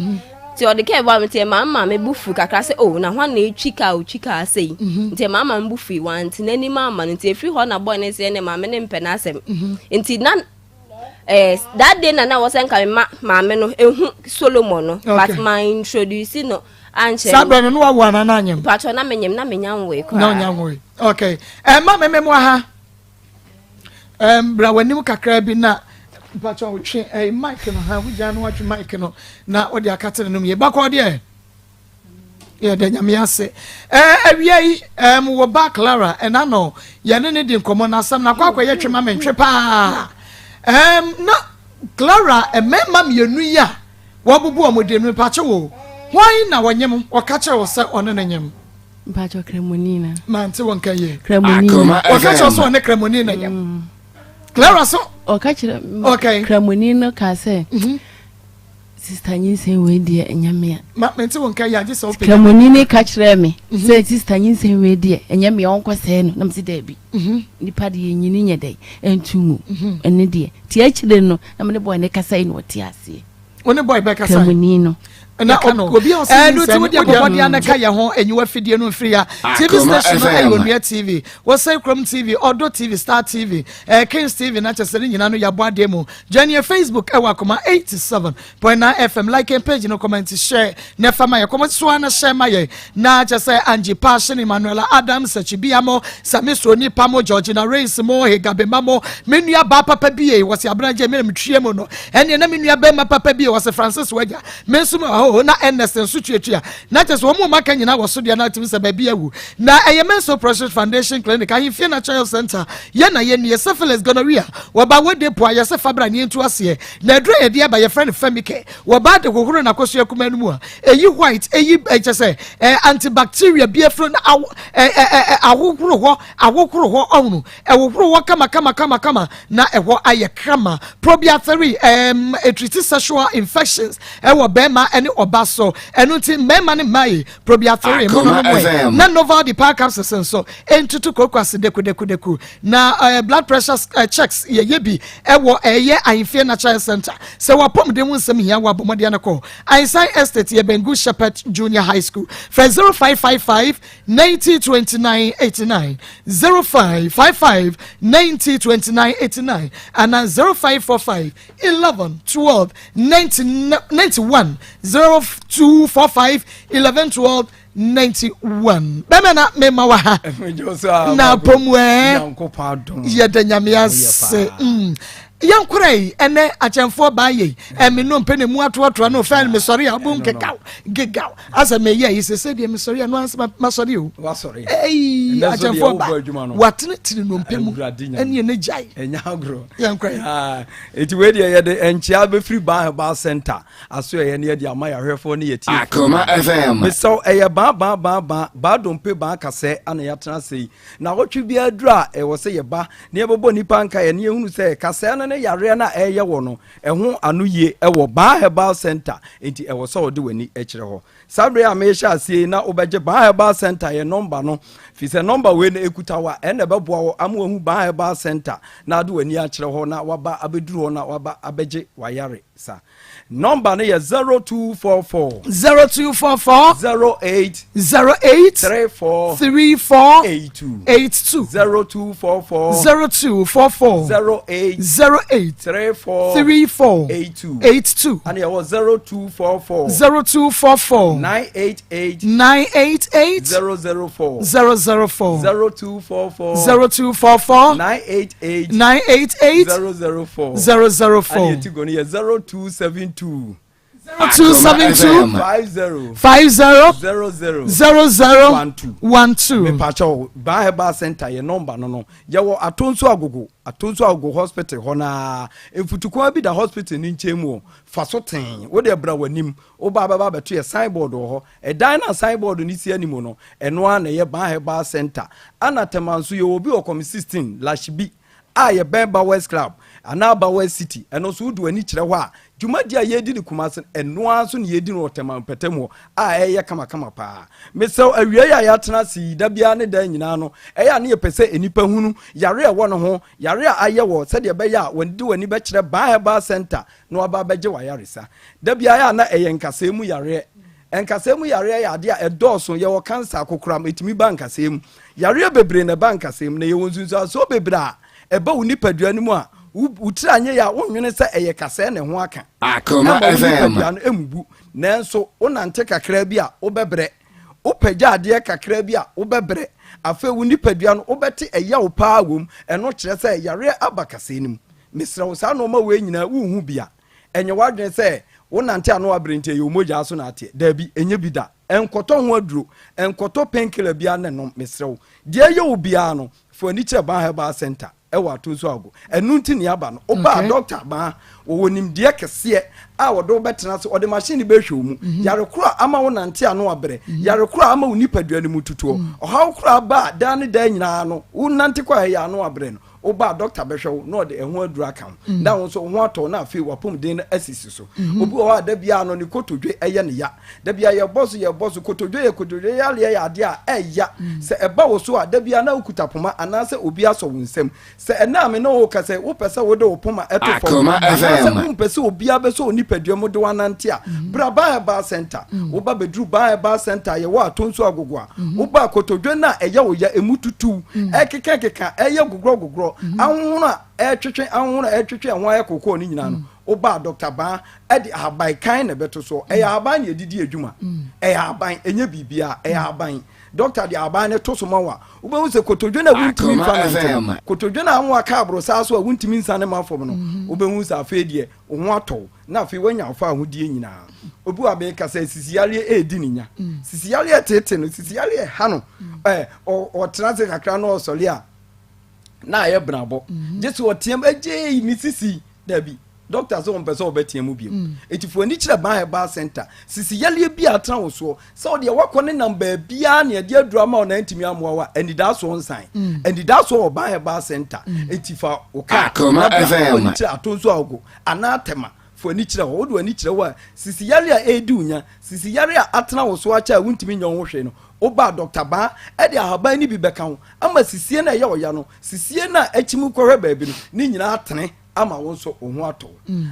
nti ɔde kaa ba nti ɛma me maame bo fu kakra sɛ oh na hwan na ɛtwi kaa ɔtwi kaa sei nti ɛma maame bo fui wante n'anim amma no nti ɛfiri hɔ na bɔɔ ne sɛ ne maame ne mpɛ n'asɛm nti na eh, that day na na wɔsɛ nka me ma maame no ehu Solomon no okay. but ma introduce no ankyerɛ saa berɛ no na wawo anaa na anyem patro na menyem na menya nwoe koraa na ɔnya nwoe okay ɛma me memo ha ɛm bra w'anim kakra bi na mpatro wotwe ɛyi mic no ha wogya no watwe mic no na wode akate no nom yɛ bakɔ deɛ Yɛda Nyame ase. Ɛɛ awia yi ɛɛm wɔ ba Clara ɛna no yɛne ne di nkɔmɔ na asɛm na akɔ akɔyɛ twe ma mentwe paa. Ɛɛm na Clara mmarima mmienu yi a wɔabubu wɔn din no mpakye wo hwan na wɔnyem wɔka kyerɛ wo sɛ ɔne ne nyem? Mpakyɛ Kramoni na. Mante wo nka yie. Kramoni na. Wɔka kyerɛ wo sɛ ɔne Kramoni na nyem. Mm. Clara so. Ɔka kyerɛ. Okay. Kramoni no kaa sɛ. Mm -hmm. Sista nyinsɛn wei deɛ ɛnyɛ me a. Ma mente wo nka yi agye sɛ wopɛ. Kramoni ne ka kyerɛɛ me mhm. sɛ sista nyinsɛn wei deɛ ɛnyɛ me a ɔnkɔ sɛɛ no na mese daabi. Mhm. Nipa deɛ nyini nyɛ dɛn ɛnto ngu mhm. ɛne deɛ ti akyire no na mene bɔɔ ne kasa yi na ɔte aseɛ. Wo ne bɔɔ bɛkasa. Kramoni no. Na obi a ɔsi nyinsɛn no wodeɛ bɔbɔde ana ka yɛ ho enyiwa fidie no mfiri ya TV station no ɛyɛ Onua TV wɔsɛe kurom TV Ɔdɔ TV Star TV ɛɛ Kings TV na kyɛ sɛ ne nyinaa no yɛabɔ adeɛ mu Join yɛn Facebook ɛwɔ Akoma 87.9 FM like yɛn page no comment share na ɛfa ma yɛn comment so ara na share ma yɛn na kyɛ sɛ Angie Passion Emmanuela Adams Akyibia mo Sami Soni pa mo Georgina Reis mo Hegabema mo me nua baa papa bie wɔsi aberagye me na metwie mu no ɛneɛ na me nua bɛrima papa bie wɔsi Francis wagya me nso mu ɛhɔ. Oh, na Ernest nso tuatua. Na kyerɛ sɛ wɔn a wɔaka nyinaa wɔ so deɛ na atumi sɛ baabi awu. Na ɛyɛ Menso Precious Foundation Clinic, Ahemfie Natural Health Center. Yɛn na yɛn nie, syphilis, gonorrhea. Wɔba wɔ depo a yɛsɛ fabra ne yɛntu aseɛ. Na aduro a yɛde aba yɛfrɛ no Femicare. Wɔba de hohoro n'akosua kumaa no mu a, ɛyi white, ɛyi kyɛ sɛ antibacteria bi afiri na awo ahohoro hɔ, ahohoro hɔ ɔhono. Ɛhohoro hɔ kama kama kama kama na ɛhɔ ayɛ kama. Probiathery ɛtriti sexual infections ɛwɔ bɛrima ɛne ɔba so. Ɛno nti mmarima ne mmaa yi Probiathery mo no mo ɛ. Na Noval de power capsules nso ɛntutu koko ase deku deku deku. Na blood pressure checks yɛyɛ bi ɛwɔ ɛyɛ Ahemfie Natural Center. Sɛ wapɔmuden ho nsɛm hia wɔ abɔmmɔden no kɔ Einstein Estate yɛ Bengu Shepherd Junior High School. Fɛ 0555 90 29 89, 0555 90 29 89 ana 0545 11 12 90 91, 0245 11 12 91. Bɛmɛ na mema wɔ ha na pomu ɛ yɛda Nyame ase. Yɛnkora yi ɛnɛ akyɛnfoɔ baa yei ɛme no mpɛ ne mu atoatoa no fɛn mesɔre a wobɛhu kekaw gegaw asɛ meyɛ yi sɛ sɛdeɛ mesɔre a no ansa masɔre o. Ei, akyɛnfoɔ ba watenetene nnompe mu ɛne ɛne gyae. Yɛnkora yi. Ɛti wei deɛ yɛde nkyea bɛfiri Ban Herbal Center aso ɛyɛ ne yɛde ama yɛahwɛfoɔ ne yɛtie. Akoma FM. Mesɛw ɛyɛ baa baa baa baa baa dompe baa kasɛ ana yɛatena ase yi na awɔtwe biara duru a ɛwɔ sɛ yɛba na yɛbɛbɔ nnipa nka yɛ ne yɛhunu sɛ kasɛɛ no ne yareɛ no a ɛyɛ wɔ no ɛho ano yie ɛwɔ Baa Herbal Center, nti ɛwɔ sɛ wɔde w'ani kyerɛ hɔ. Saa bere a mehyɛ aseɛ yi na wobɛgye Baa Herbal Center yɛ nɔmba no, firi sɛ nɔmba wei no ɛkuta wo a ɛnna ɛbɛboa wo ama wahu Baa Herbal Center na ade w'ani akyerɛ hɔ na waba abɛduru hɔ na waba abɛgye wayare sa. Nɔmba no yɛ 0244 0244 08 08 34 34 82. 82. 0244 0244 08 08 34 34 82. 82. Ana yɛwɔ 0244 0244 988 988 004. 004. 0244 0244 988 988 004. 004. Ana yɛti go no yɛ 0272 0272 50 50 00 00 12. 12. Mepakyɛw, Baa Herbal Center yɛ nɔmba no, yɛwɔ Atonso Agogo, Atonso Agogo Hospital hɔ naa mfutukwan bi da hospital no nkyɛn mu hɔ, fa so tee wode bra w'anim, woba bɛba abɛto yɛ signboard wɔ hɔ. Ɛdan no a signboard no si anim no, ɛno ara na ɛyɛ Baa Herbal Center. Ana Tɛma nso yɛwɔ bi wɔ Kɔmi 16 Lashibi a yɛbɛn Bowers Club anaa Bowers City. Ɛno nso wode w'ani kyerɛ hɔ a, dwumadi a yɛredi no Kumase no, ɛno ara nso na yɛredi no wɔ Tɛma mpɛtam hɔ a ɛyɛ kamakama paa. Mesrɛ awiei a yɛatena ase yi, da biara ne da nyinaa no, ɛyɛ a ne yɛpɛ sɛ nnipa hunu yare a ɛwɔ ne ho, yare a ayɛ wɔ, sɛdeɛ ɛbɛyɛ a wɔde w'ani bɛkyerɛ Baa Herbal Center na waba abɛgye w'ayaresa. Da biara a na ɛyɛ nkasɛɛ mu yareɛ. Nkasɛɛ mu yareɛ yɛ adeɛ a ɛdɔɔso. Yɛwɔ cancer, kokoram, ɛtumi ba nkasɛɛ mu. Yareɛ bebree na ɛba nkasɛɛ mu, na yɛwɔ nsunsuansoɔ bebree a ɛba wo nipadua no mu a wo tiri anyɛ yɛ a wonnwene sɛ ɛyɛ kasɛɛ na ɛho aka. Akoma Ɛma wo FM. nipadua no mmubu, nanso wonante kakra bi a wobɛbrɛ. Wopagya adeɛ kakra bi a wobɛbrɛ. Afei wo nipadua no wobɛte ɛyaw paa wom. Ɛno kyerɛ sɛ yareɛ aba kasɛɛ no mu. Mesrɛ wo, saa nnoɔma wei nyinaa wonhu bi a, ɛnyɛ w'adwene sɛ wonante ano abrɛ nti ɛyɛ wo mogya so na ateɛ. Daabi, ɛnyɛ bi da. Ɛnkɔtɔ ho aduro, ɛnkɔtɔ painkiller biara ne nom. Mesrɛ wo, deɛ ɛyɛ wo biara no, fa w'ani kyerɛ Ban Herbal Center ɛwɔ Atonsu Ago. Ɛno nti ne aba no. Wobaa dɔkta baa, wɔwɔ nimdeɛ kɛseɛ a wɔde wo bɛtena ase, wɔde machine bɛhwɛ wo mu. Yare koro a ama wo nante ano abrɛ, yare koro a ama wo nipadua no mu tutuɔ, ɔhaw koro a aba a daa ne daa nyinaa no, wonante kɔ a ɛyɛ ano abrɛ no, wobaa dɔkta bɛhwɛ wo na ɔde ɛho aduru aka ho na wo nso wo ho atɔ wo na afei w'apɔmuden no asisi so. Obi wɔ hɔ a da biara no ne kotodwe ɛyɛ ne ya. Da biara yɛbɔ so yɛbɔ so kotodwe yɛ kotodwe yareɛ yɛ adeɛ a ɛya. Sɛ ɛba wo so a, da biara na wokuta poma anaasɛ obi asɔ wo nsam. Sɛ ɛnɛ a me ne wo ka sɛ wopɛ sɛ wode wo poma ɛto fam Akoma anaasɛ FM. wompɛ sɛ obiara bɛsɔ wo nipadua mu de wo anante a, bra Ban Herbal Center. Woba bɛduru Ban Herbal Center a yɛwɔ Atonsu Agogo a, woba a kotodwe no a ɛyɛ wo ya, ɛmu tutuw, ɛkekakeka, ɛyɛ gogorɔgogorɔ, ahohono a ɛtwetwe, ahohono a ɛtwetwe a ɛho ayɛ kookoo no nyinaa no, woba a Dɔkta Baa ɛde ahaban kan na ɛbɛto soɔ. Ɛyɛ ahaban na yɛde di adwuma. Ɛyɛ ahaban, ɛnyɛ biribiara, ɛyɛ ahaban. Dɔkta de ahaban no to so ma wo a, wobɛhu sɛ kotodwe no a wontumi Akoma mfa nante no, FM. kotodwe no a anwo aka aborosaa so a wontumi nsane ma fam no, wobɛhu sɛ afei deɛ wo ho atɔ wo, na afei woanya wo fa ahodie nyinaa. Obi wɔ abɛn kasa sisi yareɛ ɛredi ne nya. Sisi yareɛ tete no, sisi yareɛ ha no. Ɛɛ ɔtena ase kakra na ɔsɔre a na ayɛ benabɔ. Gye sɛ ɔteam agyei me sisi dabi. Dɔkta sɛ ɔmpɛ sɛ ɔbɛtea mu biom. Eti fo ani kyerɛ Ban Herbal Center. Sisi yareɛ bi a atena wo soɔ sɛ ɔdeɛ wakɔ ne nam baabiara na yɛde aduru ama wo na antumi amoa wo a, anidaasoɔ nsan. Anidaasoɔ wɔ Ban Herbal Center. Eti fa wo kaa Akoma na bra fa FM. w'ani kyerɛ Atonso Agogo anaa Tema. Fa w'ani kyerɛ hɔ. Wode w'ani kyerɛ hɔ a, sisi yareɛ a ɛredi wo nya, sisi yareɛ a atena wo so akyɛ a wontumi nyɛ wo ho hwee no, woba a Dɔkta Ban de ahaban no bi bɛka ho ama sisie no a ɛyɛ ɔya no, sisie no a akyim kɔhwɛ baabi no, ne nyinaa atene ama wo nso wo ho atɔ wo.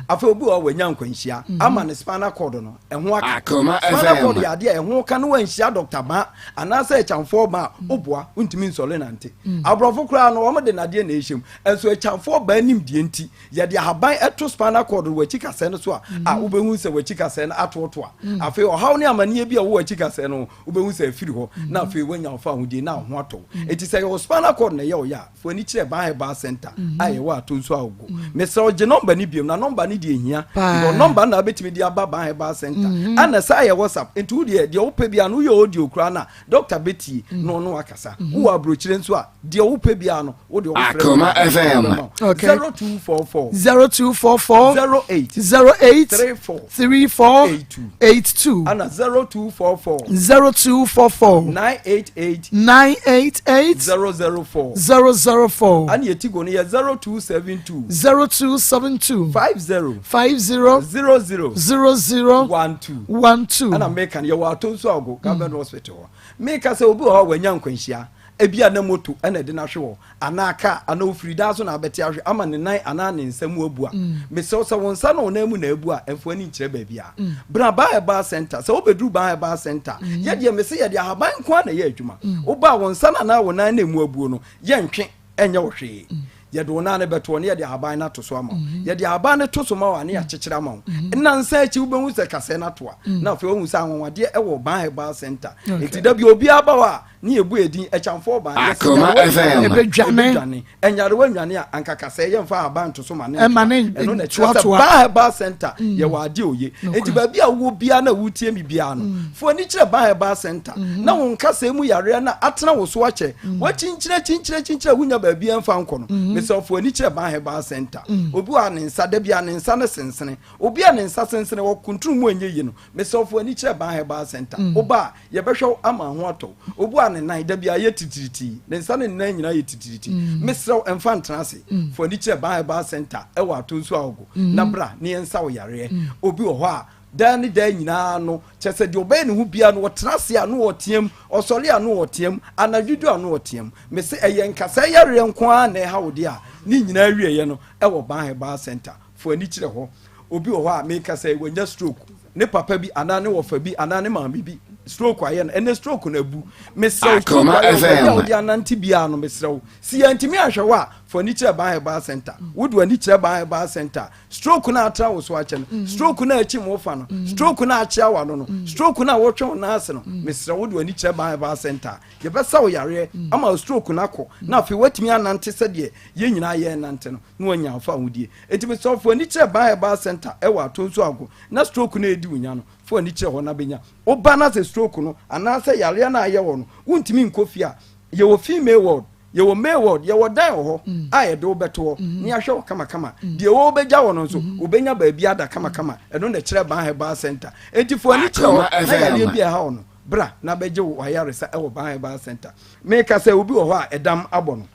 Afei obi wɔ hɔ a wanya nkwanhyia ama ne spinal cord no ɛho aka. Akoma Spinal cord FM. yɛ adeɛ a ɛho ka na wanhyia dɔkta ba anaasɛ akyamfoɔ ba a woboa wontumi nsɔre nante. Aborɔfo koraa no wɔn de nadeɛ na ɛhyɛ mu. Nso akyamfoɔ ba nimdeɛ nti yɛde ahaban ɛto spinal cord no w'akyi kasɛɛ no so a a wobɛhu sɛ w'akyi kasɛɛ no atoatoa. Afei ɔhaw ne amaneɛ bi a ɛwɔ w'akyi kasɛɛ no ho wobɛhu sɛ afiri hɔ na afei woanya wo fahodie na wo ho atɔ wo. Enti sɛ ɛyɛ wo spinal cord na ɛyɛ wo ya a, Fa w'ani kyerɛ Ban Herbal Center a yɛwɔ Atonsu Agogo. Mesrɛ wo gye nɔmba no biom na nɔmba no deɛ ehia. Because nɔmba no na wobɛtumi de aba Ban Herbal Center. Ɛna saa yɛ WhatsApp. Nti wo deɛ deɛ wopɛ biara no woyɛ audio koraa no a doctor bɛtie na ɔne wo akasa. Wowɔ aburokyire nso a deɛ wopɛ biara no wo deɛ wofrɛ Akoma nɔmba no FM. bɛma wo. Okay. 0244 0244 08 08 34 34 82 82 ana 0244 0244 988 988 004 004 ana yɛti go no yɛ 0272 0272 50 50 00 00 12 12 ɛna meka no yɛwɔ ato nso ago government hospital hɔ meka sɛ obi wɔ hɔ a wanya nkwanhyia ebi a na moto ɛna ɛde no ahwe hɔ anaa kaa anaa ofiri dan so na abɛte ahwe ama ne nan anaa ne nsa mu abu a mesrɛ wo sɛ wo nsa ne wo nan mu na abu a ɛmfa w'ani nkyerɛ baabi a bra Ban Herbal Center sɛ wobɛduru Ban Herbal Center yɛ deɛ mese yɛde ahaban nko ara na ɛyɛ adwuma woba a wo nsa no anaa wo nan na ɛmu abuo no yɛntwe ɛnyɛ wo hwee yɛde wo nan no bɛtoɔ ne yɛde ahaban no ato so ama wo yɛde ahaban no to so ma wo a ne yɛakyekyere ama wo nnansa akyi wobɛhu sɛ kasɛɛ no ato a na afei woahu sɛ anwanwadeɛ ɛwɔ Ban Herbal Center nti da bi obiara ba hɔ a ne yɛbu edin ɛkyamfoɔ ban yɛsɛ Akoma nyarewa FM. Ɛbɛdwane. ɛbɛdwane nyarewa nnwane a anka kasɛɛ yɛmfa ahaban nto so ma ne Ɛma ne ntoa ɛno na ɛkyerɛ sɛ ntoatoa. Ban Herbal Center yɛwɔ adeɛ oye nti baabi a wowɔ biara na wotie me biara no fo ani kyerɛ Ban Herbal Center na wo nkasɛɛ mu yareɛ no atena wo so akyɛ wakyinkyina kyinkyina kyinkyina wonya baabi ɛmfa nkɔ no mesɛ fo ani kyerɛ Ban Herbal Center obi wɔ a ne nsa da bi a ne nsa no sensene obi a ne nsa sensene wɔ kuntunu mu ɛnyɛ yie no mesɛ fo ani kyerɛ Ban Herbal Center woba a Yɛbɛhwɛ wo ama ho atɔ wo. Obu a ne nan da biara yɛ titiritii. Ne nsa ne ne nan nyinaa yɛ titiritii. Mesrɛ wo, mfa ntena ase. Fa w'ani kyerɛ Ban Herbal Centre wɔ Atonsu Agogo na bra na yɛnsa wo yareɛ. Obi wɔ hɔ a, daa ne daa nyinaa no, kyerɛ sɛ deɛ ɔbɛyɛ ne ho biara no, ɔtena ase a na ɔreteam, ɔsɔre a na ɔreteam, anadwo du a na ɔreteam. Mese ɛyɛ nkasɛɛ yareɛ nko ara na ɛha wo deɛ a, ne nyinaa awieeɛ no wɔ Ban Herbal Centre. Fa w'ani kyerɛ hɔ. Obi wɔ hɔ a meka sɛ wanya stroke, ne papa bi anaa ne wɔfa bi anaa ne maame bi stroke ayɛ no, ɛnɛ stroke no abu. Mesrɛ wo, stroke Akoma ayɛ wo, baabi a FM. wode anante biara no, mesrɛ wo, si yɛntumi anhwɛ wo a, fa w'ani kyerɛ Ban Herbal Center. Wode w'ani kyerɛ Ban Herbal Center a, stroke no a atra wo so akyɛ no, stroke no a akyim wo fa no, stroke no a akyea w'ano no, stroke no a wɔtwe wo nan ase no, mesrɛ wo, wode w'ani kyerɛ Ban Herbal Center a, yɛbɛsa wo yareɛ ama wo stroke no akɔ, na afei woatumi anante sɛdeɛ yɛn nyinaa yɛrenante no. na wanya wo fahodie. Enti mesrɛ wo fa w'ani kyerɛ Ban Herbal Center ɛwɔ Atonsu Ago na stroke no a ɛredi wo nya no, fa w'ani kyerɛ hɔ na bɛnya. Wo ba na sɛ stroke no anaasɛ yareɛ no a ayɛ wɔ no, wontumi nkɔ fie a, yɛwɔ female ward, yɛwɔ male ward, yɛwɔ dan wɔ hɔ a yɛde wo bɛto hɔ na yɛahwɛ wo kamakama. Deɛ wɔbɛgya wɔ no nso, wobɛnya baabi ada kamakama. Ɛno na ɛkyerɛ Ban Herbal Center. Enti fa w'ani kyerɛ hɔ Akoma na yareɛ FM. bi a ɛha wo no, bra na bɛgye wo w'ayaresa ɛwɔ Ban Herbal Center. Meka sɛ obi wɔ hɔ a ɛdam abɔ no.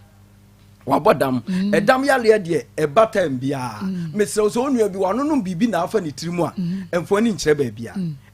wabɔ dam mm. ɛdam yareɛ deɛ ɛba time biara mm. mesrɛ wo sɛ wo nua bi wanonom biribi na afa ne tiri mu a ɛmfa ani nkyerɛ baabi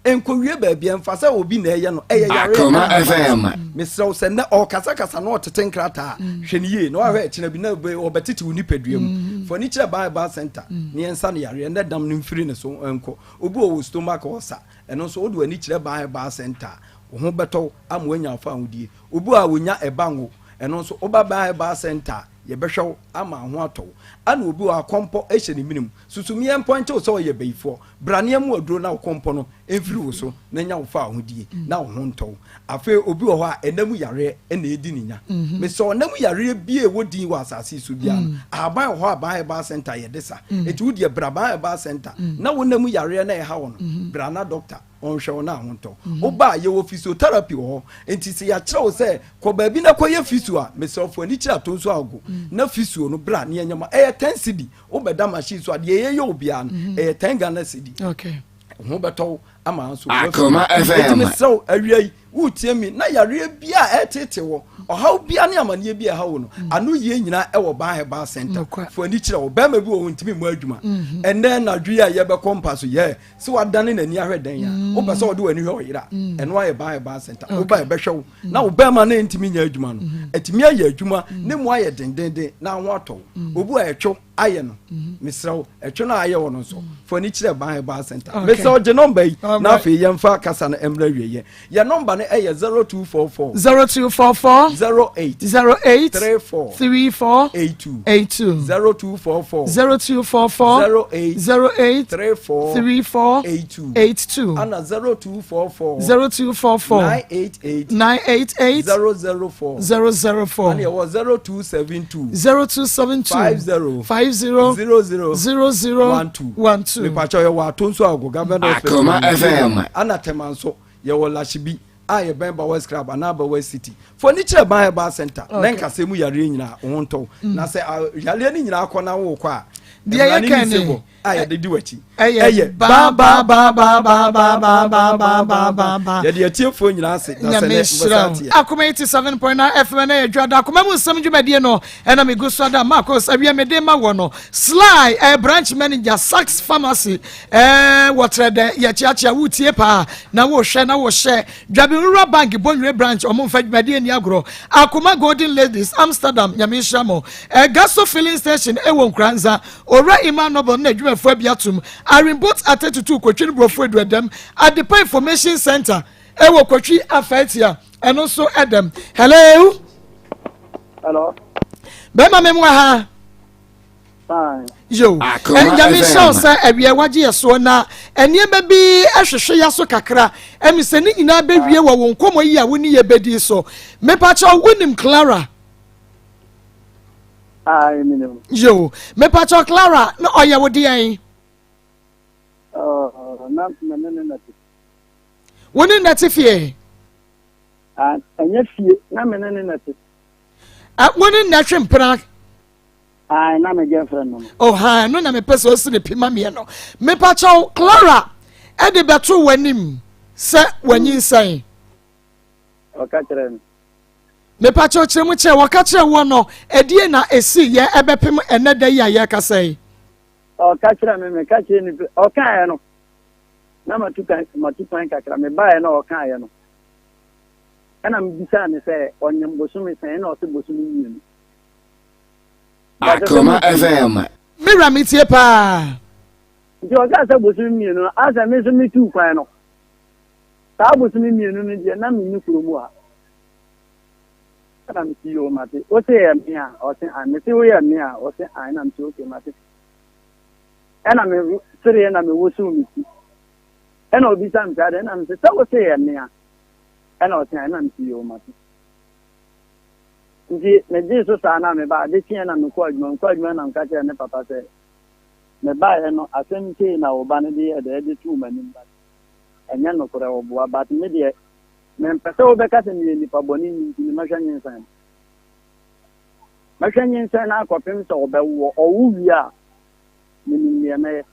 a nkɔwie baabi a mfa sɛ obi na ɛyɛ no ɛyɛ yareɛ mesrɛ wo sɛ nnɛ ɔkasakasa na ɔtete nkrataa hwɛ no yie na wahwɛ ɛkyena bi na ɔbɛtete wo nipadua mu fa ani kyerɛ Bible center ne yɛnsa no yareɛ nnɛ dam no mfiri ne so nkɔ obi wɔ stomach ulcer ɛno nso wode w'ani kyerɛ Bible center wo ho bɛtɔ ama woanya afa ahodie obi a wɔnya ɛba ngo Ɛno nso woba Baa Herbal Centre a, yɛbɛhwɛ wo ama ho atɔ wo. Ɛna obi wɔ hɔ a, kɔmpɔ hyɛ ne mene mu. Susumiɛ mpɔ nkyɛ wo sɛ ɔyɛ bayifoɔ. Bra na yɛmmoa aduro na wo kɔmpɔ no mfiri wo so na nya wo fawohodie na wo ho ntɔ wo. Afei obi wɔ hɔ a ɛna mu yareɛ na ɛredi ne nya. Mesɛ ɔna mu yareɛ bi a ɛwɔ din wɔ asase yi so biara no, ahaban wɔ hɔ a Ban Herbal Center yɛde sa. Enti wo deɛ bra Ban Herbal Center na wo na mu yareɛ na ɛha wo no, bra na dɔkta ɔnhwɛ wo na ho ntɔ wo. Woba a, yɛwɔ physiotherapy wɔ hɔ. Enti sɛ yɛakyerɛ wo sɛ kɔ baabi na kɔyɛ physio a, mesrɛ wo fa w'ani kyerɛ Atonsu Agogo na physio no bra na yɛnyɛ ma. Ɛyɛ 10 cedi. Wobɛda machine so a, deɛ yɛyɛ wo biara no, ɛyɛ 10 Ghana cedi. Ho bɛtɔ wo ama nso Akoma FM. Enti mesrɛ wo awia yi woretie mi na yareɛ bi a ɛretete wɔ ɔhaw bia ne amaneɛ bi a ɛha wo no mm. ano yie nyinaa ɛwɔ Ban Herbal Center fo ani kyerɛ wo bɛrima bi wɔ hɔ ntumi mmɔ adwuma mm-hmm. ɛnɛ nadwo yi a yɛbɛkɔ mpa so yɛ sɛ wadane n'ani ahwɛ dɛn a mm. wopɛ sɛ wɔde w'ani hwɛ ɔyera mm. ɛno ayɛ Ban Herbal Center woba yɛbɛhwɛ wo na wo bɛrima no ntumi nyɛ adwuma no mm-hmm. ɛtumi ayɛ adwuma ne mu ayɛ dendenden na ho atɔ wo obu a ɛtwo ayɛ no mesrɛ wo ɛtwe no a ayɛ wɔ no nso fa ani kyerɛ ban herbal center mesrɛ wo gye nɔmba yi na afei yɛmfa kasa no mmra wieɛ yɛ nɔmba no ɛyɛ 0244 0244 08 08 34 34 82 82 0244 0244 08 08 34 34 82 82 ana 0244 0244 988 988 004 004 ana ɛwɔ 0272 0272 50 50 00 00 12 12. Mepakyɛw yɛwɔ ato nso a ɔgo government hospital Akoma FM. Ana Tema nso yɛwɔ Lashibi a yɛbɛn Bawes Club anaa Bawes City. Fo ani kyerɛ Ban Herbal Center na nkasɛɛ mu yareɛ nyinaa wo ho ntɔ wo. Na sɛ yareɛ no nyinaa kɔ na wokɔ a Deɛ mmara no yɛka ni ne sebɔ a yɛde di w'akyi ɛyɛ ba ba ba ba ba ba ba ba ba ba ba ba. Yɛde atiefoɔ nyinaa ase na sɛ Nyame nɛ nhyira mbɛsa wo. ateɛ. Akoma 87.9 FM na yɛ dwada akoma mu nsɛm dwumadie no ɛna megu so ada Marcos awia mede ma wɔ no Sly eh, branch manager Sachs Pharmacy eh, wɔtrɛ dɛ yɛkyeakyea wotie paa na wohwɛ na wohyɛ Dwabi Rural Bank Bonwire branch ɔmo mfa dwumadie ni agorɔ Akoma Golden Ladies Amsterdam Nyame nhyira mo eh, Gaso Filling Station ɛwɔ Nkuranza Owura Emma Noble ne n'adwumayɛfoɔ abi atom Arinbot Atetutu Kotwi ne Borɔfo Aduadam Adepa Information Center ɛwɔ Kotwi Afaatia ɛno nso ɛdɛm Hello Hello. Bɛrima me mu ha Fine. Yo Akoma Nyame nhyira wo FM. sɛ awia wagye yɛ soɔ na nneɛma bi ɛhwehwe ya so kakra ɛmi sɛ ne nyinaa bɛwie wɔ wo nkɔmmɔ yi a wo ne yɛ bɛdi so mepakyɛw wonim Clara Aye, minim. Yo mepakyɛw Clara na ɔyɛ wo deɛn Na me ne ne na te. Wo ne na te fie? Ah, ɛnyɛ fie, na me ne ne na te. Wo ne na twe mpena? Aye, na me girlfriend no. Oh, ha, no na mepɛ sɛ ɔsi ne pi ma meɛ no. Mepakyɛw Clara ɛde bɛto w'anim sɛ wanyinsɛn. Ɔka kyerɛ me. Mepakyɛw kyerɛ mu kyerɛ wɔka kyerɛ woɔ no ɛdeɛ na ɛsi yɛ ɛbɛpem ɛnɛ da yi a yɛrekasa yi. Ɔka kyerɛ me, meka kyerɛ ne ɔkaeɛ no na matu kan matu kwan kakra mebaeɛ na ɔkaeɛ no ɛna mebisaa ne sɛ ɔnyem bosome sɛn ɛna ɔse bosome mmienu. Akoma FM. Me wura metie paa. Nti ɔkaa sɛ bosome mmienu no asɛ me nso metuu kwan no saa bosome mmienu no deɛ na menni kurom ha ɛna mese yoo mate wose yɛ me a ɔse an mese woyɛ me a ɔse an na mese okay mate ɛna me sereɛ na me wosow me ti ɛna obisa me saa deɛ ɛna mese sɛ wose yɛ me a ɛna ɔse an ɛna mese yoo mate nti megyee so saa na meba ade kyeɛ na mekɔ adwuma mekɔ adwuma na meka kyerɛ ne papa sɛ mebaeɛ no asɛm sei na wo ba no de yɛɛ dɛ ɛde too m'anim but ɛnyɛ nokorɛ ɔboa but me deɛ mempɛ sɛ wobɛka sɛ meyɛ nipa bɔne ni nti no mɛhwɛ nyinsɛn no mɛhwɛ nyinsɛn no akɔpem sɛ ɔbɛwoɔ ɔwo wie a menim deɛ mɛyɛ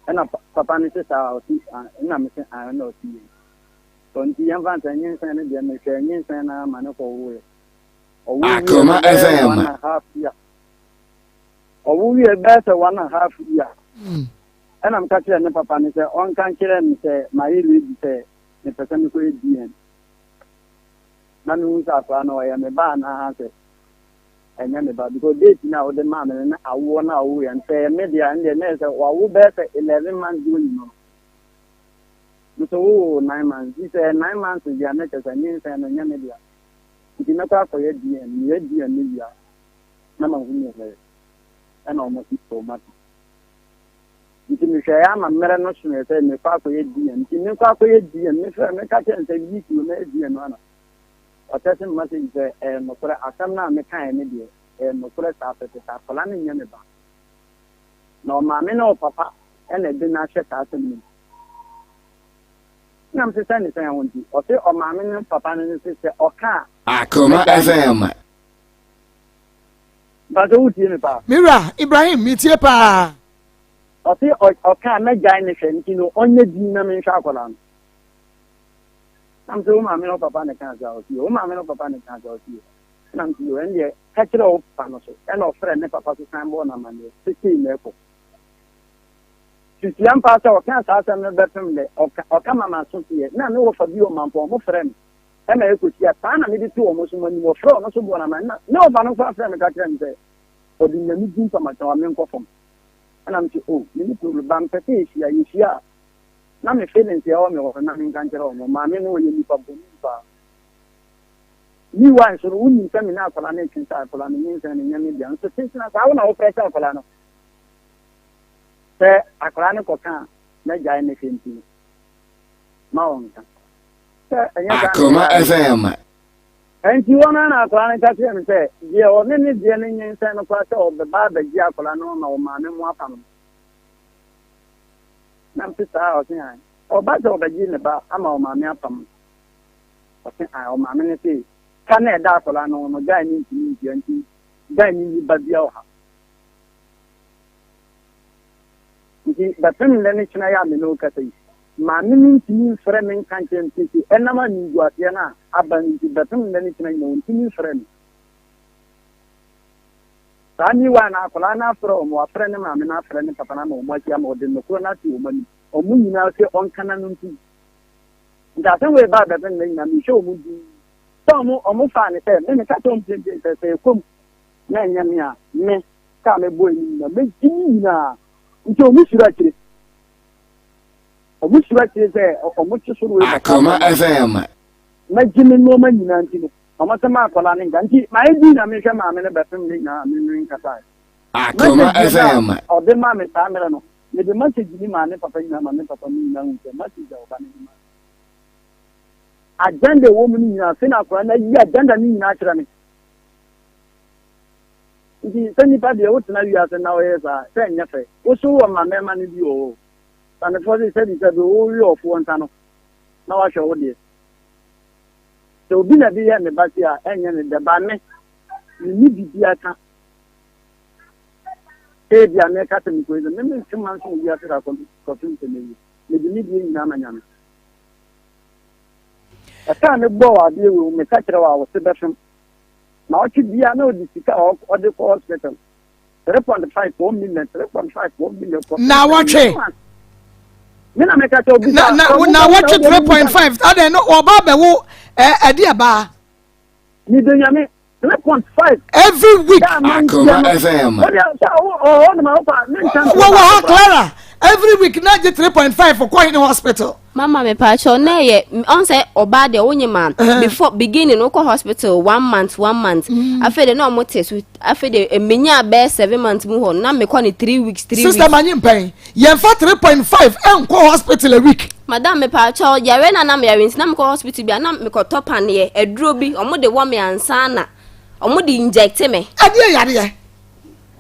ɛna papa no se saa ɔse ɛna mese ɛna ɔse yɛ so nti yɛmfa nsɛ nyinsɛn no deɛ mehwɛ nyinsɛn no ama ne kɔwoeɛ ɔwo wie Akoma bɛyɛ FM. one and half year ɔwo wie bɛyɛ sɛ one and half year ɛna meka kyerɛ ne papa no sɛ ɔnka nkyerɛ me sɛ mayɛ ready sɛ mepɛ sɛ mekɔyɛ DN na mehu sɛ akwadaa no ɔyɛ me ba anaa sɛ ɛnyɛ me ba because date no a wode maa me no ne awoɔ no a ɔwoeɛ no sɛ ɛyɛ me deɛ a ɛndeɛ na ɛyɛ sɛ wawo bɛyɛ sɛ 11 months going no nso wowoo 9 months nti sɛ ɛyɛ 9 months deɛ a na kyerɛ sɛ nyinsɛn no nyɛ me dea nti mɛkɔ akɔyɛ DN meyɛ DN no wie a na mahu neɛ mɛyɛ ɛna ɔmo si ɔmo ate. Nti mehwɛeɛ ama mmerɛ no soeɛ sɛ mekɔ akɔyɛ DM. Nti mekɔ akɔyɛ DM, mefrɛ meka kyerɛ no sɛ week wei mɛyɛ DM no ana. Ɔtɛse me message sɛ ɛyɛ nokorɛ, asɛm no a mekaeɛ no deɛ ɛyɛ nokorɛ saa pɛpɛpɛ, akwadaa no nyɛ me ba. Na ɔmaame ne ɔpapa na ɛde no ahyɛ saa asɛm no mu. Ɛna mese sɛ ne sɛn ho nti, ɔse ɔmaame ne papa no no se sɛ ɔka a, Akoma FM. Mpakyɛ wotie me paa? Me wura Ibrahim metie paa. Ɔse ɔka a mɛgyae ne hwɛ nti no ɔnyɛ din na menhwɛ akwadaa no. Na mese wo maame ne wo papa na ɛkaa saa? Ɔse yoo. Wo maame ne wo papa na ɛkaa saa? Ɔse yoo. Ɛna mese yoo ɛndeɛ ka kyerɛ wo papa no so. Ɛna ɔfrɛ ne papa so san bɔɔ no amaneɛ sɛ sei na ɛkɔ. Susu ampa sɛ ɔkaa saa asɛm no bɛpem dɛ ɔka ɔka ma m'aso teɛ. Na me wɔfa bi wɔ Mampɔn ɔmo frɛ me ɛma yɛkɔhyia saa na mede to ɔmo so mo anim ɔfrɛ ɔno so bɔɔ no amaneɛ na me wɔfa no nso afrɛ me ka kyerɛ me sɛ ɔde Nyame din pamakyɛw a menkɔ fam. Ɛna mese oh menni problem but mepɛ sɛ yɛhyia, yɛhyia a na me feelings a ɛwɔ me hɔ no na menka nkyerɛ wɔn. Maame no ɔyɛ nipa bɔne paa. Meanwhile nso no wonim sɛ me ne akwadaa no retwe sɛ akwadaa no nyinsɛn no nyɛ me dea nso tentena saa wo na wofrɛ sɛ akwadaa no sɛ akwadaa no kɔka a mɛgyae ne hwɛ nti no ma wɔnka sɛ ɛnyɛ saa na Akoma ɛyɛ adeɛ. FM. Enti wɔn ara na akwadaa no ka kyerɛɛ me sɛ, deɛ ɔne ne deɛ no nyinsɛn no koraa sɛ ɔbɛba abɛgye akwadaa no ama ɔmaame mo apam no. Na mese saa a? Ɔse ae. Ɔba sɛ ɔbɛgye ne ba ama ɔmaame apam no. Ɔse ae. Ɔmaame no se ka na ɛda akwadaa no ho no, guy no ntumi ntua nti guy no nni ba biara wɔ ha. Nti bɛpem nnɛ ne kyena yi a me ne wo kasa yi, maame no ntumi mfrɛ me nka nkyerɛ me seesei ɛnam animguaseɛ no a aba no nti bɛpem nnɛ ne kyena nyina ɔntumi mfrɛ me. Saa meanwhile no akwadaa no afrɛ wɔn, wafrɛ ne maame no afrɛ ne papa no ama wɔn ahyia ma ɔde nokorɛ no ato wɔn anim. Wɔn nyinaa sɛ ɔnka n'ano ntom. Nti asɛm wei baa bɛpem nnɛ nyinaa mehwɛ wɔn dinn sɛ wɔn wɔn faa no sɛ me meka kyerɛ wɔn mprempren sɛ sɛ ɛkɔm na ɛnyɛ me a me ka a mebɔe no nyinaa, megye ne nyinaa. Nti wɔn suro akyire. Wɔn suro akyire sɛ wɔn te soro wei bɛka Akoma FM. Mɛgye me nneɛma nyinaa nti no, wɔn sɛ maa akwadaa no nka. Nti mayɛ din na mehwɛ maame no bɛpem ne nyinaa a me nkasae. Akoma FM. Ɔde maa me saa mmerɛ no, mede message ni maa ne papa nyinaa ma ne papa no nyinaa hu sɛ message a ɔba no de maa me. Agenda ɛwɔ mu no nyinaa, afei na akwadaa no ayi agenda no nyinaa akyerɛ me. Nti sɛ nipa deɛ wotena wiase na woyɛ saa sɛ ɛnyɛ fɛ. Wo so wɔ mma mmarima no bi wɔ hɔ o. Sanefoɔ se sɛbi sɛbi wo we ɔfoɔ nsa no na wahwɛ wo deɛ. Sɛ obi na ɛde yɛ me ba sei a ɛnyɛ ne dɛ but me menni biribiara ka. Ebia meka sɛ mekɔ yi me mentwe manso wɔ wiase da kɔpem sɛ mɛwu. Mede me deɛ nyinaa ma Nyame. Ɛka a mebɔɔ wɔ adeɛ wei ho meka kyerɛ wo a wo se bɛfem. Naawɔtwe biara na ɔde sika a ɔde kɔ hospital 3.5 4 million 3.5 4 million kɔ. Naawɔtwe. Me na meka kyɛ obi na na naawɔtwe 3.5 adɛn no ɔba abɛwo ɛde ɛbaa. Ne de nyame 3.5. Every week. Akoma FM. Wɔ wɔ ha Clara every week na gye 3.5 kɔ hene hospital. Mama me pakyɛw na ɛyɛ ɔn sɛ ɔbaa deɛ wonye ma before beginning wokɔ hospital one month one month mm. afei de na ɔmo te so afei de mmenya bɛyɛ seven months mu hɔ na mekɔ ne three weeks three weeks. Sister manyi mpɛn yɛn fa 3.5 ɛnkɔ hospital a week. Madam me pakyɛw yare na nam yare nti na mekɔ hospital bi a na mekɔtɔ paneɛ aduro bi ɔmo de wɔ me ansa na ɔmo de inject me. Ɛdeɛ yareɛ.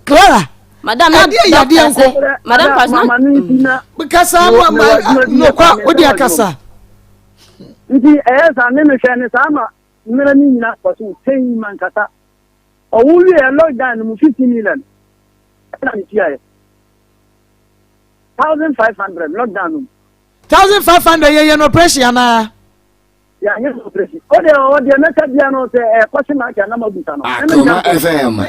Clara. Madam na ɛdeɛ yadeɛ nko. Madam pastor na. Kasa ma ma nokwa o de akasa. Nti ɛyɛ saa ne mehwɛ ne saa ma mmerɛ ne nyina kɔ so tɛn ma nkasa. Ɔwo wie lockdown no mu 50 million ɛna metuaeɛ. 1500 lockdown no mu. 1500 yɛyɛ no operation anaa? Yɛanyɛ no operation. O deɛ ɔwɔ deɛ mɛka bia no sɛ ɛkɔ se market na mabusa no. Akoma FM.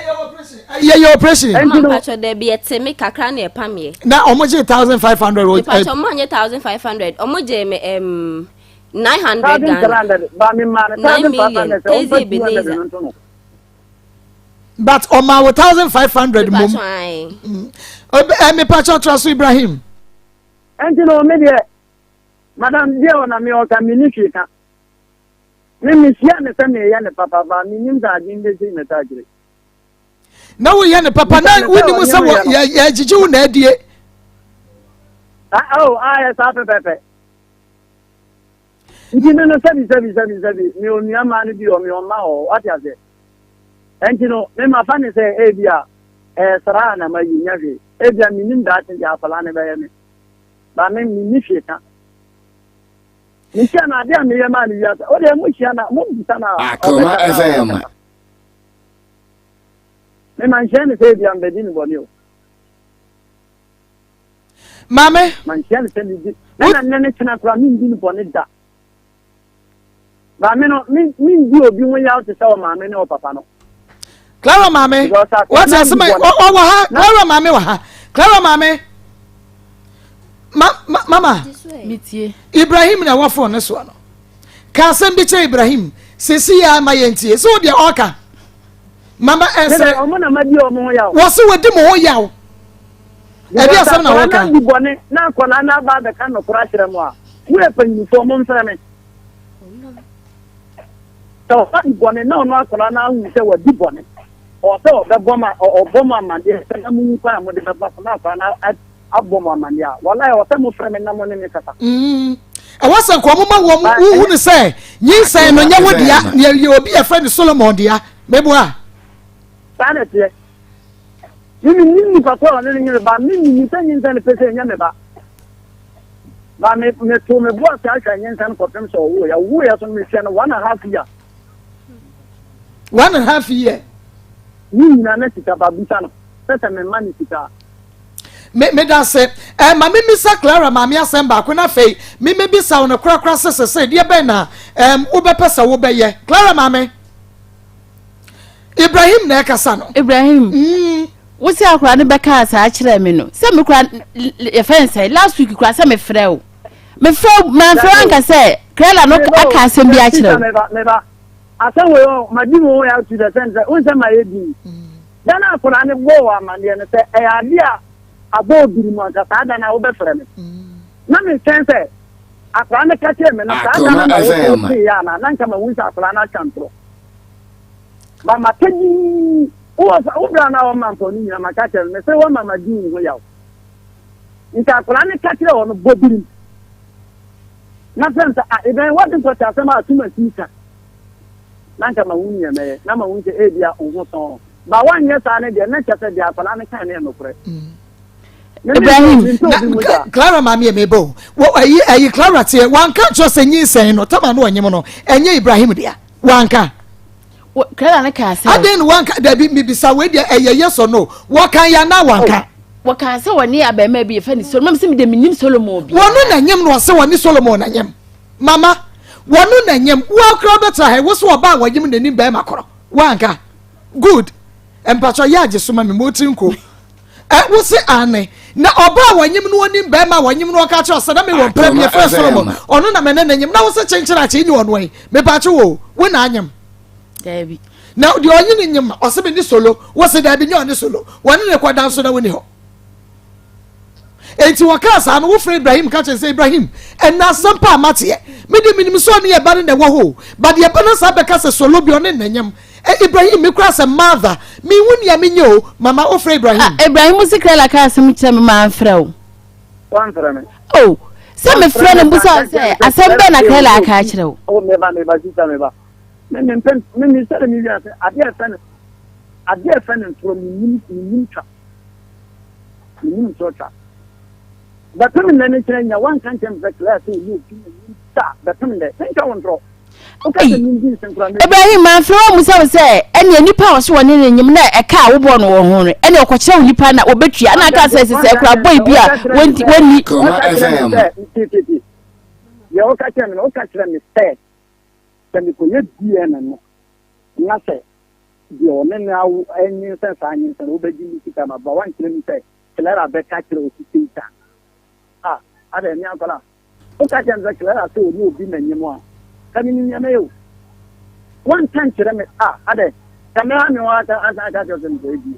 Yɛyɛ operation. Ɛnti no. Mpatsɔ dɛbi ɛte me kakra na ɛpam yɛ. Na ɔmo gye 1500. Mpatsɔ ɔmo anyɛ 1500 ɔmo gye me ɛm 900 Ghana. 9 million Tezi Ebenezer. But ɔma wo 1500 mom. Mpatsɔ ayi. Mpatsɔ tra so Ibrahim. Ɛnti no me deɛ. Madam deɛ ɔna me ɔka me ni hwee ka. Me me hyia ne sɛ me yɛ ne papa ba me nim sɛ adwene bɛ sei mɛta akyire. Na wo yɛ ne papa na wo nim sɛ wɔ yɛ yɛ gyegye wo na adie. Ah, oh, ayɛ saa pɛpɛpɛ. Nti me no sɛbi sɛbi sɛbi sɛbi me onua maa no bi wɔ me ɔma hɔ wate aseɛ. Ɛnti no me ma fa ne sɛ ebi a ɛyɛ sraa na ma yi nyɛ hwee. Ebi a menim daakye deɛ akwadaa no bɛyɛ me. Ba me menni hwee ka. Mehyia no adeɛ a meyɛ maa no wiase. O deɛ mo hyia na mo bisa na Akoma FM. Me ma nhyia ne sɛ ebi a mbɛdi ne bɔne o. Maame. Manhyia no sɛ medi. Ɛna nnɛ ne kyena koraa mendi no bɔne da. Maame no, mendi obi ho yaw te sɛ ɔmaame ne ɔpapa no. Clara maame, wate asɛm a ɔwɔ ha, Clara maame wɔ ha. Clara maame, ma, ma, mama, Ibrahim na ɛwɔ fon ne soɔ no. Ka asɛm bi kyerɛ Ibrahim, sisi yɛ ama yɛntie. Sɛ wo deɛ ɔka. Mama ɛnsere. Wɔse wɔdi mo ho yaw. Ɛde asɛm na wɔka. Di bɔne na akwadaa no aba abɛka nokorɛ akyerɛ mo a, moyɛ panyinfoɔ momfrɛ me. Sɛ ɔba di bɔne na ɔno akwadaa no ahu sɛ wadi bɔne, ɔwɔ sɛ ɔbɛbɔ ma ɔbɔ mo amaneɛ sɛ na mohu kwan a mode bɛfa so na akwadaa no abɔ mo amaneɛ a, walayi ɔwɔ sɛ mofrɛ me na mo ne me kasa. Mm. Ɛwɔ sɛ nka ɔmo ma wɔn wohu no sɛ nyinsɛn no nyɛ wo dea, na yɛ obi yɛfrɛ no Solomon dea. Meboa. Saa na ɛteɛ. Me mennim nipa ko a ɔne no nyere ba, me menim sɛ nyinsɛn no pɛ sɛ ɛnyɛ me ba. Ba me metoo me bo ase ahwɛ nyinsɛn no kɔpem sɛ ɔwoeɛ. Ɔwoeɛ so no mehwɛ no one and half year. One and half year. Ne nyinaa na sika ba bisa no sɛ sɛ mema ne sika a. Me meda ase. Eh, ma memmisa Clara maame asɛm baako na afei me mebisa wo no korakora sɛ sɛsɛ deɛ bɛn na um, wobɛpɛ sɛ wobɛyɛ. Clara maame. Ibrahim na ɛkasa no. Ibrahim. Mm. Wo sɛ akora no bɛkaa saa kyerɛ me no sɛ me kora yɛfɛ nsɛ last week kora sɛ mefrɛ wo mefrɛ wo mamfrɛ wo anka sɛ Krela no aka asɛm bi akyerɛ wo. Asɛm wei ɔ madi mo ho yaw to the sense sɛ wohu sɛ mayɛ din da no akwadaa no bɔɔ wɔ amanneɛ no sɛ ɛyɛ adeɛ a abɔ obiri mu anka saa da no a wobɛfrɛ me na metwɛn sɛ akwadaa no ka kyerɛ me no saa da no na wotee yɛ anaa na nka mahu sɛ akwadaa no atwa ntorɔ Ba maka dinn. Wowɔ sa wo bra no a wɔma mpɔ no nyina maka kyerɛ no mese wɔma madi wo ho yaw. Nti akwadaa no ka kyerɛ wɔ no bɔ birim. Na frɛ no sɛ ah ebɛn wade nkɔte asɛm a atum asi ka. Na nka mahu nea mɛyɛ na mahu sɛ ebia wo ho tɔn. Ba woanyɛ saa no deɛ na kyerɛ sɛ deɛ akwadaa no kae no yɛ nokorɛ. Ibrahim. Na Clara maame yɛ meba o. Wɔ ayi ayi Clara teɛ wanka nkyerɛ sɛ nyinsɛn no tama no ɔnyem no ɛnyɛ Ibrahim dea. Wanka. Clara no kaa sɛ. Adɛn na wanka dabi mibisa wei deɛ ɛyɛ yes or no wɔka yɛ anaa wanka. Oh, wɔkaa sɛ wɔne abarimaa bi yɛfɛ ne Solomon sɛ mede menim Solomon bi. Wɔno na nyem no ɔsɛ wɔne Solomon na nyem. Mama wɔno na nyem wo akora bɛtra ha wo so ɔbaa wɔnyem n'anim bɛrima korɔ wanka. Good. Mpatsɔ yɛ agye so ma me mo tiri nko. Ɛ wo se aane. Na ɔbaa a wɔnyem no onim bɛrima a wɔnyem no ɔka kyerɛ ɔsɛ na mewɔ mpra bi yɛfrɛ Solomon ɔno na mene ne nyem na wo se kyenkyere akye nye ɔno ayi mepakye wo wo na anyem. Daabi. Na deɛ ɔnye ne nyem ɔse me ne solo wo se daabi nyɛ ɔne solo wɔne ne kɔda nso na woni hɔ. Enti wɔkaa saa no wofrɛ Ibrahim ka kyerɛ sɛ Ibrahim ɛna asɛm pa a mateɛ mede menim sɛ ɔne ɛba no na ɛwɔ hɔ o but deɛ ɛba no saa bɛka sɛ solo bi ɔne ne nyem Eh Ibrahim me koraa sɛ mother me hu nea me nyɛ o mama wo frɛ Ibrahim. Ah Ibrahim se Krela ka asem kyerɛ me maa nfrɛ wo. Wanfrɛ me. Oh sɛ me frɛ no mbusa wo sɛ asem bɛn na Krela aka akyerɛ wo. Oh me ba me ba sister me ba me me mpɛ me me sɛ me wiase adeɛ ɛfɛ no adeɛ ɛfɛ no ntorɔ me nim me nim twa me nim ntorɔ twa bɛpem nnɛ ne kyerɛ nya wanka nkyɛn sɛ Krela sɛ ɔni obi na nim ta bɛpem nnɛ menka wo ntorɔ. Ibrahim mamfrɛ wo ammisa wo sɛ ɛneɛ nipa a ɔse wɔne no nyem na ɛka a wobɔɔ no wɔ ho no ɛneɛ ɔkɔkyerɛ wo nipa na wɔbɛtua na aka sɛ sesɛ kora bɔi bi a wɔnni deɛ woka kyerɛ me no woka kyerɛ me sɛ sɛ mekɔyɛ DNA no na sɛ deɛ ɔne no awo anyinsɛn saa nyinsɛn no wobɛgye me sika ma ba woankyerɛ me sɛ Clara bɛka kyerɛ wo sisi ta a adɛ ne akɔla Woka kyerɛ me sɛ Clara sɛ ɔne obi na nyem a, ka menim nea mɛyɛ o. Woanka nkyerɛ me a, adɛn? Ka me ara me ho aka asan aka akyerɛ wo sɛ mekɔyɛ DNA.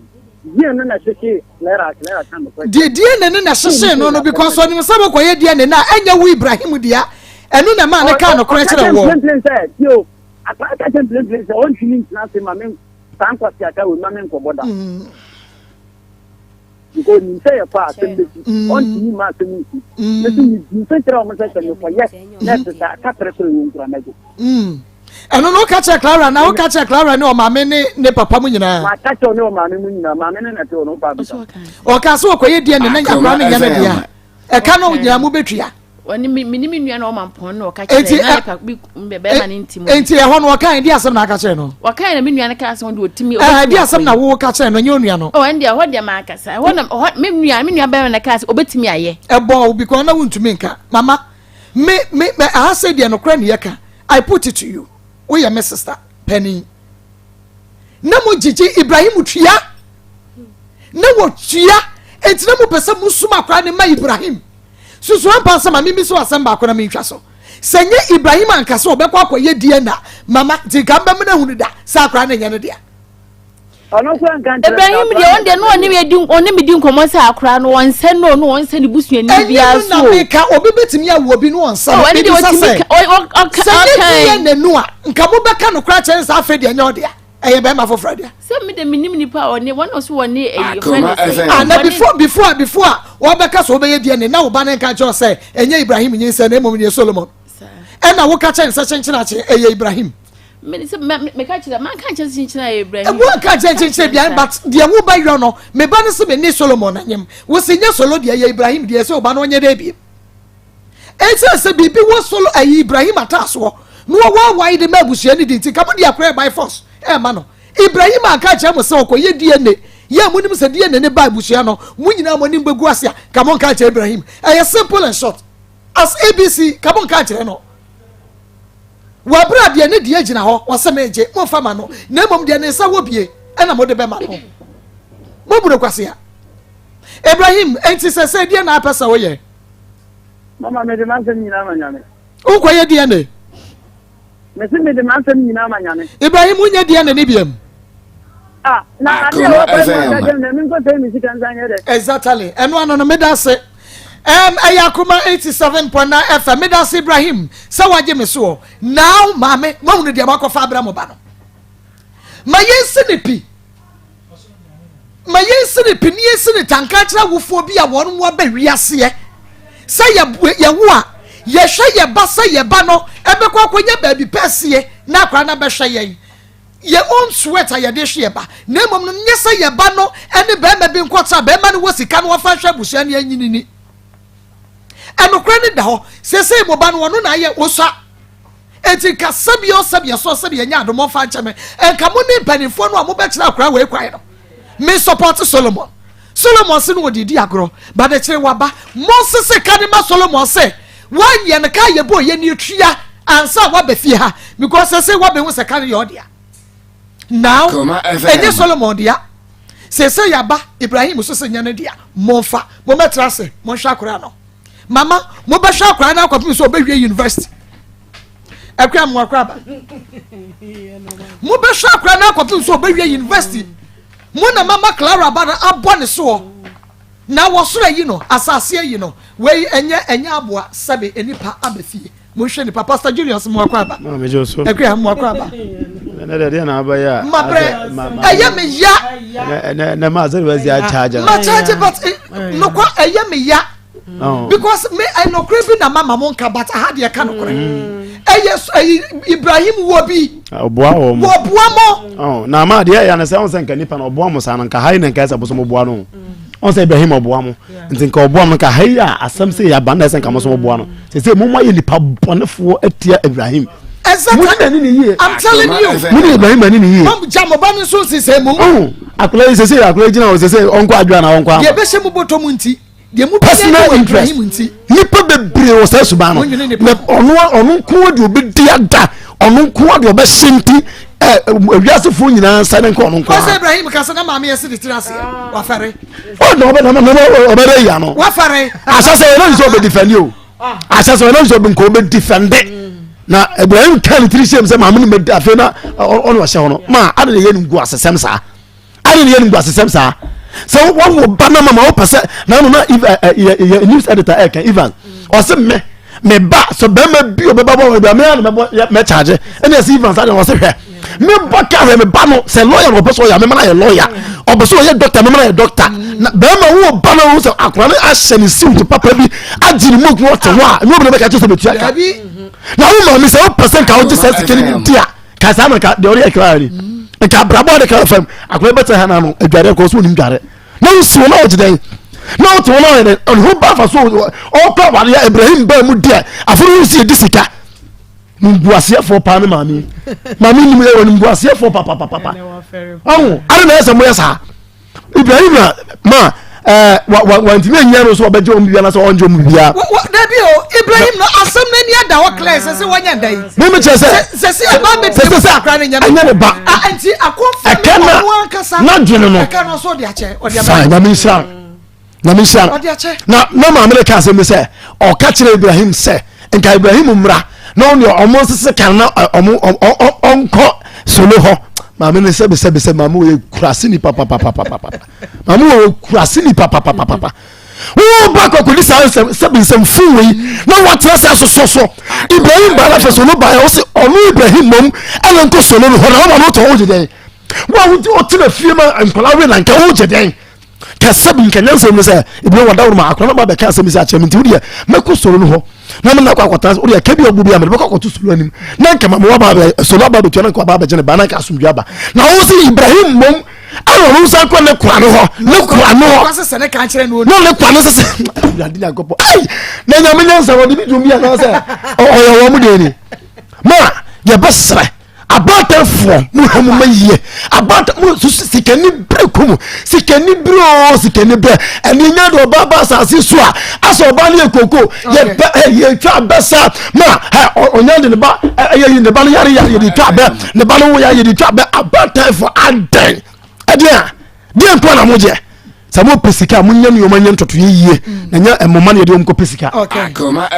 DNA no na ɛhyehyee Clara, Clara ka nokorɛ Deɛ DNA no na ɛhyehyee no no because ɔnim sɛ wokɔyɛ DNA no a ɛnyɛ wo Ibrahim dea. Ɛno na ɛmaa no kaa nokorɛ Ɔka kyerɛ kyerɛ woɔ. mprempren sɛ, tie o, akwadaa ka kyerɛ mprempren sɛ ɔntumi ntena ase ma me saa nkwaseaka wei ma menkɔbɔ da. Because onim sɛ yɛkɔ a asɛm bɛsi. Ɔntumi mma asɛm nsi. Me nso medi nse kyerɛ wɔn sɛ sɛ mekɔyɛ na ɛte saa katere koro wɔ nkura mɛgye. Ɛno no woka kyerɛ Clara na woka kyerɛ Clara ne ɔmaame ne ne papa mu nyinaa. Maka kyerɛ ne ɔmaame mu nyinaa maame ne na ɛte hɔ no wopa abisa. Ɔka sɛ ɔkɔyɛ DNA na akora no nyɛ ne dea. Ɛka no nyinaa mobɛtua. Ɔne me me ne me nua na ɔma mpɔn na ɔka kyerɛ na yɛ pa bi bɛrima ne nti mu. Enti ɛhɔ no ɔka ɛdi asɛm na aka kyerɛ no. Ɔka na me nua no ka asɛm de ɔtumi. Ɛɛ ɛdi asɛm na wo ka kyerɛ no nyɛ onua no. Ɔ ɛnde ɛhɔ deɛ maa kasa ɛhɔ na ɛhɔ me nua me nua bɛrima na ka sɛ ɔbɛtumi ayɛ. Ɛbɔ wo because na wontumi nka mama me me me aha sɛ deɛ nokorɛ ne yɛka I put it to you woyɛ me sister panin na mo gyegye Ibrahim tua na wɔtua enti na mo pɛ sɛ mo sum akora ne ma Ibrahim. Susu ampa sɛ ma mimmisa wo asɛm baako na mintwa so. Sɛ ɛnyɛ Ibrahim anka sɛ ɔbɛkɔ akɔyɛ DNA a, mama nti nka mbɛmena ahunu da sɛ akwadaa no nyɛ ne dea. Ibrahim deɛ ɔno deɛ no ɔne me di ɔne me di nkɔmɔ sɛ akwadaa no ɔnsɛ no ɔno ɔnsɛ ne busuani biara so. Ɛnyɛ no na meka obi betumi awo obi no ɔnsɛ no. Mebisa sɛ sɛ nyɛ DNA no a nka mobɛka nokorɛ akyerɛ no sɛ afei deɛ ɛnyɛ ɔdea. ɛyɛ bɛrima foforɔ dea. sɛ mi de mi nim nipa a ɔne wɔn na ɔso wɔne ɛyi fɛn ne sɛ. ah na before before before a wɔbɛka sɛ wɔbɛyɛ DNA na wo ba ne nka kyerɛ sɛ ɛnyɛ Ibrahim nyinsɛn na mmom deɛ Solomon ɛna woka kyerɛ ne sɛ kyenkyen akye ɛyɛ Ibrahim. meka kyerɛ manka nkyerɛ sɛ kyenkyen ayɛ Ibrahim. Wo nka nkyerɛ kyenkyen bia but deɛ wo ba yɔ no me ba no sɛ me ne Solomon anyem wo sɛ nyɛ Solo deɛ ɛyɛ Ibrahim deɛ sɛ wo ba no ɔnyɛ dɛ biem. Esiane sɛ biribi wɔ Solo ayi Ibrahim ataasoɔ na wɔwaawae de ma abusua no di nti, nka mode akora by force ɛrema no. Ibrahim anka ankyerɛ mo sɛ ɔkɔyɛ DNA. Yɛ a monim sɛ DNA no ba abusua no, mo nyinaa mo anim bɛgu ase a, nka monka ankyerɛ Ibrahim. Ɛyɛ simple and short as ABC, nka monka ankyerɛ no. Wɔ abere a deɛ ne deɛ gyina hɔ, ɔsɛ megye, momfa ma no, na mmom deɛ ne nsa wɔ bie ɛna mode bɛma no. Mobu no kwasea. Ibrahim, enti sɛ sɛ deɛ na apɛ sɛ woyɛ? Mama mede m'asɛm nyinaa ma Nyame. Wonkɔyɛ DNA? Mese mede m'asɛm nyinaa ma Nyame. Ibrahim wonyɛ DNA ne biam. Ah, na ade a wɔkɔ mu aka kyerɛ me menkɔ sɛ me sika nsa nyɛ dɛ. Exactly. Ɛno ano no meda ase. Um, ɛyɛ akoma 87.9 FM. Meda ase Ibrahim sɛ wagye me soɔ. Now maame, moahunu deɛ moakɔfa abrɛ mo ba no. Ma yɛnsi ne pi. Ma yɛnsi no pi ne yɛnsi no tanka nkyerɛ awofoɔ bi a wɔn aba wiaseɛ sɛ yɛwo a yɛhwɛ yɛ ba sɛ yɛ ba no ɛbɛkɔ akɔnya baabi pɛsie na akora no abɛhwɛ yɛn yɛ own sweat a yɛde hwɛ yɛ ba na mmom no nyɛ sɛ yɛ ba no ne bɛrima bi nkɔtra bɛrima no wɔ sika no wɔfa hwɛ abusua no anyini ni ɛnokorɛ no da hɔ sɛsɛ mo ba no ɔno na ayɛ osua Enti nka sɛbi o sɛbi ɛsɔ sɛbi ɛnyɛ adom ɔmfa nkyɛ me nka mo ne mpanimfoɔ no a mobɛkyerɛ akora wei kwan no me support Solomon Solomon se no wɔde di agorɔ but akyire waba monsese ka ne ma Solomon sɛ woanyɛ no ka yɛbɔ yɛ ne atua ansa waba fie ha because sɛ sɛ wabɛhu sɛ ka no yɛ ɔdea now ɛnyɛ Solomon dea sɛ sɛ yɛaba Ibrahim so sɛ nyɛ no dea momfa mommɛtra ase monhwɛ akora no mama mobɛhwɛ akwaraa no akɔpem sɛ ɔbɛwie university akua mo akora ba mobɛhwɛ akwaraa no akɔpem sɛ ɔbɛwie university mo na mama Clara ba no abɔ ne soɔ na wɔsoro ayi no asase ayi no wei ɛnyɛ ɛnyɛ aboa sɛbe nipa aba fie monhwɛ nipa pastor Julius mo akora ba akua mo akora ba mabrɛ ɛyɛ me ya ma charge but eh, nokwa ɛyɛ me ya oh. because me ɛnokora eh, bi na mama mo nka but aha deɛ ka nokora mm. ɛyɛ ɛyi Ibrahim wɔ bi ɔboa wɔn wɔboa mo oh, na ama deɛ ɛyɛ no sɛ ɔn sɛ nka nipa na ɔboa mo saa no nka ha yi na nka ɛsɛ bosom ɔboa no ɔn sɛ Ibrahim ɔboa mo nti nka ɔboa mo nka ha yi a asɛm sɛ yɛ aba na ɛsɛ nka mo so ɔboa no sɛ sɛ mo mo ayɛ nipa bɔnefoɔ atia Ibrahim Exactly. Mo ni n'ani ni yie. I'm telling you. Mo ni Ibrahim ani ni yie. Mo gya mo ba no nso nsesɛ mu. Oh, akwadaa yi sese akwadaa yi gyina hɔ sese ɔnkɔ adwa na ɔnkɔ ama. Deɛ ɛbɛhyɛ mo bɔtɔ mu nti. Deɛ mo personal interest. Nipa bebree wɔ saa suban no. Na ɔno ɔno nko de obi di ada ɔno nko de ɔbɛhyɛ nti ɛ wiasefoɔ nyinaa nsa ne nka ɔno nko. Ɔsɛ Ibrahim kasa na maame yɛ si de tiri aseɛ wafɛre. Ɔ na ɔbɛ na ɔbɛ bɛ yi ano. Wafɛre. Asase yɛn na nsɛ ɔbɛ difɛndi o. Ahyɛ sɛ ɔnam sɛ nka ɔbɛdifɛnde na Ibrahim ka ne tiri hyɛm sɛ maame no mɛdi afei na ɔne ɔhyɛ hɔ no ma ade ne yɛ no ngu asesɛm saa ade ne yɛ no ngu asesɛm saa sɛ wɔwo ba no ma ma wopɛ sɛ na no na yɛ news editor ɛka Ivan ɔse me me ba sɛ bɛrima bi ɔbɛba bɔ wɔn bi a me ara na mɛbɔ mɛkyagye ɛna ɛsɛ Ivan saa deɛ ɔse hwɛ. Mebɔ ka hwɛ me ba no sɛ lɔya na ɔpɛ sɛ ɔyɛ a mema no ayɛ lɔya, ɔpɛ sɛ ɔyɛ dɔkta mema no ayɛ dɔkta. Na bɛrima wo ba no wo sɛ akora no ahyɛ ne siwt papa bi agye ne mu ɔte hɔ a ɛnyɛ obi na bɛka kyerɛ sɛ bɛtua ka. Na wo maame sɛ wopɛ sɛ nka wogye saa sika no bi di a ka saa na nka deɛ ɔde yɛ kra ni nka abrabɔ a ɔde kra fam akora bɛtɛ ha na no adwareɛ kɔ so onim dware na wosi wɔn a wɔgye dɛn na wote wɔn a wɔyɛ dɛn ɔne ho ba fa so ɔkɔ awareɛ Ibrahim baa mu deɛ afei wosi edi sika. Nimguaseɛfoɔ paa ne maame maame nim yɛ wɔ nimguaseɛfoɔ papapapa ɔho ade na ɛsɛ moyɛ saa Ibrahim na ma ɛɛ wa wa wantumi anyia no so ɔbɛgye wɔn bibia na sɛ ɔngye wɔn bibia. Dabi o Ibrahim no asɛm no ani ada hɔ clear sɛ sɛ wɔnyɛ nda yi. Mímu kyerɛ sɛ sɛ sɛ ɛba bɛ sɛ sɛ akora ne nyɛ ɛnyɛ ne ba. Nti akɔnfɔ ɛkɛ no na ɔno ankasa n'adwene no ɛkɛ no nso ɔde akyɛ ɔde ama. Fine, nyame nhyira nyame nhyira no na na maame no ka asɛm bi sɛ ɔka kyerɛ Ibrahim sɛ nka Ibrahim mmra na ɔne ɔmo nsese kan na ɔmo ɔnkɔ solo hɔ. Maame no sɛbi sɛbi sɛ maame wɔ yɛ kurase ni papapapapapa maame wɔ yɛ kurase ni papapapapa wo ba kɔkɔdi saa nsɛm sɛbi nsɛm fun wei na watena sɛ asosɔ so Ibrahim ba na fɛ solo ba yɛ ɔsi ɔno Ibrahim mom ɛna nkɔ solo no hɔ na ɔma no tɔn wo gye dɛn wo a wotena fie ma nkɔla we na nka wo gye dɛn kɛsɛ bi nka nyansa mu sɛ ebi wɔ dawuro ma akora no ba bɛka asɛm bi sɛ akyerɛ me nti wodeɛ mɛkɔ soro no hɔ na mena akɔ akɔtena wodeɛ ka bi ɔbu bi a mede bɛkɔ akɔto soro anim na nka ma mewɔ ba soro aba bɛtua na nka ɔba abɛgye ne ba na nka asomdwe aba na wo sɛ Ibrahim mmom ɛna ɔno nsa kɔ ne kora no hɔ ne kora no hɔ na ne kora no sɛ sɛ awurade nyankopɔn ai na nyame nyansa wɔde bi dwom bi anaasɛ ɔyɛ wɔ mu deɛ ni ma yɛbɛserɛ Abaatan-foɔ mo hwɛ mo ma yie abaatan mo susu sikani bere kum sikani bere oo sikani bere ɛni nya de ɔbaa ba asase so a asɛ ɔbaa no yɛ koko yɛ bɛ ɛ yɛ twa abɛ sa ma ɛ ɔnya de ne ba ɛ yɛ ne ba no yare yare yɛ de twa abɛ ne ba no wo yare yɛ de twa abɛ abaatan-foɔ adɛn ɛdeɛ a deɛ nkoa na mo gye. Sɛ mo pɛ sika a mo nyɛ nneɛma nyɛ ntotoeɛ yie na nyɛ mmoma na yɛde wɔn kɔ pɛ sika.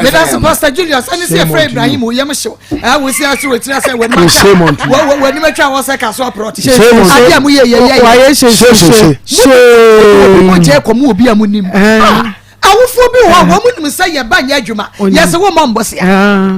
Medase Pastor Julius ɛne sɛ yɛfrɛ Ibrahim wo yam hyew ɛɛ wo si ase wɔ tiri asɛ w'anim atwa w'anim atwa wɔ sɛ kaso aprɔte adeɛ a mo yɛ yɛ yɛ yɛ hyɛ hyɛ mo gye kɔ mo obi a mo nim awofoɔ bi wɔ hɔ a wɔn nim sɛ yɛ ba nyɛ adwuma yɛ sɛ wɔn mɔ mbɔsia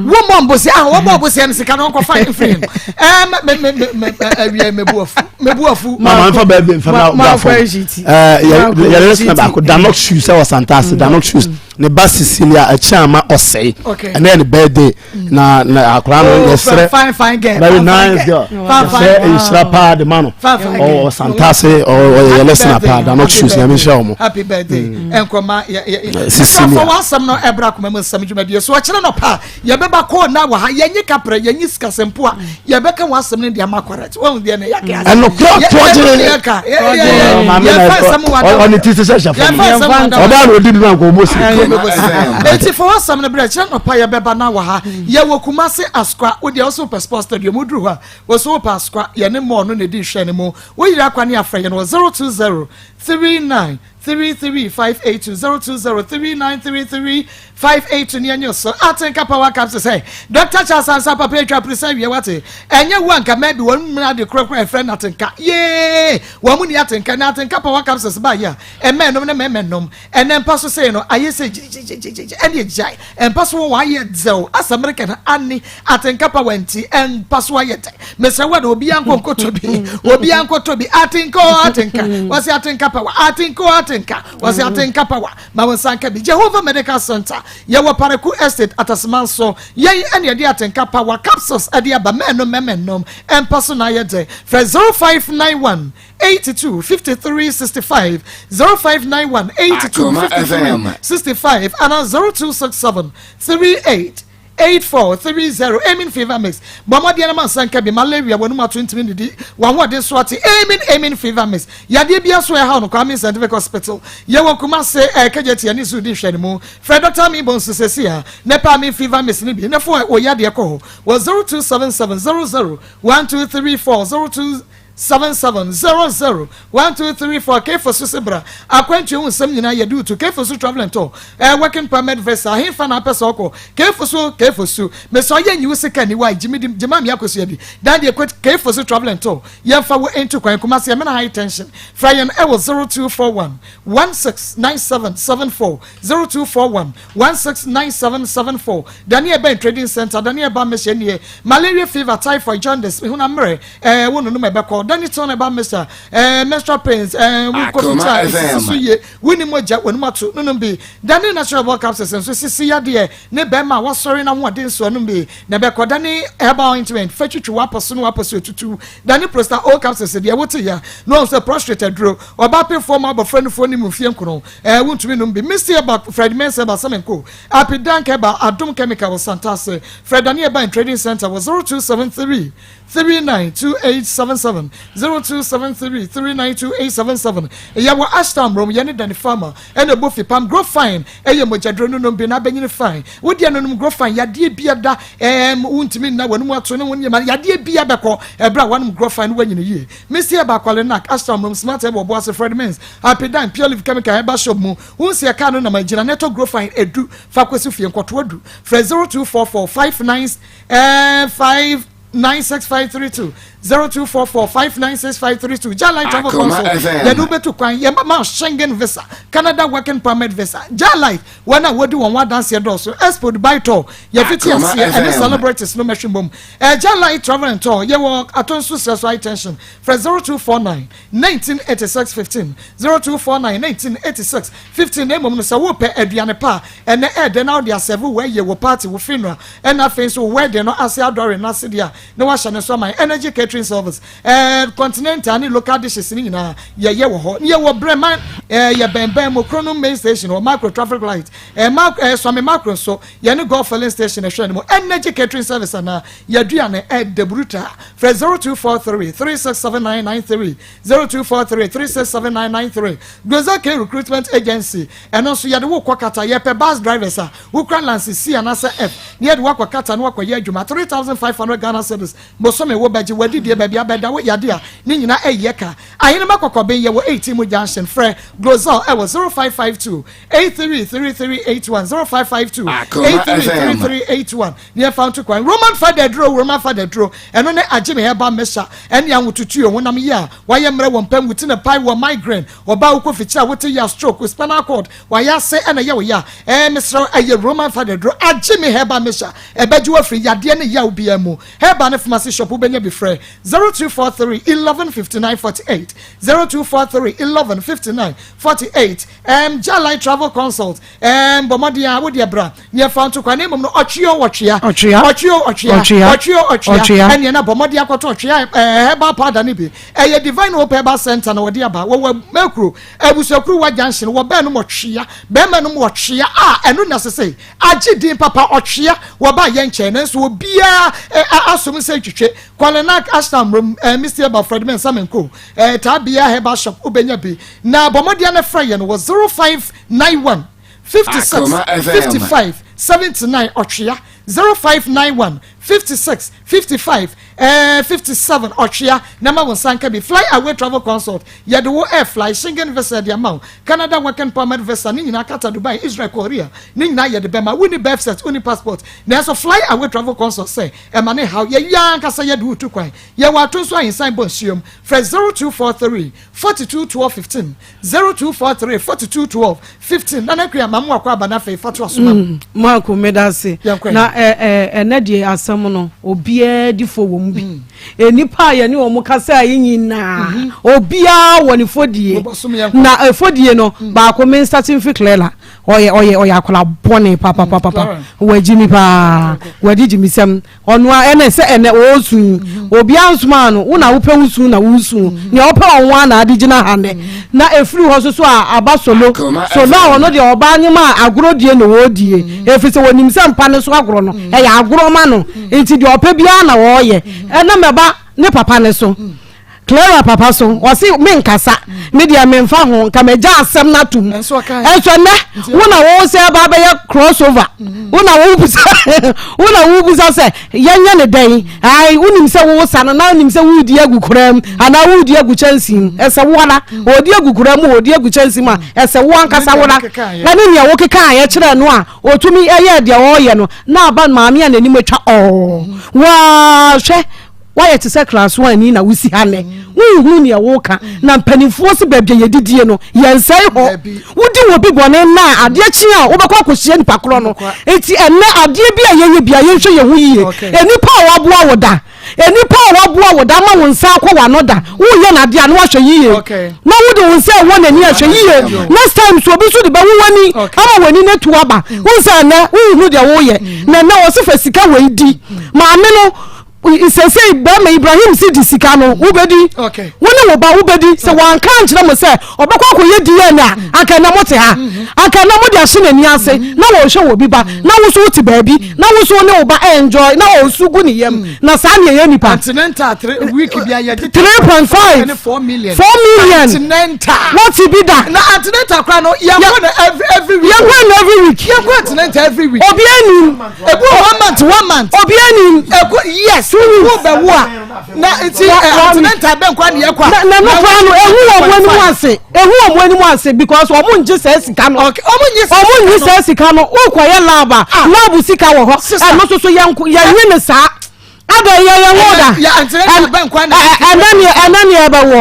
wɔn mɔ mbɔsia ah wɔn mɔ mbɔsia no sika no wɔn kɔ fa nfiri mu ɛɛ mɛ mɛ mɛ mɛ ɛwiɛ mɛ bu afu mɛ bu afu. Mama nfa bɛɛ bi nfa na bra fam ɛɛ yɛrɛ sina baako danok shoes ɛwɔ santase danok shoes ne ba Cecilia Akyiama ɔsɛe ɛnɛ yɛ ne birthday na na akwadaa no oh, yɛsrɛ fine fine girl very nice girl yɛsrɛ nhyira paa de ma no ɔwɔ santase ɔyɛ yɛ lɛsina paa danok shoes nyame nhyira wɔn. Happy birthday nkɔma yɛ yɛ Cecilia fɔ w'asɛm no ɛbra akoma mu nsɛm dwumadie so ɔkyerɛ no paa yɛbɛba kɔɔ na wɔ ha yɛnye kaprɛ yɛnye sikasɛmpo a yɛbɛka wɔn asɛm no de ama correct wɔn deɛ na yɛaka ase ɛnokora toɔgye yɛka yɛfa nsɛm wada ɔne ti sɛ hyɛ fam ɔbaa na ɔdi bi ma nkɔ ɔbɔ si eti fo asɛm no brɛ kyerɛ nɔpa yɛbɛba na wɔ ha yɛwɔ Kumase Asokwa wo deɛ ɔso pɛ sports stadium woduru hɔ a wɔso wopɛ Asokwa yɛne mɔɔ no na ɛdi nhwɛ no mu woyere akwa ne afrɛ yɛn wɔ 020 39 33 582 020 3933 582 ne ɛnyɛ so atenka power caps sɛ Dr. Charles Ansa papa atwa pere sɛ awie wate ɛnyɛ wo anka mɛbi wɔn mmra de korakora ɛfrɛ no atenka yee wɔn mu ni atenka na atenka power capsules ba yɛ a ɛmɛ nom ne mɛmɛ nom ɛnɛ mpa so sei no ayɛ sɛ gyigyigyigyi ɛne agyae mpa so wɔ ayɛ dzɛw asɛ mmereka no ane atenka power nti mpa so ayɛ dɛ mesrɛ wo de obiara nkɔ nkɔtɔ bi obiara nkɔtɔ bi atenka o atenka wɔsi atenka power atenka o atenka wɔsi atenka power ma wɔn nsa nka bi Jehovah Medical Center yɛwɔ Paraku Estate Ataseman so yɛn ɛne ɛde atenka power capsules ɛde aba mɛnum mɛmɛnum mpa so na ayɛ dɛ frɛ 0591 82 53 65 0591 82 53 65 ana 0267 38 8430 Amen Fever Mix Bɔ mmɔden na ma nsa nka bi Malaria w'anum ato ntumi nnidi W'ahoɔden so ate Amen Amen Fever Mix Yadeɛ biara so ɛhaw no Kwame Scientific Hospital Yɛwɔ Kumase ɛɛ Kegyeti ɛne Zoo di nhwɛanimu Frɛ Dɔkta Amin Bonsu seesei ara na pɛ Amin Fever Mix no bi na fa wo yadeɛ kɔ hɔ wɔ 0277 00 1234 02. 77 00 1 2 3 4 Kefo so se bra akwantuo ho nsɛm nyinaa yɛde wotu Kefo so travel and tour eh, working permit visa ahefa na apɛ sɛ ɔkɔ Kefo so Kefo so mesɛ ɔyɛ nyi wo sika ni wa gyimi di gyima mi akosua bi dan deɛ kɔ Kefo so travel and tour yɛmfa wo ntu kwan Kumasi ɛmena high tension fra yɛn ɛwɔ 0241 169774 0241 169774 Daniel Ben Trading Center Daniel Ba Mehyɛ nie malaria fever typhoid jaundice mehuna mmerɛ ɛɛ wo nonom ɛbɛkɔ Dani tɔn ɛba Mr ɛɛ menstrual pains ɛɛ wo kɔ fitaa esisi so yie wonni mogya wɔnum ato nonom bi Dani natural herbal capsules nso sisi yadeɛ ne bɛrima a wasɔre n'ahoɔden so ɛnom bi na ɛbɛkɔ Dani herbal ointment fa twitwi w'apɔ so ne w'apɔ so etutu Dani prosta o capsules deɛ wote ya na wɔn sɛ prostrate aduro ɔbaa pefoɔ ma abɔfra nufoɔ ne mu mfie nkono ɛɛ wontumi nom bi Misty herbal Fred Mensah herbal sɛmɛnko Api Dank herbal Adom Chemical wɔ Santase Fred Dani herbal and Trading Center wɔ 0273 392877 0273 392877 Yɛwɔ Ashtown Mmrom yɛne Danny Farmer ɛna ɛbɔ fipam Grow Fine ɛyɛ mogyaduro no nom bi na abɛnyini fine Wo deɛ no nom Grow Fine yadeɛ bia da ɛɛm wontumi nna w'anum ato ne ho nneɛma yadeɛ bia bɛkɔ ɛberɛ a woanom Grow Fine no woanyini yie Misty Herbal Kwalenak Ashtown Mmrom Smart Herbal Ɔboase Fred Mens Apidan Pure Leaf Chemical Herbal Shop mu Wonsi ɛkaa no nam agyina na ɛtɔ Grow Fine ɛdu fa kɔsi fie nkɔtoa du Frɛ 0244 59 ɛɛ 5 96532 0244 596532 Jalai Travel Akoma Council FM. yɛde wobɛtu kwan yɛma Schengen visa Canada working permit visa Jalai wɔn a wɔdi wɔn ho adanseɛ dɔɔso Expo Dubai tour yɛfiti Akoma aseɛ ɛne FM. celebrities no mɛhwe mbom eh, Jalai Travel and Tour yɛwɔ Atonsu serɛ so high tension frɛ 0249 1986 15 0249 1986 15 na mmom no sɛ wopɛ aduane pa a ɛnɛ ɛɛdɛ na wode asɛve wo ayie wo party wo funeral ɛna afei nso wo wedding no ase adɔre no ase deɛ a na wahyɛ no so ama energy catering service ɛɛ continental ne local dishes ne nyinaa yɛyɛ wɔ hɔ ne yɛwɔ brɛman ɛɛ yɛ bɛnbɛn mu krono main station wɔ macro traffic light ɛɛ macro ɛɛ sɔmi macro nso yɛne golf filling station ɛhwɛ no mu energy catering service anaa yɛaduane ɛɛdɛ bruta frɛ 0243 367993 0243 367993 Groza K Recruitment Agency ɛno nso yɛde wo kɔ kata yɛpɛ bus drivers a wokura lanse C anaasɛ F na yɛde wo akɔ kata na wakɔyɛ adwuma 3500 Ghana cedis bosome wo bɛgye wadidie baabi abɛda wo yade a ne nyinaa ɛyɛ ka Ahenema Kɔkɔben yɛwɔ 18 mu junction frɛ Grozal ɛwɔ 0552 833381 0552 Akoma FM. 833381 ne yɛmfa nto kwan Roman fada aduro Roman fada aduro ɛno ne agye me herbal mixture ɛne ahotutuo honam yi a wayɛ mmerɛ wɔ mpam wo ti na pae wɔ migraine ɔbaa wokɔ fikyiri a wote ya stroke spinal cord wayɛ ase ɛna yɛ wo ya ɛɛ mesrɛ wo ɛyɛ Roman fada aduro agye me herbal mixture ɛbɛgye wo afiri yadeɛ ne yaw biara mu herbal ne pharmacy shop wobɛnya bi frɛ 0243 11 59 48 0243 11 59 48 ɛɛm Jalai travel consult ɛɛm bɔ mmɔden a wodeɛ bra ne ɛfa nto kwan na mmom no ɔtwea o ɔtwea Ɔtwea. ɔtwea o ɔtwea Ɔtwea. ɔtwea o ɔtwea Ɔtwea. ɛneɛ na bɔ mmɔden akɔtɔ ɔtwea ɛɛ herbal powder no bi ɛyɛ divine hope herbal center na wɔde aba wɔwɔ mɛkuro abusuakuruwa junction wɔ bɛn no mu ɔtwea bɛrima no mu ɔtwea a ɛno na sese agye din papa ɔtwea wɔba yɛ nkyɛn nanso obiara ɛ asom sɛ twitwe Kwalenak Ashtown Rom ɛɛ Misty Herbal Fred Mensah Menko ɛɛ Taabea herbal shop wobɛnya bi na bɔ mmɔden na frɛ yɛn wɔ 0591 56 Akoma FM. 55 79 ɔtwea 0591 56 55 eh, 57 ɔtwea na ma wo nsa nka bi fly away travel consult yɛde wo air fly Schengen visa de ama wo Canada working permit visa ne nyinaa Qatar Dubai Israel Korea ne nyinaa yɛde bɛma wonni birth cert wonni passport nanso fly away travel consult sɛ ɛma ne haw yɛyi ankasa yɛde wo tu kwan yɛwɔ ato nso ahensan bɔ nsuom frɛ 0243 42 12 15 0243 42 12 15 nana akua mamu akɔ aba na afei fa to asoma mm, Marco meda ase na ɛnɛ deɛ asɛm no obiara di fo wɔ mu bi mm. nnipa a yɛne wɔn kasa yi nyinaa mm-hmm. obiara wɔ ne fodie na fodie no mm. baako me nsate mfi clela ɔyɛ ɔyɛ ɔyɛ akwadaa bɔne papapapa wagyi mi paa wadi gyi mi sɛm Ɔno a ɛnɛ sɛ ɛnɛ ɔresu yi mhm. obiara nsomaa no wo na wopɛ wo su na wosu mhm. nea ɔpɛ ɔho a na ade gyina ha nnɛ mhm. na ɛfiri hɔ so so a aba solo solo a ɔno deɛ ɔbaa ne ma agorɔ die na wɔredie ɛfiri sɛ wɔnim sɛ mpa no so agorɔ no ɛyɛ agorɔ ma no nti deɛ ɔpɛ biara na wɔreyɛ ɛna mɛba ne papa ne so. Clara papa so ɔse menkasa me deɛ memfa ho nka magya asɛm no atom ɛnso ɛnɛ wo na wo sɛ ɛba bɛyɛ cross over mm. wo na wo bisa wo na wo bisa sɛ yɛnyɛ ne dɛn ai wonim sɛ wo sa no na wonim sɛ wodi agu koraa mu anaa wodi agu kyɛnsee mu ɛsɛ wo ara ɔdi agu koraa mu ɔdi agu kyɛnsee mu a ɛsɛ wo ankasa wo ra ɛne nea wokeka a yɛkyerɛ no a ɔtumi ɛyɛ deɛ ɔreyɛ no na aba maame a n'anim atwa ɔɔ wɔhwɛ Woayɛ te sɛ krasoani na wosi ha nnɛ. Wonhunu nea woreka. Na mpanimfoɔ se baabi a yɛdidie no, yɛnsɛe hɔ. Wodi obi bɔne nnɛ a, adeɛ kye a, wobɛkɔ akɔhyia nipa korɔ no. Enti ɛnnɛ, adeɛ bi a yɛyɛ biara, yɛnhwɛ yɛn ho yie. Nnipa a wɔaboa wo da, nnipa a wɔaboa wo da ama wo nsa akɔ w'ano da, woreyɛ no adeɛ a, na woahwɛ yie. Na wode wo nsa ɛwɔ n'ani a, hwɛ yie. Next time nso, obi nso de bɛwo w'ani ama w'ani no atu aba. Wohu sɛ ɛnnɛ, wonhunu deɛ woreyɛ. Na ɛnnɛ, wɔse fa sika wei di. Maame no, sɛsɛi bɛrima Ibrahim si di sika no wobɛdi wo ne wo ba wobɛdi sɛ wanka ankyerɛ mo sɛ ɔbɛkɔ akɔyɛ DNA a mm. anka ɛnɛ mote ha mm-hmm. anka ɛnɛ mode ahye n'ani ase mm-hmm. na wɔhwɛ wɔ bi ba mm-hmm. na wo so wote baabi na wo so ne wo ba enjoy na ɔsu gu ne yam mm. na saa ne ɛyɛ nipa 3.5 4 million wɔte bi da na antenatal kora no yɛnkɔ no every week yɛnkɔ no every week yɛnkɔ antenatal every week obi anim Ebu wɔ one month one month. Obi anim. Eko yes. Wo bɛ wo a. Na nti antenatal bɛ nkwa ne yɛ kwa. Na na no kora no ehu wɔ wɔn anim ase ehu wɔ wɔn anim ase because wɔn ngye sɛ sika no. Okay wɔn ngye sɛ sika no. Wɔn ngye sɛ sika no wokɔ yɛ lab a ah. lab sika wɔ hɔ ɛno soso yɛn yɛn nye ne saa. Ada yɛ yɛn ho da. Ɛnɛ ni ɛnɛ ni ɛbɛwɔ.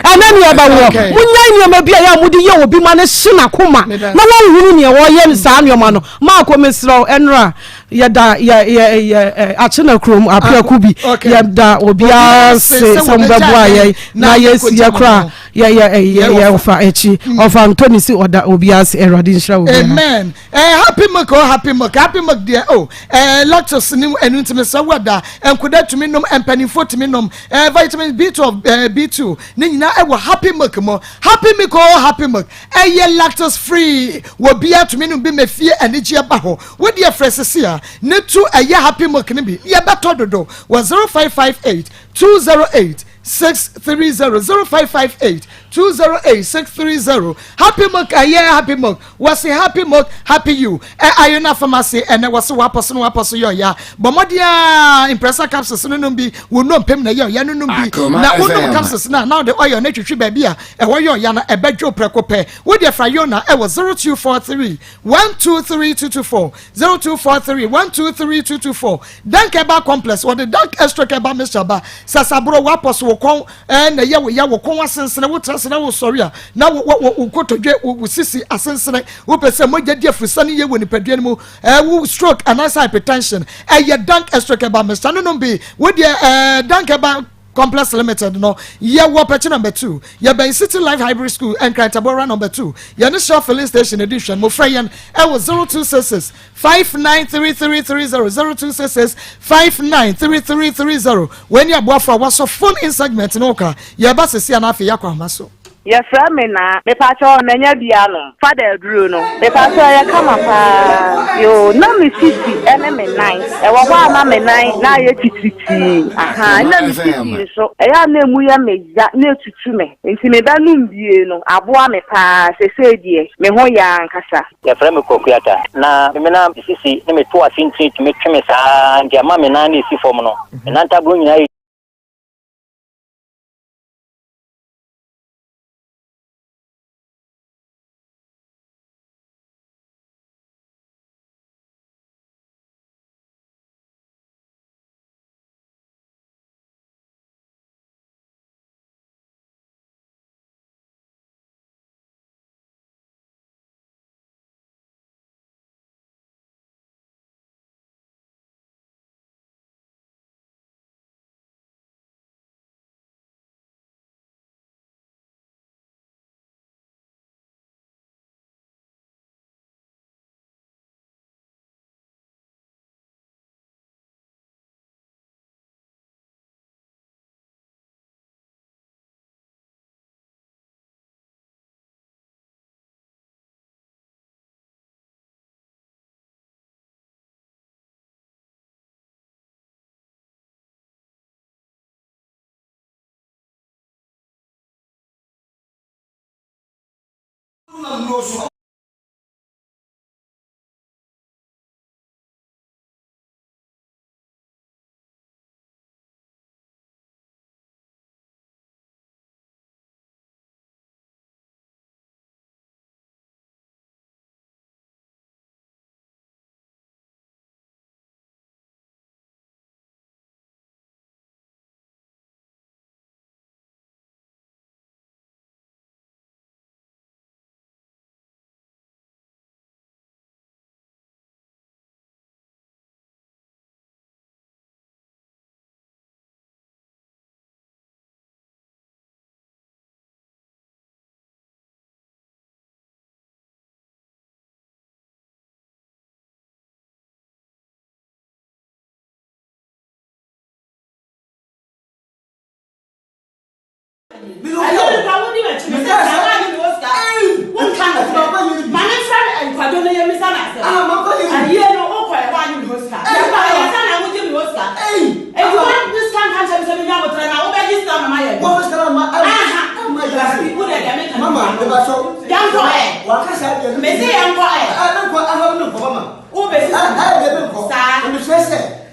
Ɛnɛ ni ɛbɛwɔ. Munya nneɛma bi a yɛ a mode yɛ obi ma ne hye n'akoma na wɔnhunu nea wɔyɛ saa nneɛma no. Maako mesrɛ wo ɛnora yɛda yɛ yɛ yɛ akyena kurom apiaku bi yɛda obiara se sɛ mobɛboa yɛn na yɛsi yɛ kora yɛ yɛ yɛ yɛ ɔfa akyi ɔfa ntoni si ɔda obiara se awurade nhyira obiara. Amen. Eh, happy milk oh happy milk happy milk deɛ oh eh, lactose ni ɛnu ntumi sɛ wada nkoda tumi nom mpanimfoɔ tumi nom eh, vitamin B12 eh, B2 ne nyinaa ɛwɔ happy milk mu happy milk oh happy milk ɛyɛ lactose free wɔ bia tumi nom bi ma fie anigyeɛ ba hɔ wodeɛ frɛ sisi a ne tu ɛyɛ happy milk no bi yɛbɛtɔ dodo wɔ 0558 208 630 0558 208 630 happy milk ɛyɛ eh, happy milk wɔsi happy milk happy you ɛ eh, ayo na pharmacy ɛnɛ wɔsi wapɔ so no wapɔ so yɛ ɔya bɔ mmɔden a impressa capsules no nom bi wɔn nom pɛm na ɛyɛ ɔya no nom bi na wɔn nom capsules na na ɔde ɔyɛ ɔno twitwi baabi a ɛhɔ yɛ ɔya no ɛbɛdwo prɛko pɛ wodeɛ fra yona ɛwɔ 0243 123 224 0243 123 224 Dank Herbal Complex, wɔde Dank Extra Herbal Mixture ba. Sasaboro, w'apɔ so, wo kɔn eh, na ɛyɛ wo ya, wo kɔn asensene, wo tra ase na wosɔre a, na wo, wo, wo, wo nkotodwe, wo, wo sisi asensene, wopɛ sɛ mogya di afurusane yie wɔ nipadua no mu, eh, wo stroke anaasɛ hypertension, ɛyɛ Dank Extra Herbal Mixture no nom bi. Wo deɛ, eh, Dank Herbal Complex Limited no, yɛwɔ Pɛkye Number 2, yɛbɛn City Life Hybrid School, Nkrantabora Number 2, yɛne Shell Filling Station edi nhwɛn. Mofrɛ yɛn ɛwɔ 0266 593330 0266 593330. Wei ne aboafo a wɔasɔ phone in segment no ka. Yɛreba sɛsi a na afei yɛakɔ ahoma so. Yɛfrɛ me Naa. Mepakyɛw manya bi anom. Fada aduro no. Mepakyɛw ɛyɛ kama paa. Yoo na me sisi ɛne me nan. Ɛwɔ hɔ a na me nan na ayɛ titiritii. Ahaa ɛna me sisi nso ɛyɛ a na emu yɛ me ya na etutu me. Nti me bɛ nom bie no aboa me paa sesei deɛ me ho yɛ ankasa. Yɛfrɛ me Kwaku Atta. Na me nan sisi ne me to ase ntini tumi twe me saa nti ama me nan no esi fam no, me nantaboro nyinaa yɛ.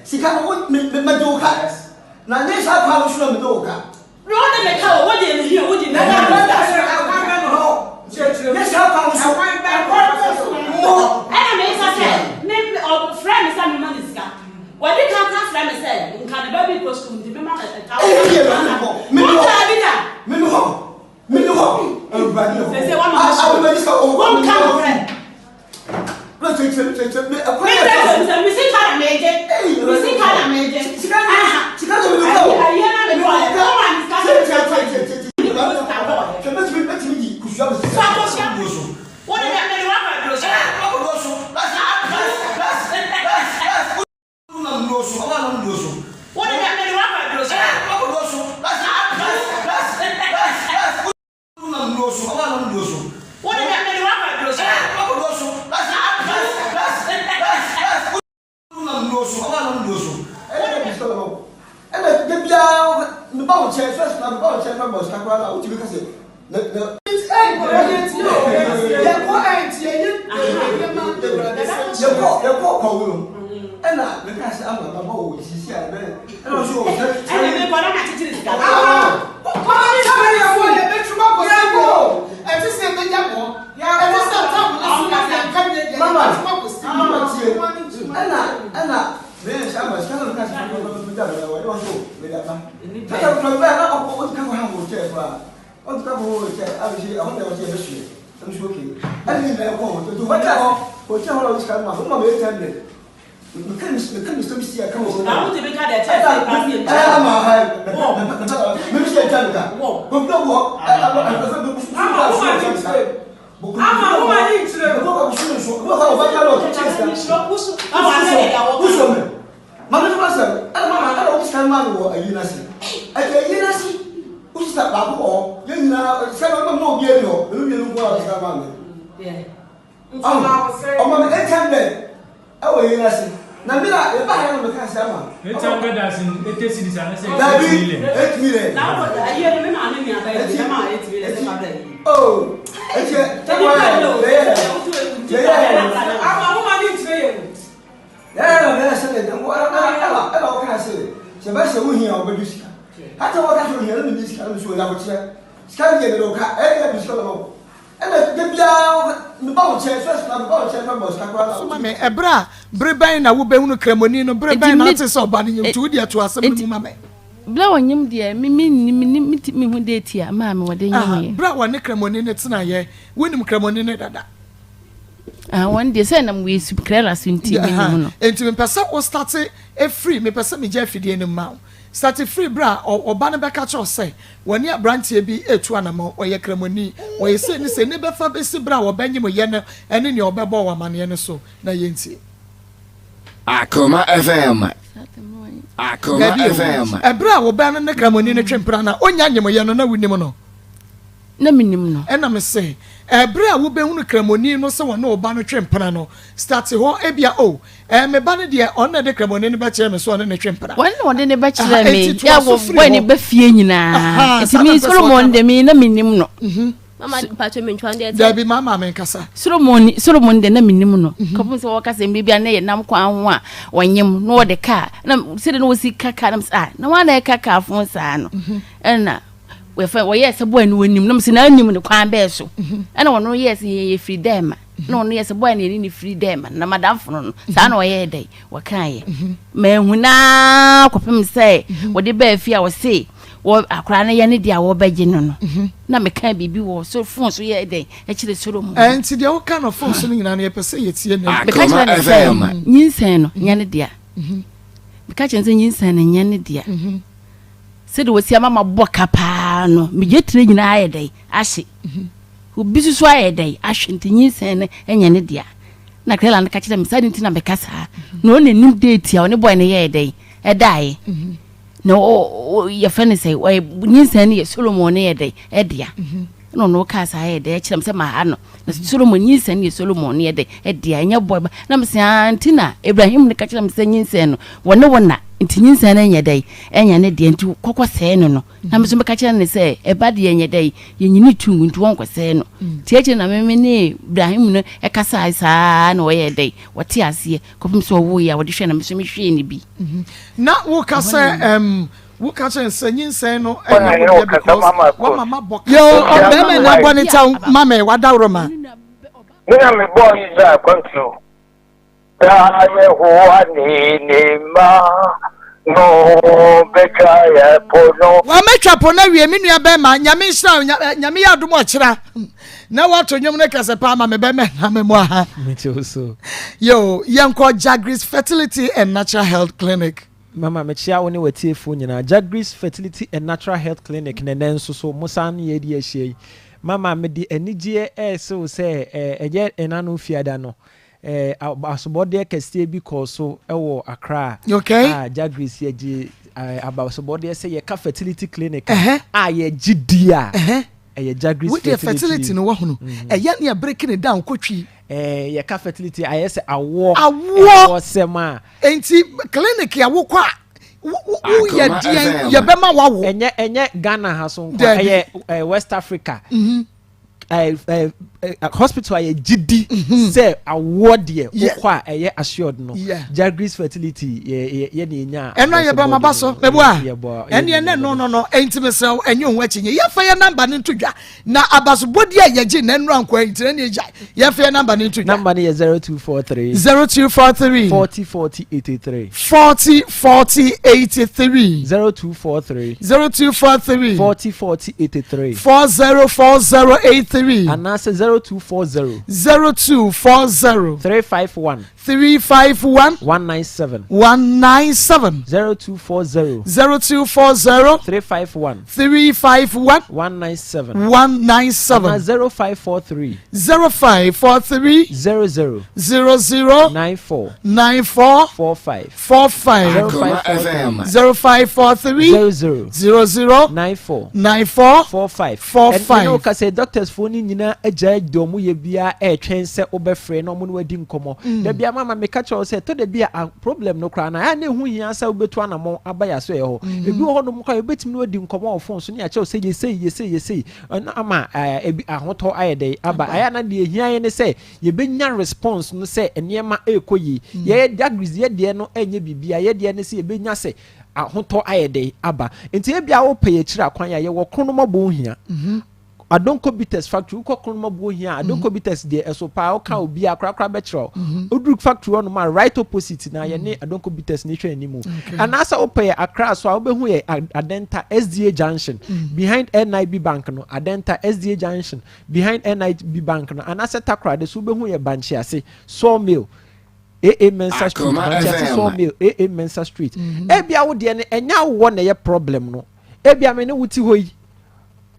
Sika no, mɛgye wo ka na ne saa kwan no so na mede wo ka Na ɔde me ka o, wode me hia, wode me hia. Ne saa kwan no so. Mo. Ɛna me nsa sɛ, me ɔfrɛ me sɛ mema ne sika. Wɔde ka ka frɛ me sɛ nka ne ba bi kɔ sukuu nti mema no ɛta. Eyi yɛ me hɔ. Me hɔ. Wonkaa bi da. Me hɔ. Me hɔ. Awurade hɔ. Sɛ sɛ wama me so. Awurade sɛ ɔwɔ. Wonka nokorɛ. Me sika na megye. Me sika na megye. Sika na megye. Ayie na mekɔ yɛ. Woma me sika sɛ metua kwan. Fa kosua. Wo de mede wakɔ aduro so. Wo de mede wakɔ aduro so. Wo de mede wakɔ aduro so. Ɛna da biara meba wo nkyɛn first na meba wo nkyɛn na mebɔ sika koraa na wotumi ka sɛ na na. Yɛkɔ yɛkɔ kwawu no ɛna meka sɛ ama maba wɔ sisi a ɛbɛyɛ ɛna ɔsɛ wɔ sɛ. Ɛna mekɔ na makyekyere sika. Mama mama tie ɛna ɛna meyɛ sɛ ama sika na meka sɛ meda meda wɔ ɛna ɔsɛ meda ba sɛ kura bɛɛ na ɔkɔ ɔdi ka kɔ ha wɔ kyɛ koraa ɔdi ka kɔ wɔ kyɛ abɛhyɛ ɛhɔ na ɛwɔ sɛ yɛbɛsoɛ ɛmu so oke ɛna ne nyinaa ɛkɔ hɔ nti hɔ kyɛ hɔ hɔ kyɛ hɔ na ɔdi sika no ma so ɔma meyɛ 10 meka meka mesɛm si ɛka wɔ Na wotumi ka deɛ kyerɛ sɛ paase yɛ nkyɛn. Ama ha mɛmɛ si ɛtwa meka bɔkura wɔ Ama wo ma ne nkyerɛ o. Mame fama sɛ ɛna mama ɛna wo sika ma no wɔ ayi n'ase ɛti ayi n'ase wo sisa baako wɔ hɔ yɛn nyinaa sɛ ɛna ɔma obi ani hɔ ɛnu mmienu nko ara sika ma mi ɔma mi 800 Ɛwɔ yei ase. Na me na yɛba ha na meka sɛ ama. 800 as in 80 cedis anasɛ 8 million. Dabi 8 million. Na wɔ ayie no me maame nua bɛyɛ bi ɛma 8 million sɛ fa bra yie. Oh eti tɛkwa yɛ yɛ yɛ yɛ yɛ. Ama mo ma ne nkyerɛ yɛ mu. Yɛ yɛ na bɛyɛ sɛ ne dɛm ɛna ɛna ɛna ɔka sɛ sɛ bɛ sɛ wohia ɔbɛdu sika. Hata wɔka sɛ ohia na ne sika na so ɔda abokyerɛ. Sika deɛ mede ɔka ɛyɛ deɛ bi sika bɛma wo. Ɛna da biara meba wo nkyɛn, first na meba wo nkyɛn na mebɔ sika koraa na So ma me, ɛberɛ a, bere bɛn na wobɛhunu Kramoni no, bere bɛn na wote sɛ ɔba no nyem, nti wo deɛ to asɛm no mu ma me. Berɛ a ɔnyem deɛ, me mennim, mennim, mentumi nhu date a maa me wɔde nyemeeɛ. Berɛ a wɔne Kramoni no tenaeɛ, wonim Kramoni no dada? Ah, wɔn deɛ sɛ nam wei su, Krela so nti menim no. Nti mepɛ sɛ wo starte firi, mepɛ sɛ megya afidie no ma wo. Starte firi berɛ a ɔba no bɛka kyerɛ wo sɛ Wɔne aberanteɛ bi retu anamɔn, ɔyɛ Kramoni, ɔyɛ sei ne sei, ne bɛfa bɛsi berɛ a wɔbɛnyem yɛ no ne nea ɔbɛbɔ wo amaneɛ no so na yɛntie. Akoma FM. Akoma Dabi o, FM. ɛberɛ a wo bɛn no ne Kramoni no twe mpena na ɔnnya nyemoyɛ no na wonim no? Na menim no. Ɛna mese, ɛberɛ a wobɛhunu Kramoni no sɛ wɔne wo ba no twe mpena no, starte hɔ, ebia oh, Ɛɛ, me ba no deɛ, ɔno na ɛde kramoni no bɛkyerɛ me sɛ ɔne no twe mpena. Wɔn na ɔde no bɛkyerɛ Aha, me. enti Yɛ toa so wɔ firi bɔe ne hɔ. ba fie nyinaa. Aha, Enti saa na me mpɛ sɛ Solomon ɔka no. de me na menim no. Mhm. Mama mpatsɔ mi ntwa deɛ. Dabi maa maame nkasa. Solomon Solomon deɛ na menim no. Mhm. Kɔpem sɛ wɔka sɛ mmerɛ bi a na yɛ nam kwan ho a wɔnyem na wɔde kaa na sɛdeɛ na wɔsi ka kaa na mesɛ ah na wɔn na ɛka kaa fo saa no mhm. ɛna wɔfɛ wɔyɛɛ sɛ bɔɔ no wɔnim na mesɛ na anim no kwan bɛɛ so mhm. ɛna wɔn yɛɛ sɛ yɛyɛ firi dɛɛ ma na ɔno yɛ sɛ bɔɔ na yɛne ne firi dɛɛ ma na madamfo no no saa na ɔyɛɛ dɛ wɔkaeɛ mahu naa kɔpem sɛ wɔde baa fie a wɔse wɔ akwadaa no yɛ ne deɛ a wɔbɛgye no no mhm. na meka biribi wɔ so fon so yɛ dɛn ɛkyerɛ soro mu. Ɛnti deɛ woka no fon so no nyinaa no yɛpɛ sɛ yɛtie no. Meka kyerɛ no sɛ nyinsɛn no nyɛ ne dea. Mhm. Meka kyerɛ no sɛ nyinsɛn no nyɛ ne dea. Mhm. Sɛdeɛ wɔsi ama mabɔ ka paa no megye tire nyinaa ayɛ dɛn ahye. Obi soso ayɛ dɛn ahwɛ nti nyinsɛn no nyɛ ne dea. Na Krela no ka kyerɛ me saa nti na meka saa. Na ɔna nim date a ɔne bɔe no yɛɛ dɛn ɛdaeɛ. Na yɛfrɛ no sɛ nyinsɛn no yɛ Solomon no yɛ dɛn ɛdea. Mhm. Na ɔno kaa saa yɛ dɛn ɛkyerɛ me sɛ maha no. Na Solomon nyinsɛn no yɛ Solomon no yɛ dɛn ɛdea ɛnyɛ bɔe ba. Na mesɛ ah nti na Ibrahim no ka kyerɛ me sɛ nyinsɛn no wɔne wo na nti nyinsɛn no nyɛ dɛn ɛnyɛ ne deɛ nti kɔkɔ sɛe no no. Na me nso meka kyerɛ no sɛ ɛba deɛ ɛnyɛ dɛn yɛnyini tu ngu nti wɔnkɔsɛe no. Mm. Nti akyire na meme ne Ibrahim no ɛkasae saa na ɔyɛ dɛn wɔte aseɛ. Kɔpem sɛ ɔwoeɛ a wɔde hwɛ na me nso mehwɛɛ no bi. Mhm. Na woka sɛ ɛm woka kyerɛ sɛ nyinsɛn no ɛnyɛ wo deɛ because wama ma bɔ kasa. Yo ɔbɛrima na abɔ ne kyɛw ma me wadaworo ma. Me na mebɔɔ Israel akwantuo. Daa Yehowa ne ne mma no bɛtwa yɛ po no. Wɔmɛtwa po no awie me nua bɛrima nyame nhyira wo nyame yɛ adom ɔkyera na wato nnwom no kɛse paa ma me bɛmɛ na me mu aha. Yo, yɛnkɔ Jagris Fertility and Natural Health Clinic. Mama mekyea wo ne w'atiefoɔ nyinaa. Jagris Fertility and Natural Health Clinic na ɛnɛ nso so mo san ne yɛadi ahyia yi. Mama mede anigyeɛ rese wo sɛ ɛyɛ ɛnano fiada no asobɔdeɛ kɛseɛ bi kɔɔ so wɔ Accra a Jagris yɛgye abasobɔdeɛ sɛ yɛka fertility clinic a yɛgye di a Ɛyɛ Jagris fertility. Wo deɛ fertility no wahunu. Mm. Ɛyɛ nea break ne down kɔ twi. Ɛɛ yɛka fertility ayɛ sɛ awoɔ. Awoɔ. Awoɔ sɛm a. Nti clinic a wokɔ a woyɛ deɛn yɛbɛma wawo. Ɛnyɛ ɛnyɛ Ghana ha so nko ɛyɛ ɛɛ West Africa. Mm -hmm. Ɛɛ ɛɛ hospital a yɛgye di mhm. sɛ awoɔ deɛ wokɔ a ɛyɛ assured no. Jagris fertility yɛ yɛ yɛ na enya. Ɛnna yɛ bɛ ma ba so mɛbo a ɛnneɛ ne no no no ɛnti mesrɛ wo ɛnyɛ ho akyinnye yɛmfa yɛ namba no nto dwa na abasobɔdi a yɛgye na nnura nkoa nti na ɛne agya yɛmfa yɛ namba no nto dwa. Namba no yɛ 0243 0243 40 40 83 40 40 83 0243 0243 40 40 83 40 40 83 anaasɛ 0240 0240 351 351 197 197 0240 0240 351 351 197 197 ana 0543 0543 00 00 94 94 45 45 0543 0543 00 00 94 94 45 45. Ɛne woka sɛ doctors foɔ no nyinaa agyae deɛ ɔmo yɛ biara ɛretwɛn sɛ wobɛfrɛ na ɔmo ne wadi nkɔmmɔ. Mm. Da bia mama meka kyerɛ wo sɛ ɛtɔ da bi a problem no koraa no a na ɛho hia sɛ wobɛtu anamɔn aba yɛ aso ɛyɛ hɔ. Mm-hmm. Ebi wɔ hɔnom koraa yɛbɛtumi ne wadi nkɔmmɔ wɔ phone so ne akyerɛ wo sɛ yɛsei yɛsei yɛsei ɛno ama ebi ahotɔ ayɛ dɛn aba. Ayɛ na deɛ ɛhia yɛ ne sɛ yɛbɛnya response no sɛ nneɛma ɛrekɔ yie. Mm. Yɛyɛ dagris yɛ deɛ no ɛnyɛ biribiara yɛ deɛ ne sɛ yɛbɛnya sɛ ahotɔ ayɛ dɛn aba. Nti ebia wopɛ yɛ akyiri akwan a yɛwɔ Kronom Abohia. Mm-hmm. Adonko Bitters factory wokɔ Kronom Abohia a Adonko mhm. Bitters deɛ ɛso paa woka mhm. obi a korakora bɛkyerɛ wo. Mhm. Woduru factory hɔ nom a right opposite na yɛne Adonko Bitters ne hwɛ anim. Anaasɛ wopɛ yɛ Accra so a wobɛhu yɛ Adenta SDA Junction behind NIB Bank no Adenta SDA Junction behind NIB Bank no anaasɛ Takoradi so wobɛhu yɛ Bankyease Sawmill AA Mensah Street, Manchester Sawmill, AA Mensah Street. Mm-hmm. Ebia wo deɛ no ɛnyɛ awowɔ na ɛyɛ problem no. Ebia me ne wo ti hɔ yi,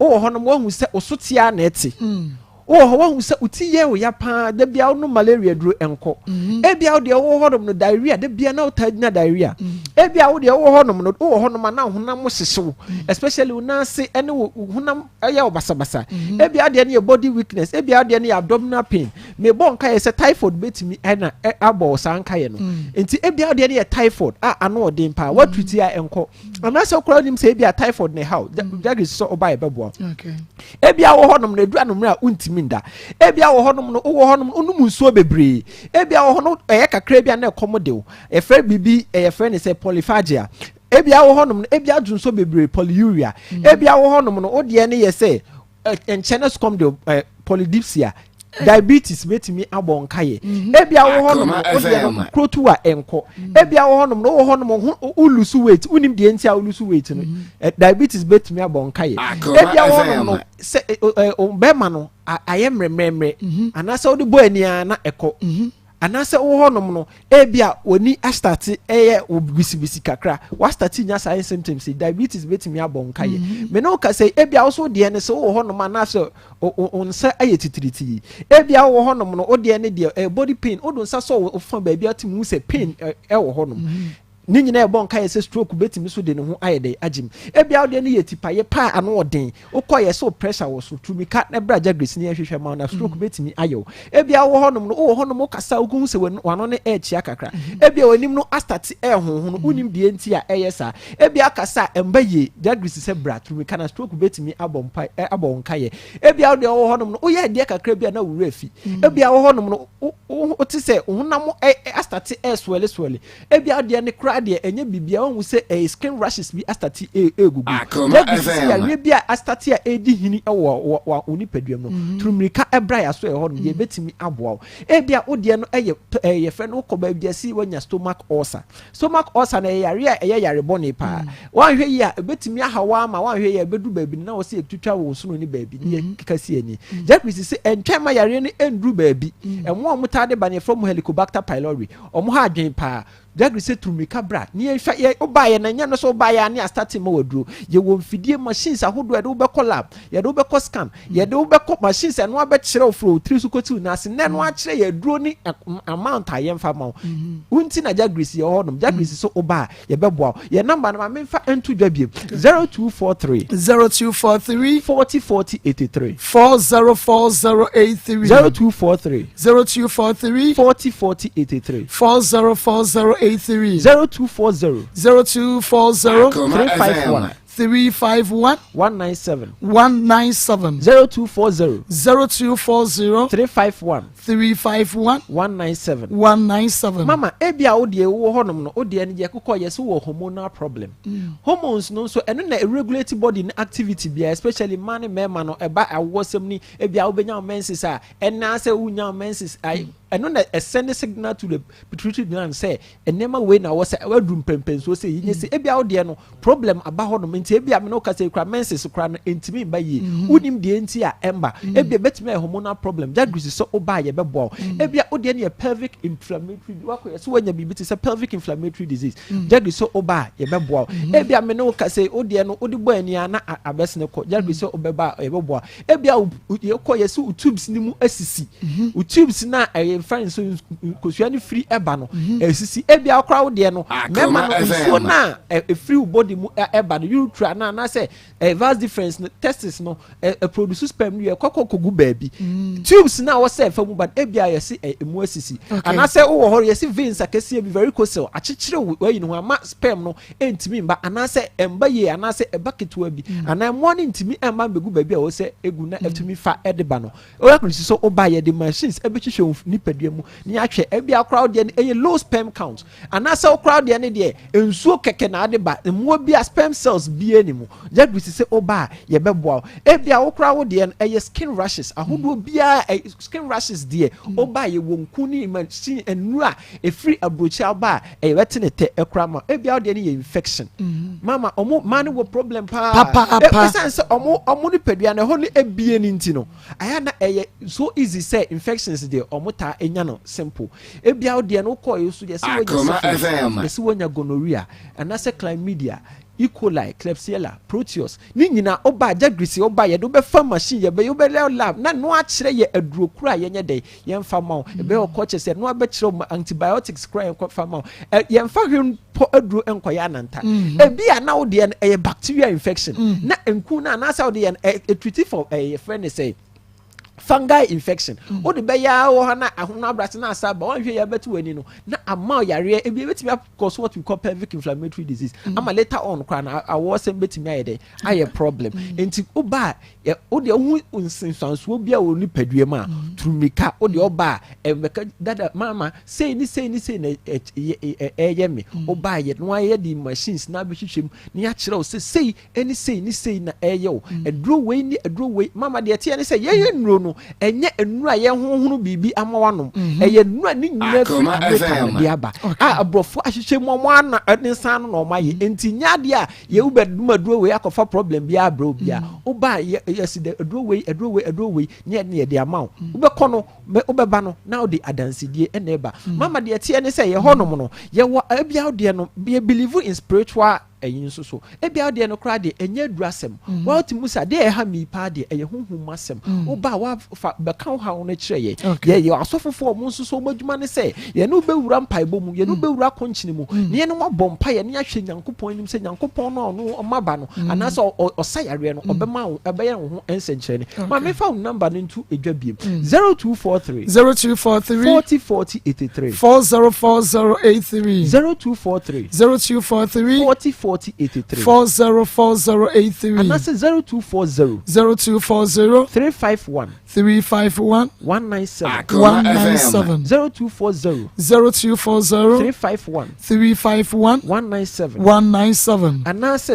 wowɔ hɔ nom woahu sɛ wo so tea na ɛte. Mm. Wowɔ hɔ woahu sɛ wo ti yɛ wo ya paa, da biara wonom malaria duro ɛnkɔ. Mm-hmm. Ebia wo deɛ wowɔ hɔnom no diarrhea, da biara na wotaa nya diarrhea. Mm. Ebia wo deɛ wowɔ hɔnom no, wowɔ hɔnom a na honam hyehye wo, mm. especially wo nan ase ne wo honam yɛ wo basabasa. Mm-hmm. Ebia deɛ no yɛ body weakness, ebia deɛ no yɛ abdominal pain. Mebɔ nkaeɛ sɛ typhoid bɛtumi ɛna abɔ wo saa nkaeɛ no. Mm. Nti ebia deɛ no yɛ typhoid a ano ɔden paa, woatriti a ɛnkɔ. Anaasɛ wokora wonim sɛ ebia typhoid na ɛhaw, jagris sɛ ɔba yɛbɛboa wo. Ebia wɔ hɔnom no, edu anwummere a wontumi nda. Ebia wɔ hɔnom no, wowɔ hɔnom no, wonom nsuo bebree. Ebia wɔ hɔ no, ɛyɛ kakra bi a na ɛkɔm de wo. Yɛfrɛ biribi, yɛfrɛ no sɛ polyphagia. Ebia wɔ hɔnom no, ebia adwo nsuo bebree, polyuria. Mm. Ebia wɔ hɔnom no, wo deɛ no yɛ sɛ nkyɛn na sukɔm de polydipsia. Diabetes betumi abɔ nkaeɛ. Mhm. Ebia wɔ hɔnom no, wo deɛ no kuro tu a ɛnkɔ. Mhm. Ebia wɔ hɔnom no, wɔ hɔnom ho wo lose weight, wonim deɛ nti a wo lose weight no. Mhm. Eh, diabetes betumi abɔ nkaeɛ. Ebia wɔ hɔnom no, sɛ eh, eh, bɛrima no ayɛ mmerɛmmerɛmmerɛ anaasɛ wode bɔ ani ara na ɛkɔ. Anaasɛ wowɔ hɔnom no, ebia w'ani astate reyɛ wo wisiwisi kakra, woastate nya saa symptoms yi, diabetes betumi abɔ wo nkaeɛ. Mm-hmm. Me ne wo kasa yi, ebia wo so deɛ ne sɛ wowɔ hɔnom anaasɛ wo nsa ayɛ titiritii. Ebia wowɔ hɔnom no, wo deɛ ne deɛ ɛyɛ body pain, wode nsa sɔ wo fa baabi a wotumi hu sɛ pain ɛwɔ hɔnom. Mm-hmm. Ne nyinaa ɛbɔ nkaeɛ sɛ stroke bɛtumi so de ne ho ayɛ dɛn agye mu. Ebia wo deɛ no yɛ tipaeɛ paa ano ɔden, wokɔ yɛ sɛ wo pressure wɔ soro, tu mirika na bra Jagris ne yɛnhwehwɛ ma wo na stroke mm. bɛtumi ayɛ wo. Ebia wowɔ hɔnom no, wowɔ hɔnom wokasa a wokɔhu sɛ w'ano no ɛrekyia kakra. Mm-hmm. Ebia w'anim no astate ɛrehonhono, mm-hmm. wonim deɛ nti a ɛyɛ saa. Ebia akasa a ɛmba yie, Jagris sɛ bra, tu mirika na stroke bɛtumi abɔ mpa abɔ wo nkaeɛ. Ebia wo deɛ wowɔ hɔnom no, woyɛ adeɛ kakra bi a na wo werɛ afi. Mm. Ebia wɔ hɔnom no, wote sɛ wo honam astate ɛresoɛlesoɛle. Ebia wo deɛ no koraa deɛ ɛnyɛ biribiara, woahu sɛ ɛyɛ skin rashes bi astate ɛregugu. Akoma Yɛagu so sɛ FM. yareɛ bi a astate a ɛredi hini wɔ wɔ wo nipadua mu no, Mhm. turu mmirika bra yɛn aso ɛhɔ nom, yɛbɛtumi aboa wo. Ebia wo deɛ no ɛyɛ p- ɛyɛ yɛfrɛ no wokɔ baabi a ɛsi woanya stomach ulcer. Stomach ulcer no ɛyɛ yareɛ a ɛyɛ yare bɔne paa. Woanhwɛ yie a ɛbɛtumi aha wo ara ma woanhwɛ yie a ɛbɛduru baabi no na wɔ sɛ yɛtwitwa wo nsono ne baabi ne yɛkeka si ani. Jeffrey sɛ ɛntwɛn ma yareɛ no ɛnduru baabi. Mmoa a wɔtaa de ba no yɛfrɛ wɔn Helicobacter pylori. Ɔmo ha adwen paa. Gregory sɛ tu mmirika bra ne yɛnhwɛ yɛ wobaeɛ na ɛnyɛ no sɛ wobaeɛ a ne astate ma waduro. Yɛwɔ mfidie machines ahodoɔ yɛde wo bɛkɔ lab, yɛde wo bɛkɔ scan, yɛde wo bɛkɔ machines ɛno abɛkyerɛ wo firi wo tiri so kɔsi wo nan ase na ɛno akyerɛ yɛ aduro ne amount a yɛmfa ma wo. Wo nti na Jagris yɛ hɔ nom. Jagris sɛ woba a Yɛbɛboa wo. Yɛn number no ma memfa nto dwa bio. 0243. 0243. 40 40 83. 404083. 0243. 0243. 40 40 83. 404083. 0240. 0240. 351. 351. 197. 197. 0240. 0240. 351. 351. 197. 197. Mama, ebia wo deɛ wowɔ hɔnom no, wo deɛ no deɛ kokɔ yɛ sɛ wowɔ hormonal problem. Mm. Hormones no nso ɛno na regulate body no activity biara, especially mmaa ne mmarima no, ɛba awoɔsɛm ni, ebia wobɛnya wo menses a, ɛnaa sɛ wonya wo menses, mm. ɛno na ɛsend signal to the pituitary gland sɛ Nneɛma wei na wɔ sɛ waduru mpɛnpɛnsoɔ sɛ yi nyɛ sɛ ebia wo deɛ no problem aba hɔ nom nti ebia me ne wo kasa yi koraa menses koraa no ntumi mba yie mm-hmm. wonim deɛ nti a ɛmba mm-hmm. ebia ebɛtumi ayɛ hormonal problem jagris sɛ woba a yɛbɛboa wo mm-hmm. ebia wo deɛ no yɛ pelvic inflammatory wakɔ yɛ sɛ woanya biribi te sɛ pelvic inflammatory disease jagris sɛ woba a yɛbɛboa wo ebia me ne wo kasa yi wo deɛ no wode bɔ ani a na abɛsene kɔ jagris sɛ wobɛba a yɛbɛboa wo Ebia yɛkɔ yɛsi wo tubes no mu asisi. Mhm. Wo tubes no a ɛyɛ nfa nso nkosua no firi ɛba no mhm. esisi. Ebia akora wo deɛ no mɛma no nsuo no a efiri wo body mu ɛba no urethra no anaasɛ vas deferens no testis no ɛproduce sperm no yɛ kɔkɔ kogu baabi. Mm. Tubes no a wɔsɛ ɛfa mu ba no ebia yɛsi emu asisi. Anaasɛ wowɔ hɔ yɛsi veins akɛseɛ bi varicocele akyekyere wo ayi no ho ama sperm no ɛntumi mma anaasɛ ɛmba yie anaasɛ ɛba ketewa bi mm. anaa mmoa no ntumi mma mbɛgu baabi a ɛwɔ sɛ ɛgu na mm. ɛtumi fa ɛde ba no ɔyɛ si so woba yɛde machines ɛbɛhwehwɛ wo nipadua mu ne ahwɛ ebi akora deɛ no ɛyɛ low sperm count anaasɛ wokora deɛ no deɛ nsuo kɛkɛ na ade ba mmoa bi a sperm cells bie ne mu yɛde si sɛ woba a yɛbɛboa wo ebi a wokora wo deɛ no ɛyɛ skin rashes ahodoɔ mm. biara skin rashes deɛ woba a yɛwɔ nku ne machine nnuro a ɛfiri aburokyi aba a Ɛyɛ bɛte ne tɛ ɛkora ma ebia ɔdeɛ no yɛ infection. Mm-hmm. Mama ɔmo maa no wɔ problem paa. Papaapa. Ɛsan sɛ ɔmo ɔmo nipadua no ɛhɔ no ebie ne nti no ayɛ na ɛyɛ so easy sɛ infections deɛ ɔmo taa enya no simple. Ebia ɔdeɛ no wokɔ yɛ so yɛsɛ wɔnya syphilis, yɛsɛ wɔnya gonorrhea, anaasɛ chlamydia. E. coli, Klebsiella, Proteus, ne nyinaa woba a Jagrisi woba yɛde wobɛfa machine yɛbɛyɛ wobɛyɛ lab na no akyerɛ yɛ aduro koro a yɛnyɛ dɛn yɛmfa ma wo ɛbɛyɛ ɔkɔ kyɛ sɛ no abɛkyerɛ wo antibiotics koro a yɛnkɔfa ma wo yɛmfa hwɛ mpo aduro nkɔyɛ ananta mm-hmm. ebi a na wo deɛ no ɛyɛ bacteria infection mm. na nku no anaasɛ wo deɛ no ɛtriti for ɛyɛ frɛ ne sɛ fungi infection mm. wode bɛyɛ ara wɔ hɔ na ahono abrase na asa aba wɔnhwɛ yɛ abɛto w'ani no na ama yareɛ ebi ebetumi akɔ so what we call pelvic inflammatory disease mm. ama later on koraa na awɔsɛm betumi ayɛ dɛ ayɛ problem mm. nti woba a wode wohu nsensansoɔ bi a wɔ nipadua mu a mm. turumika wode ɔba a ɛbɛka dada mama sei ne sei ne sei na ɛyɛ me mm. woba a yɛ no ayɛ de machines na abɛhwehwɛ mu na yɛakyerɛ wo sɛ sei ne sei ne sei na ɛyɛ wo mm. aduro wei ne aduro wei mama deɛ ɛteɛ ne sɛ yɛyɛ nnuro no ɛnyɛ nnuro a yɛhohono biribi ama wanom mm-hmm. ɛyɛ nnuro a ne nyinaa firi Amerika na de aba a aborɔfo ahyehyɛ mu ɔmo ana ne nsa ano na ɔmo ayɛ mm. nti nyɛ adeɛ a yɛwu bɛ dum aduro wei akɔfa problem biara abrɛ obiara mm. woba yɛ yɛsi dɛ aduro wei aduro wei aduro wei ne yɛ ne yɛde ama wo mm. wobɛkɔ no wobɛba no na wode adansidie ɛna ɛba mama deɛ ɛteɛ ne sɛ yɛ hɔnom no yɛwɔ ebia deɛ no yɛ believe in spiritual Ɛyi nso so, ebia wo deɛ no koraa deɛ ɛnyɛ aduru asɛm. Mm. Woate mu sɛ adeɛ a ɛha mi paa deɛ ɛyɛ honhom mu asɛm. Mm. Woba a wafa bɛka wo haw no kyerɛ yɛn. Okay. Yɛyɛ asɔfofoɔ ɔmo nso so ɔmo adwuma ne sɛ yɛne wo bɛwura mpaebɔ mu, yɛne wo mm. bɛwura akɔnkyene mu, mm. na yɛne wabɔ mpa yɛne ahwɛ Nyankopɔn anim sɛ Nyankopɔn no a ɔno ɔma ba no mm. anaasɛ ɔsa yareɛ no ɔbɛma wo ɛbɛyɛ wo ho nsɛnkyerɛnne. Ma mefa wo namba no nto edwa biem. 0243 0243 40 40 83 404083 0243 0243 40 40 83 404083 anaasɛ 0240 0240 351 351 197 197 0240 0240 351 351 197 197 anaasɛ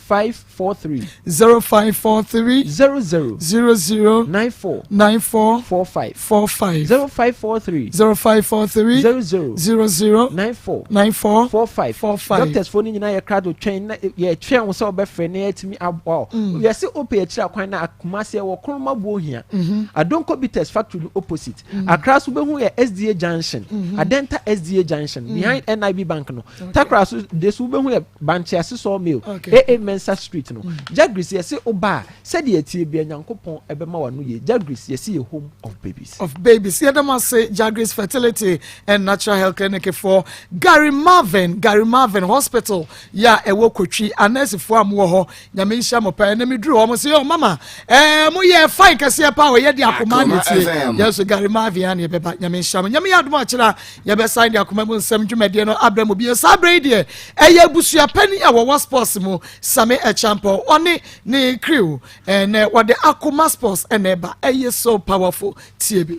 0543 0543 00 00 94 94 45 45 0543 0543 00 00 94 94 45 45 Doctors foɔ no nyinaa yɛ krado twɛn na yɛtwɛn wo sɛ wobɛfrɛ na yɛatumi aboa wo. Mm. Yɛse wopɛ akyiri akwan na Kumasi ɛwɔ Koroma Buohia. Mm-hmm. Adonko Bitters factory no opposite. Mm. Accra so wobɛhu yɛ SDA Junction. Mm-hmm. Adenta SDA Junction mm. behind NIB Bank no. Okay. Takra so de so wobɛhu yɛ Bankyease Sawmill. Okay. AA Mensa Street no. Mm. Jagris yɛse woba a Sɛdeɛ ɛteɛ biara Nyankopɔn bɛma w'ano yie. Jagris, yɛse yɛ home of babies. Of babies. Yɛda mo ase Jagris Fertility and Natural Health Clinic foɔ. Gary Marvin, Gary Marvin Hospital yɛ a ɛwɔ Kotwi. Anɛɛsefoɔ a mowɔ hɔ, Nyame nhyira mo paa. Ɛnɛ meduru hɔ, mo se yɛ mama, ɛɛ mo yɛ fine kɛseɛ paa, ɔyɛ de akoma na etie. Yɛn so Gary Marvin a na yɛbɛba. Nyame nhyira mo. Nyame yɛ adom akyerɛ a yɛbɛsan de akoma mu nsɛm dwumadie no abrɛ mo bio. Saa berɛ yi deɛ ɛyɛ abusua panin a wɔwɔ sports mu, Same Acheampong, ɔne Ne crew ɛnɛ wɔde akoma sports ɛna ɛba ɛyɛ so powerful tie bi.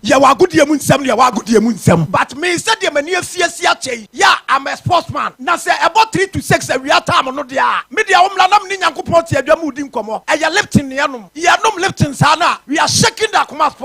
Yɛwɔ agodie mu nsɛm ne yɛwɔ agodie mu nsɛm but me sɛdeɛ m'ani afiasi akyɛ yi yeah I'm a sportsman na sɛ ɛbɔ 3 to 6 awia time no deɛ a me deɛ wo mmra na me ne Nyankopɔn te adwa mu redi nkɔmmɔ ɛyɛ Lipton ne yɛnom yɛnom Lipton saa no a we are shaking the akoma sports.